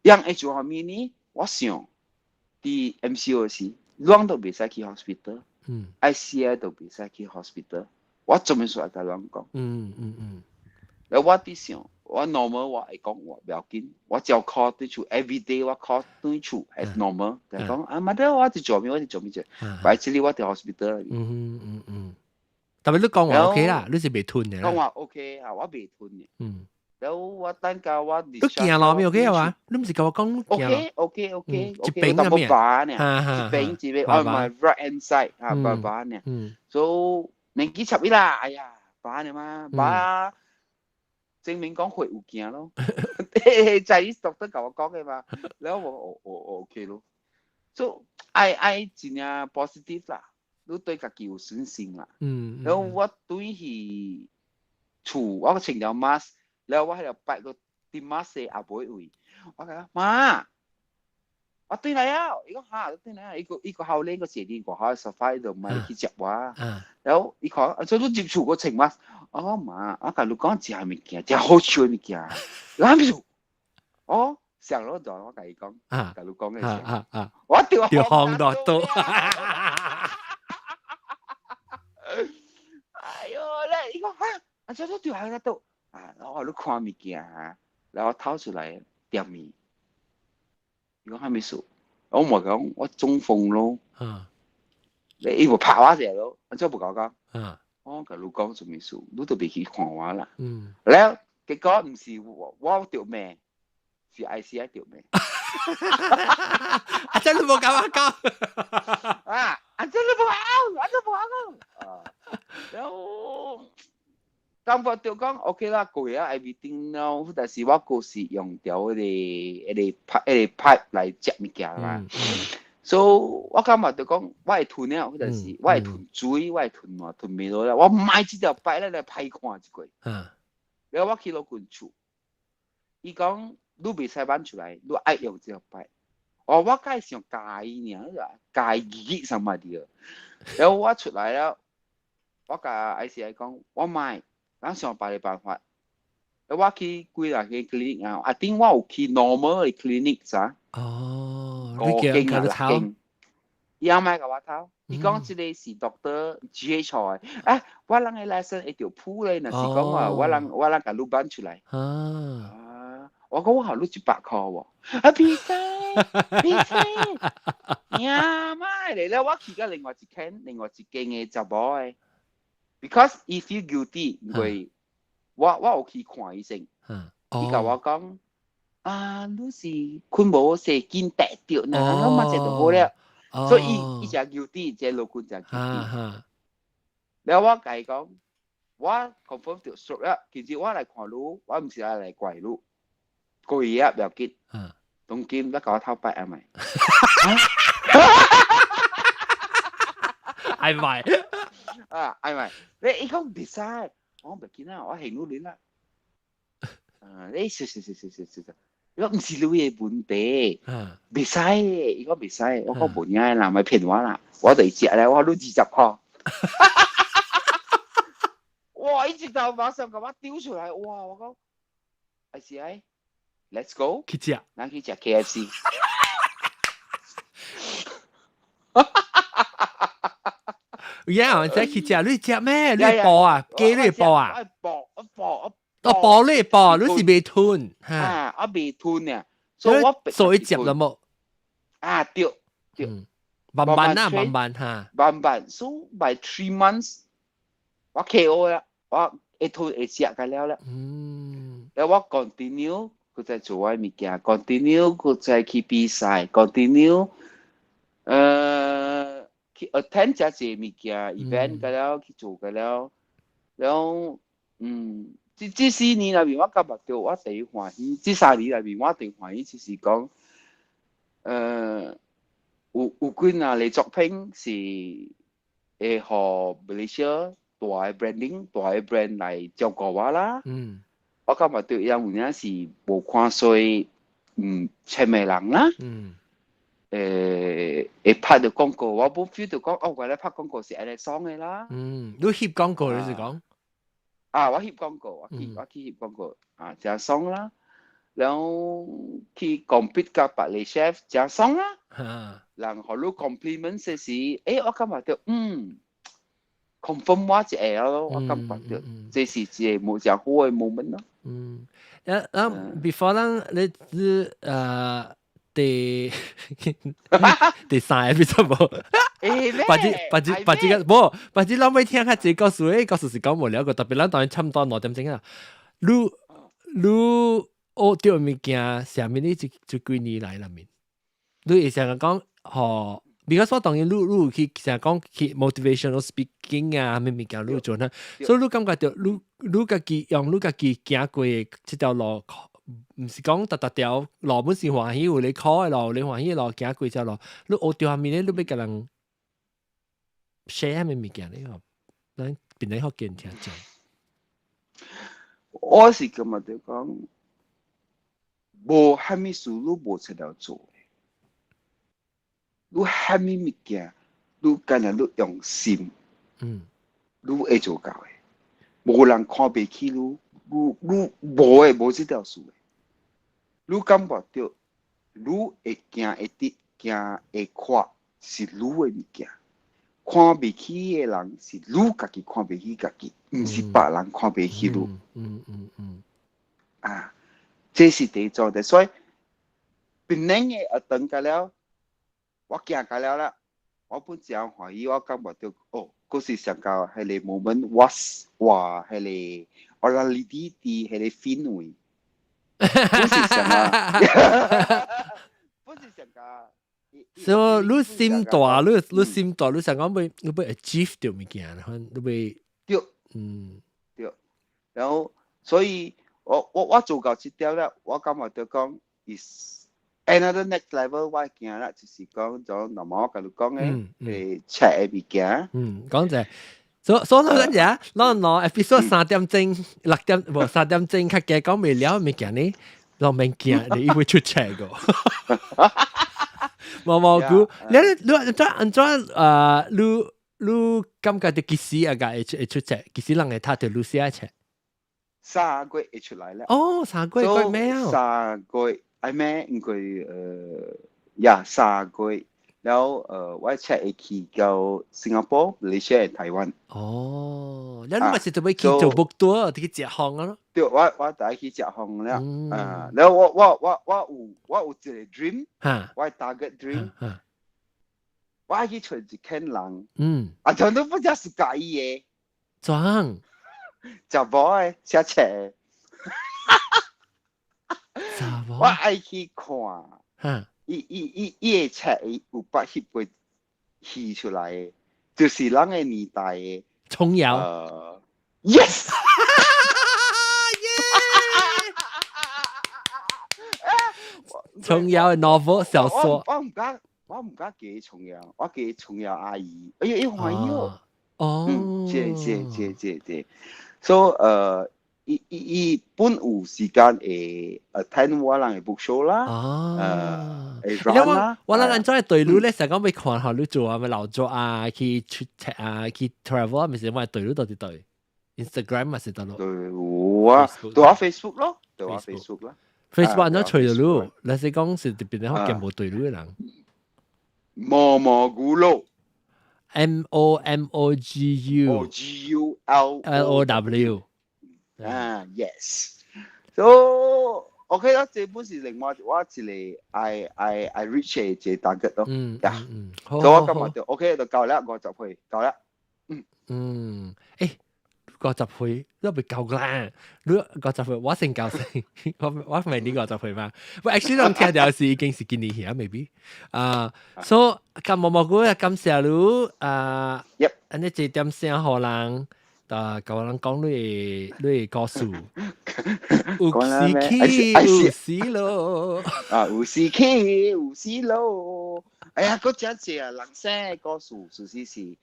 樣會做啥物呢？我想佇 MCO 時，攏都袂使去 hospital。ICI 都袂使去 hospital。我做咩事愛共攏講？然後我佇想。我 normal 我會講話不要緊，我照 call 對厝，every day 我 call 對厝 as normal，就講啊，媽的，我佇做咩？我佇做咩啫？擺這裡我佇 hospital。但係你講話 OK 啦，你是袂吞的。講話 OK 啊，我袂吞的。然後我等下我。你行路沒 OK 啊？你毋是共我講？OK OK OK 一邊啊咩？一邊一邊 on my right hand side 啊，爸爸呢？所以年紀插伊啦，哎呀，爸呢嘛，爸。證明講血有行咯，在伊 doctor 共我講的嘛，然後我 OK 咯，所以愛愛真正 positive 啦，你對家己有信心啦。然後我對去厝，我穿條 mask，然後我喺度擺個啲 mask 後尾位，我講媽，我轉來啊！伊講哈，轉來啊！伊個後年個寫啲外口沙發度咪去接我，然後伊講，所以你入厝個穿 mask，我講媽，我共你講食物件，食好笑的物件，啥物事？哦，上落就我共伊講，共你講的我著著風落倒。哎喲咧，伊講哈，啊，這都著風落倒，啊，我你看物件，然後掏出來點面。伊講啥物事？我嘛講我中風咯。你伊無拍我一下咯，按怎無共我講？我共你講啥物事，你都袂去看我啦。了，結果毋是我著命，是 ICI 著命。啊，真係無共我講。啊，啊真係無啱，啊真無啱啊。然後感覺就講 OK 啦，過啊 everything 了，但是我閣是用著彼個 pipe 來食物件啦。所以我感覺就講，我會吞了，但是我會吞水，我會吞嘛，吞袂落啦。我買這條 pipe 咧來歹看一過。然後我去老君厝，伊講你袂使挽出來，你愛用這條 pipe。哦，我梗係想介意爾，介意什麼的。然後我出來了，我共 ICI 講，我買，咱想別個辦法。我去幾若間 clinic 啊，啊頂我有去 normal 的 clinic 啥？哦，五間啊六間，伊也莫共我偷。伊講這個是 doctor GH 的，啊，我人的 license 會著付咧，若是講話我人共你辦出來。啊，我講我予你100箍喎，啊，袂使，袂使，呀媽嚟咧，我去到另外一間，另外一間的查某的，because 伊 feel guilty，因為我有去看醫生，伊共我講，啊，你是睏無細菌帶著，那我嘛這就好了。所以伊誠 guilty，這老君誠 guilty。然後我共伊講，我 confirm 著 stroke 啦，其實我來看你，我毋是來怪你，過去啊，不要緊。當今你共我偷擺啊咪？係咪？啊，係咪？你伊講袂使，我講袂緊啊，我還努力啦。啊，你是是是是是是，伊講毋是你的問題，袂使，伊講袂使，我講無影啦，莫騙我啦，我就食咧，我予你20箍。哇！伊直頭馬上共我丟出來，哇！我講，還是愛，Let's go，去食，咱去食 KFC。呀，這去食，你食咩？你報啊？雞你報啊？我報，我報，我報你報，你是袂吞，啊，我袂吞啊，所以我所以食了無？啊，對對，慢慢啊，慢慢哈，慢慢，so by 3 months，我 KO 啦，我會吞會食個了啦。然後我 continue，閣再做我物件，continue 閣再去比賽，continue，去 attend 這濟物件 event 個了，去做個了，然後這4年內面我感覺著我第一歡喜，這3年內面我第一歡喜就是講，有幾若個作品是會予 Malaysia 大的 branding 大的 brand 來照顧我啦。我感覺著伊有影是無看衰簽的人啦。會拍著廣告，我無 feel 著講哦，原來拍廣告是按呢爽的啦。嗯，你翕廣告你是講？啊，我翕廣告，我去翕廣告，啊，誠爽啦。然後去 compete 佮別個 chef 誠爽啦。人予你 compliment 時，我感覺著confirm 我一個咯，我感覺著這是一個無誠好的 moment 咯。嗯，啊啊，before 咱你是第三個 episode 無？或者或者或者個無，或者咱欲聽較濟故事，故事是講無了個，特別咱當然差不多2點鐘啊。你學著物件，啥物你這幾年來內面，你會成日講，吼，because 我當然你有去成日講去 motivational speaking 啊，啥物物件你做呢，所以你感覺著你家己用你家己行過的這條路，毋是講逐逐條路本是歡喜，有你苦的路，你歡喜的路，行過這路，你學著啥物咧？你欲共人 share 啥物物件咧？吼，咱變咧福建聽眾。我是感覺著講，無啥物事你無出來做的，你啥物物件，你干焦你用心，你會做到的，無人看袂起你，你無的無這條事的，你感覺著，你會行會直，行會闊，是你的物件。看袂起的人是你家己看袂起家己，毋是別人看袂起你。啊，這是第一種的，所以檳城的學堂過了，我行過了啦，我本誠歡喜，我感覺著哦，閣是上到彼個 moment，我活彼個 orality 佇彼個氛圍，本是上啊，本是上個。所以你心大，你心大，你想講欲你欲 achieve 著物件，你欲對，對，然後所以我做到這點咧，我感覺著講 is another next level 我行啦，就是講就那麼我共你講的冊的物件。嗯，講者。所以咱只，咱喏 episode 3點鐘6點無3點鐘較加講袂了物件呢，攏免驚，你會出冊個。毛毛菇，你按怎你感覺著幾時啊個會出冊？幾時人會讀著你寫冊？ 3個月會出來啦。哦，三個月過咩啊？三個月，係咩？應該呀，三個月。然後我冊會去到新加坡、馬來西亞、台灣。哦，你咪是準備去做 book tour，去食風啊咯？對，我帶去食風了。啊，然後我有一個 dream，我 target dream，我愛去揣一間人。啊，全都不知是介意的。怎？食無的寫冊。我愛去看。伊伊伊伊的冊有捌翕過戲出來的，就是咱的年代的瓊瑤。Yes。耶！瓊瑤的 novel 小說。我毋敢記瓊瑤，我記瓊瑤阿姨。哎呀，伊歡喜哦。哦。嗯，是是是是是。所以伊本有時間會 attend 我人的 book show 啦。哦。會 run 啦。我人按怎對你咧，成講欲看予你做啊，欲勞作啊，去出冊啊，去 travel 啊，毋是我對你到底對 Instagram 嘛是得咯。對，有啊，對我 Facebook 咯，對我 Facebook 啦。 Facebook 按怎揣著你？若是講是特別咧，福建無對你的人。毛毛菇咯。 M O M O G U G U L L O W。啊，yes。So OK 啦，這本是另外我一個 I reach 的一個 target 咯。呀，所以我感覺就 OK 就夠啦，50歲夠啦。嗯。嗯，50歲都未夠啦，你五十歲我先夠先，我未你50歲嘛。喂，actually 攏聽著是已經是今年去啊，maybe 啊，所以咁毛毛菇啊，感謝你啊，按呢這點聲予人，啊，共人講你的故事，有時起有時落，啊，有時起有時落。哎呀，閣真濟啊，人生的故事，事實是，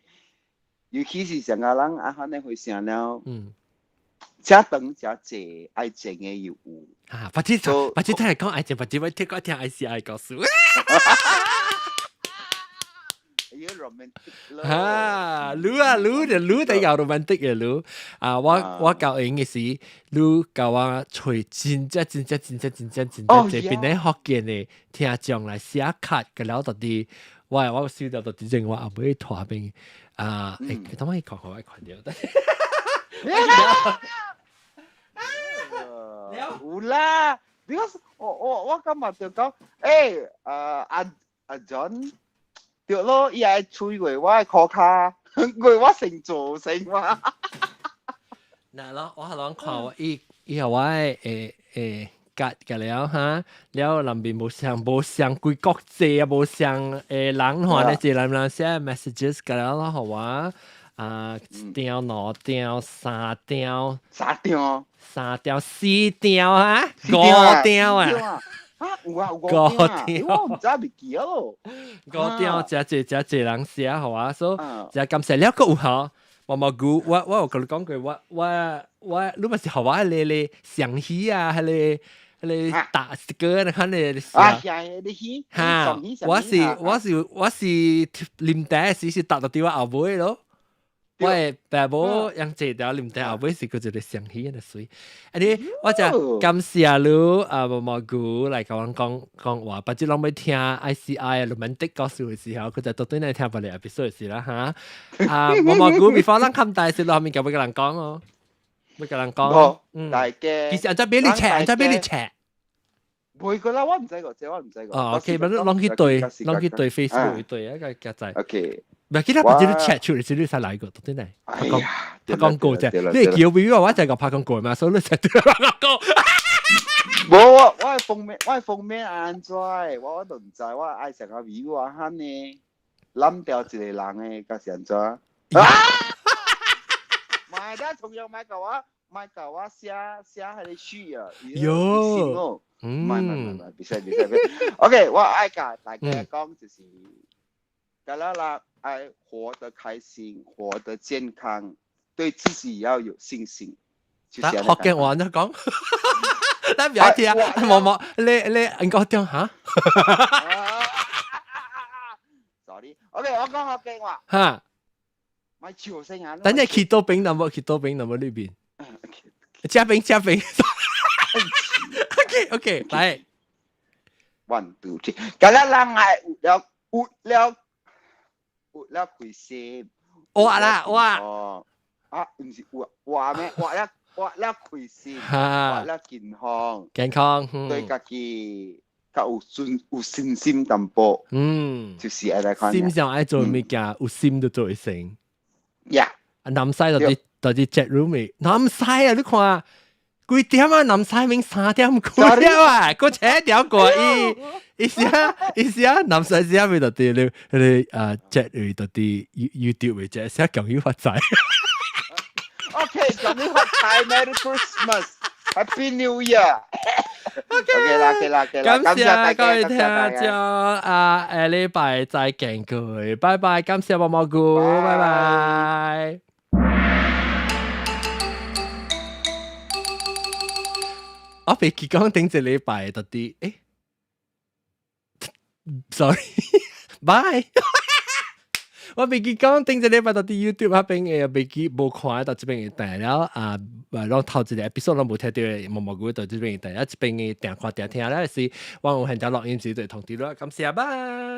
尤其是像個人啊，可能會想了，遮長遮濟愛情的又有。啊，或者聽人講愛情，或者我聽講聽 ICI 故事。有 romantic 咯。啊，你啊，你就你就有 romantic 的你啊，我教應的是，你共我揣真正真正真正真正真正這邊咧福建的聽眾來寫卡，個了到底，我收到到底正我後尾拖邊啊，欸，等我去看看我看著。有啦，because 我感覺就講，欸，阿 John。對咯，伊愛吹過我的箍跤，過我成做成嘛。嗱咯，我係攏看我伊伊予我的會夾個了哈，了內面無相無相規國際啊，無相的人看咧，一個人寫 messages 個了咯，予我啊，一張、兩張、三張、三張、三張、四張啊，五張啊。啊，有啊，五張啊，我毋知未記咯。五張，誠濟誠濟人寫予我，所以誠感謝了，閣有吼，毛毛菇，我有共你講過，我，你嘛是予我彼個相戲啊，彼個打歌那款的啊，係你戲，哈，我是啉茶時是搭到佇我後尾咯。我的爸母用這條啉茶後尾是叫一個相戲的水。啊你，我就感謝你啊，毛毛菇來共阮講講話，別只攏欲聽 ICI romantic 故事的時候，佢就倒轉來聽別個 episode 是啦哈。啊，毛毛菇，before 咱冚大時，後面就欲共人講哦，欲共人講。嗯，大家。其實按怎買你冊，按怎買你冊？袂個啦，我毋知個，這我毋知個。哦，OK，咪攏去對，攏去對 Facebook 對啊，個加載。 OK。唔係，其他別你 chat 出嚟，你才來過，對唔對？哎呀，拍廣告啫，你叫俾我，我就係拍廣告嘛，所以你就對拍廣告。無我我係封面，我係封面安怎？我都毋知，我愛上個 view 啊，哈呢，攬掉一個人的，甲是按怎？啊！買得重要買甲我，買甲我寫寫彼個書啊！喲，唔係唔係唔係，別使別使別。OK，我愛甲大家講就是，甲咱啦愛活得開心，活得健康，對自己要有信心。學嘅話你講。咱唔要聽，冇冇，你你應該點嚇？Sorry，OK，我講學嘅話。嚇。咪笑聲啊！等陣去到邊，那麼去到邊，那麼裏邊。加冰加冰。OK OK，來。 One two three，今日人愛有了有了有了開心。活啦活。哦，啊，毋是活活咩？活了活了開心，活了健康。健康。對家己較有信有信心淡薄。就是按呢款。心上愛做物件，有心就做會成。呀。啊，南西就佇就佇 chat room 裡，南西啊，你看幾點啊？南西明3點幾了啊？閣扯條過伊，伊寫伊寫南西寫咪就佇你彼個啊 chat 裡就佇 YouTube 裡寫寫恭喜發財。 OK，恭喜發財，Merry Christmas，Happy New Year。 OK 啦，OK 啦，OK 啦，感謝各位聽眾啊，下禮拜再見佢，拜拜，感謝毛毛菇，拜拜。我袂記講頂一禮拜到底，欸，sorry，bye。我袂記講頂一禮拜到底 YouTube 彼邊的袂記無看到這邊的訂了啊，攏頭一個 episode 攏無聽著毛毛菇到這邊的訂，啊這邊的訂看訂聽了是，我有現場錄音時就通知你，感謝，拜。